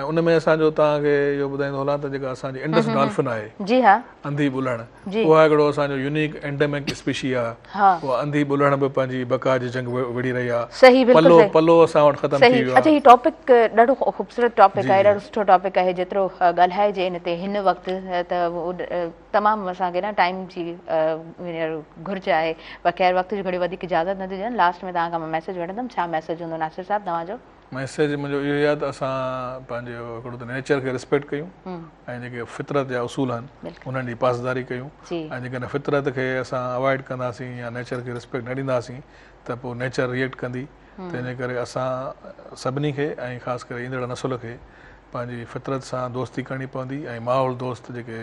۽ ان ۾ اسان جو توهان کي اهو ٻڌائيندو هلان ته جيڪا اسان جي انڊس ڊالفن آهي جي ها انڌي ٻلهڻ جي اها هڪڙو اسان جو يونيڪ اينڊيمڪ اسپيشي آهي ها اها انڌي ٻلهڻ به پنهنجي بقا جي جنگ وڙهي رهي آهي صحيح بلڪل پلو صحيح پلو اسان وٽ ختم ٿي صحيح ويو اچها آهي هي ٽاپڪ ڏاڍو خوبصورت ٽاپڪ جي آهي جي ڏاڍو سٺو ٽاپڪ آهي جيترو ڳالهائجي ان تي هن وقت ته تمام اسان کي نه ٽائيم جي هينئر گهرج آهي پر خير وقت جي گهڙي وڌيڪ اجازت نٿي ڏين لاسٽ ۾ توهان کان مان ميسيج وٺندم ڇا ميسيج هوندو ناصر صاحب توهان جو؟ ميسيج منهنجو اهو ئي آهي ته اسان پنهنجو هڪڙو ته نيچر کي ريسپيڪٽ ڪيون ۽ جيڪي فطرت جا اصول آهن انهن جي پاسداري ڪيون ۽ جيڪڏهن فطرت کي اسان اوائڊ ڪنداسين يا نيچر کي ريسپيڪٽ نه ڏينداسين ته پوء نيچر ريئيڪٽ ڪندي تنهن جي ڪري اسان سڀني کي ۽ خاص ڪري ايندڙ نسل کي پنهنجي فطرت سان دوستي ڪرڻي پوندي ۽ ماحول دوست جيڪي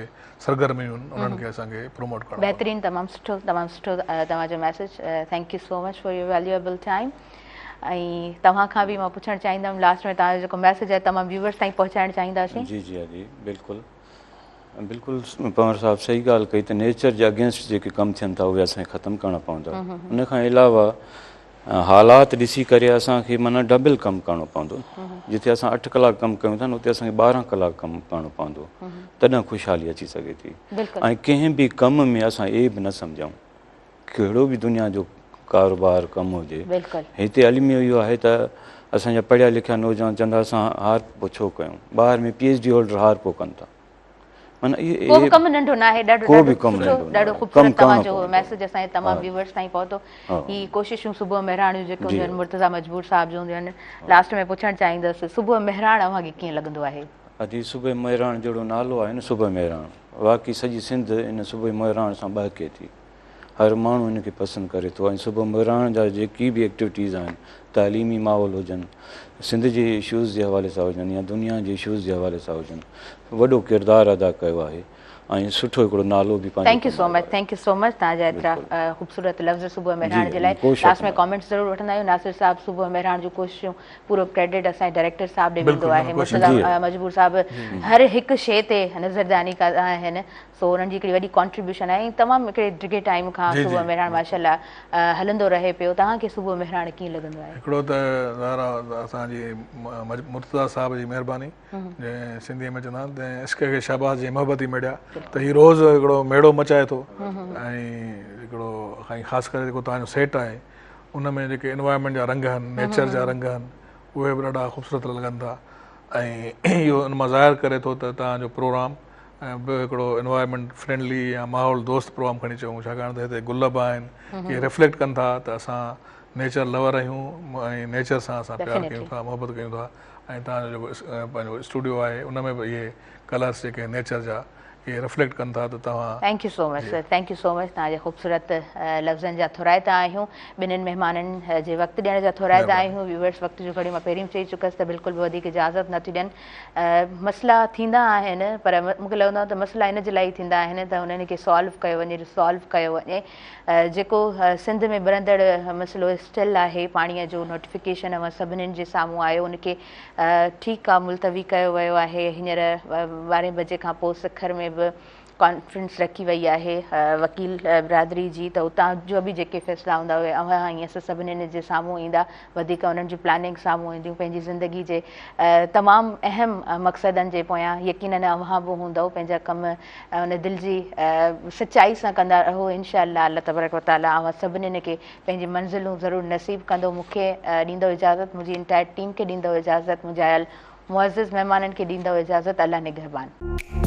سرگرميون آهن انهن کي اسان کي پروموٽ ڪرڻو پوندو. بهترين تمام سٺو تمام سٺو توهان جو message thank you so much for your valuable time ۽ توهان کان به مان پڇڻ چاهيندم لاسٽ ۾ توهان جو جيڪو ميسيج آهي تمام ويورز تائين پهچائڻ چاهينداسين. جي جي جي بلڪل بلڪل پنهور صاحب صحيح ڳالهه ڪئي ته نيچر جي اگينسٽ جيڪي ڪم ٿين ٿا اهي اسان کي ختم ڪرڻا پوندا ان کان علاوه حالات ڏسي ڪري اسان کي معنيٰ ڊبل ڪم ڪرڻو پوندو جتي اسان 8 ڪلاڪ ڪم ڪيون ٿا اتي اسان کي 12 ڪلاڪ ڪم ڪرڻو پوندو تڏهن خوشحالي اچي سگهي ٿي ۽ ڪنهن به ڪم ۾ اسان عيب نه سمجهون ڪهڙو به دنيا جو ڪاروبار ڪم هجي هتي الميو اهو آهي ته اسان جا پڙهيا لکيا نوجوان چوندا اسان هارپو ڇو ڪيون ٻاهر ۾ پي ايڇ ڊي هولڊر هارپو ڪن ٿا معنيٰ اهي ڪو به ڪم ننڍو ناهي ڏاڍو ڪو به ڪم سٺو ننڍو ڏاڍو ناهي ڪم خوبصورت توهان ڪرڻو جو پوندو ميسج اسان جي تمام ويورز تائين پهتو هي ڪوششون صبح مهراڻ جون جيڪي هونديون آهن مرتضيٰ مجبور صاحب جون هونديون آهن لاسٽ ۾ پڇڻ چاهيندس صبح مهراڻ اوهان کي ڪيئن لڳندو آهي؟ ادي صبح مهراڻ جهڙو نالو آهي نه صبح مهراڻ واقعي سڄي سنڌ ان صبح مهراڻ سان ٻهڪي ٿي هر ماڻهو ان کي پسند ڪري ٿو ۽ صبح مهراڻ جا جيڪي به ايڪٽيوٽيز آهن تعليمي ماحول هجن سنڌ جي اشوز جي حوالي سان هجن يا دنيا جي اشوز جي حوالي سان هجن وڏو ڪردار ادا ڪيو آهي ۽ سٺو هڪڙو نالو به پنهنجو thank you so much thank you so much توهان جا ايترا خوبصورت لفظ صبح مهراڻ جي لاء لاسٽ ۾ ڪامينٽس ضرور وٺندا آهيون ناصر صاحب صبح مهراڻ جون ڪوششون پورو ڪريڊٽ اسان جي ڊائريڪٽر صاحب ڏي ويندو آهي مرتضيٰ مجبور صاحب هر هڪ شي تي نظرداني ڪندا آهن سو انهن جي هڪڙي وڏي ڪانٽريبيوشن آهي ۽ تمام هڪڙي ڊگهي ٽائيم کان صبح مهراڻ ماشاء الله هلندو رهي پيو توهان کي صبح مهراڻ ڪيئن لڳندو آهي؟ هڪڙو ته ظاهر آهي اسان جي مرتضيٰ صاحب جي مهرباني جنهن سنڌي ۾ چوندا آهن ته عشق کي شاباس جي محبتي ميڙيا ته هي روز هڪڙو ميڙو مچائي ٿو ۽ هڪڙو ۽ خاص ڪري جيڪو توهان جو سيٽ آهي ان ۾ جيڪي انوائرمينٽ جا رنگ آهن نيچر جا رنگ آهن اهي به ڏاڍا خوبصورت لڳن ٿا ۽ اهو ان مان ظاهر ڪري ٿو ته توهان جو پروگرام ۽ به هڪڙو انوائرمينٽ فرينڊلي يا ماحول دوست پروگرام کڻي چئون ڇاڪاڻ ته هتي گل به آهن اهي ريفليڪٽ ڪن ٿا ته اسان نيچر لور آهيون ۽ نيچر سان اسان پيار ڪيون ٿا محبت ڪيون ٿا ۽ توهان جو جيڪو پنهنجو اسٽوڊيو آهي ان ۾ به اهي ڪلرس جيڪي نيچر جا اهي ريفليڪٽ ڪن ٿا ته توهان thank you so much sir thank you so much توهان جي خوبصورت لفظن جا ٿورائتا آهيون ٻنهين مهمانن جي وقت ڏيڻ جا ٿورائتا آهيون ويورس وقت جون گهڙيون مان پهرين به چئي چڪس ته بلڪل به وڌيڪ اجازت نه ٿيون ڏين مسئلا ٿيندا آهن پر مون کي لڳندو آهي ته مسئلا ان جي لاء ئي ٿيندا آهن ته انهن کي سالو ڪيو وڃي ريسالو ڪيو وڃي جيڪو سنڌ ۾ ٻرندڙ مسئلو اسٽل آهي پاڻي جو نوٽيفڪيشن اوهان سڀنين جي سامهون آيو ان کي ٺيڪ آ ملتوي ڪيو ويو آهي هينئر ٻارهين بجي کان پوء سکر ۾ به ڪانفرنس رکي وئي آهي وڪيل برادري جي ته اتان جو به جيڪي فيصلا هوندا اهي اوهان ۽ اسان سڀنين جي سامهون ايندا وڌيڪ انهن جون پلاننگ سامهون اينديون پنهنجي زندگي جي تمام اهم مقصدن جي پويان يقينن اوهان به هوندؤ پنهنجا ڪم ان دل جي سچائي سان ڪندا رهو انشاء الله الله تبارڪ وتعالي اوهان سڀنين کي پنهنجي منزلون ضرور نصيب ڪندو مون کي ڏيندؤ اجازت منهنجي انٽائر ٽيم کي ڏيندؤ اجازت منهنجا آيل معزز مهمانن کي ڏيندؤ اجازت الله نگهبان.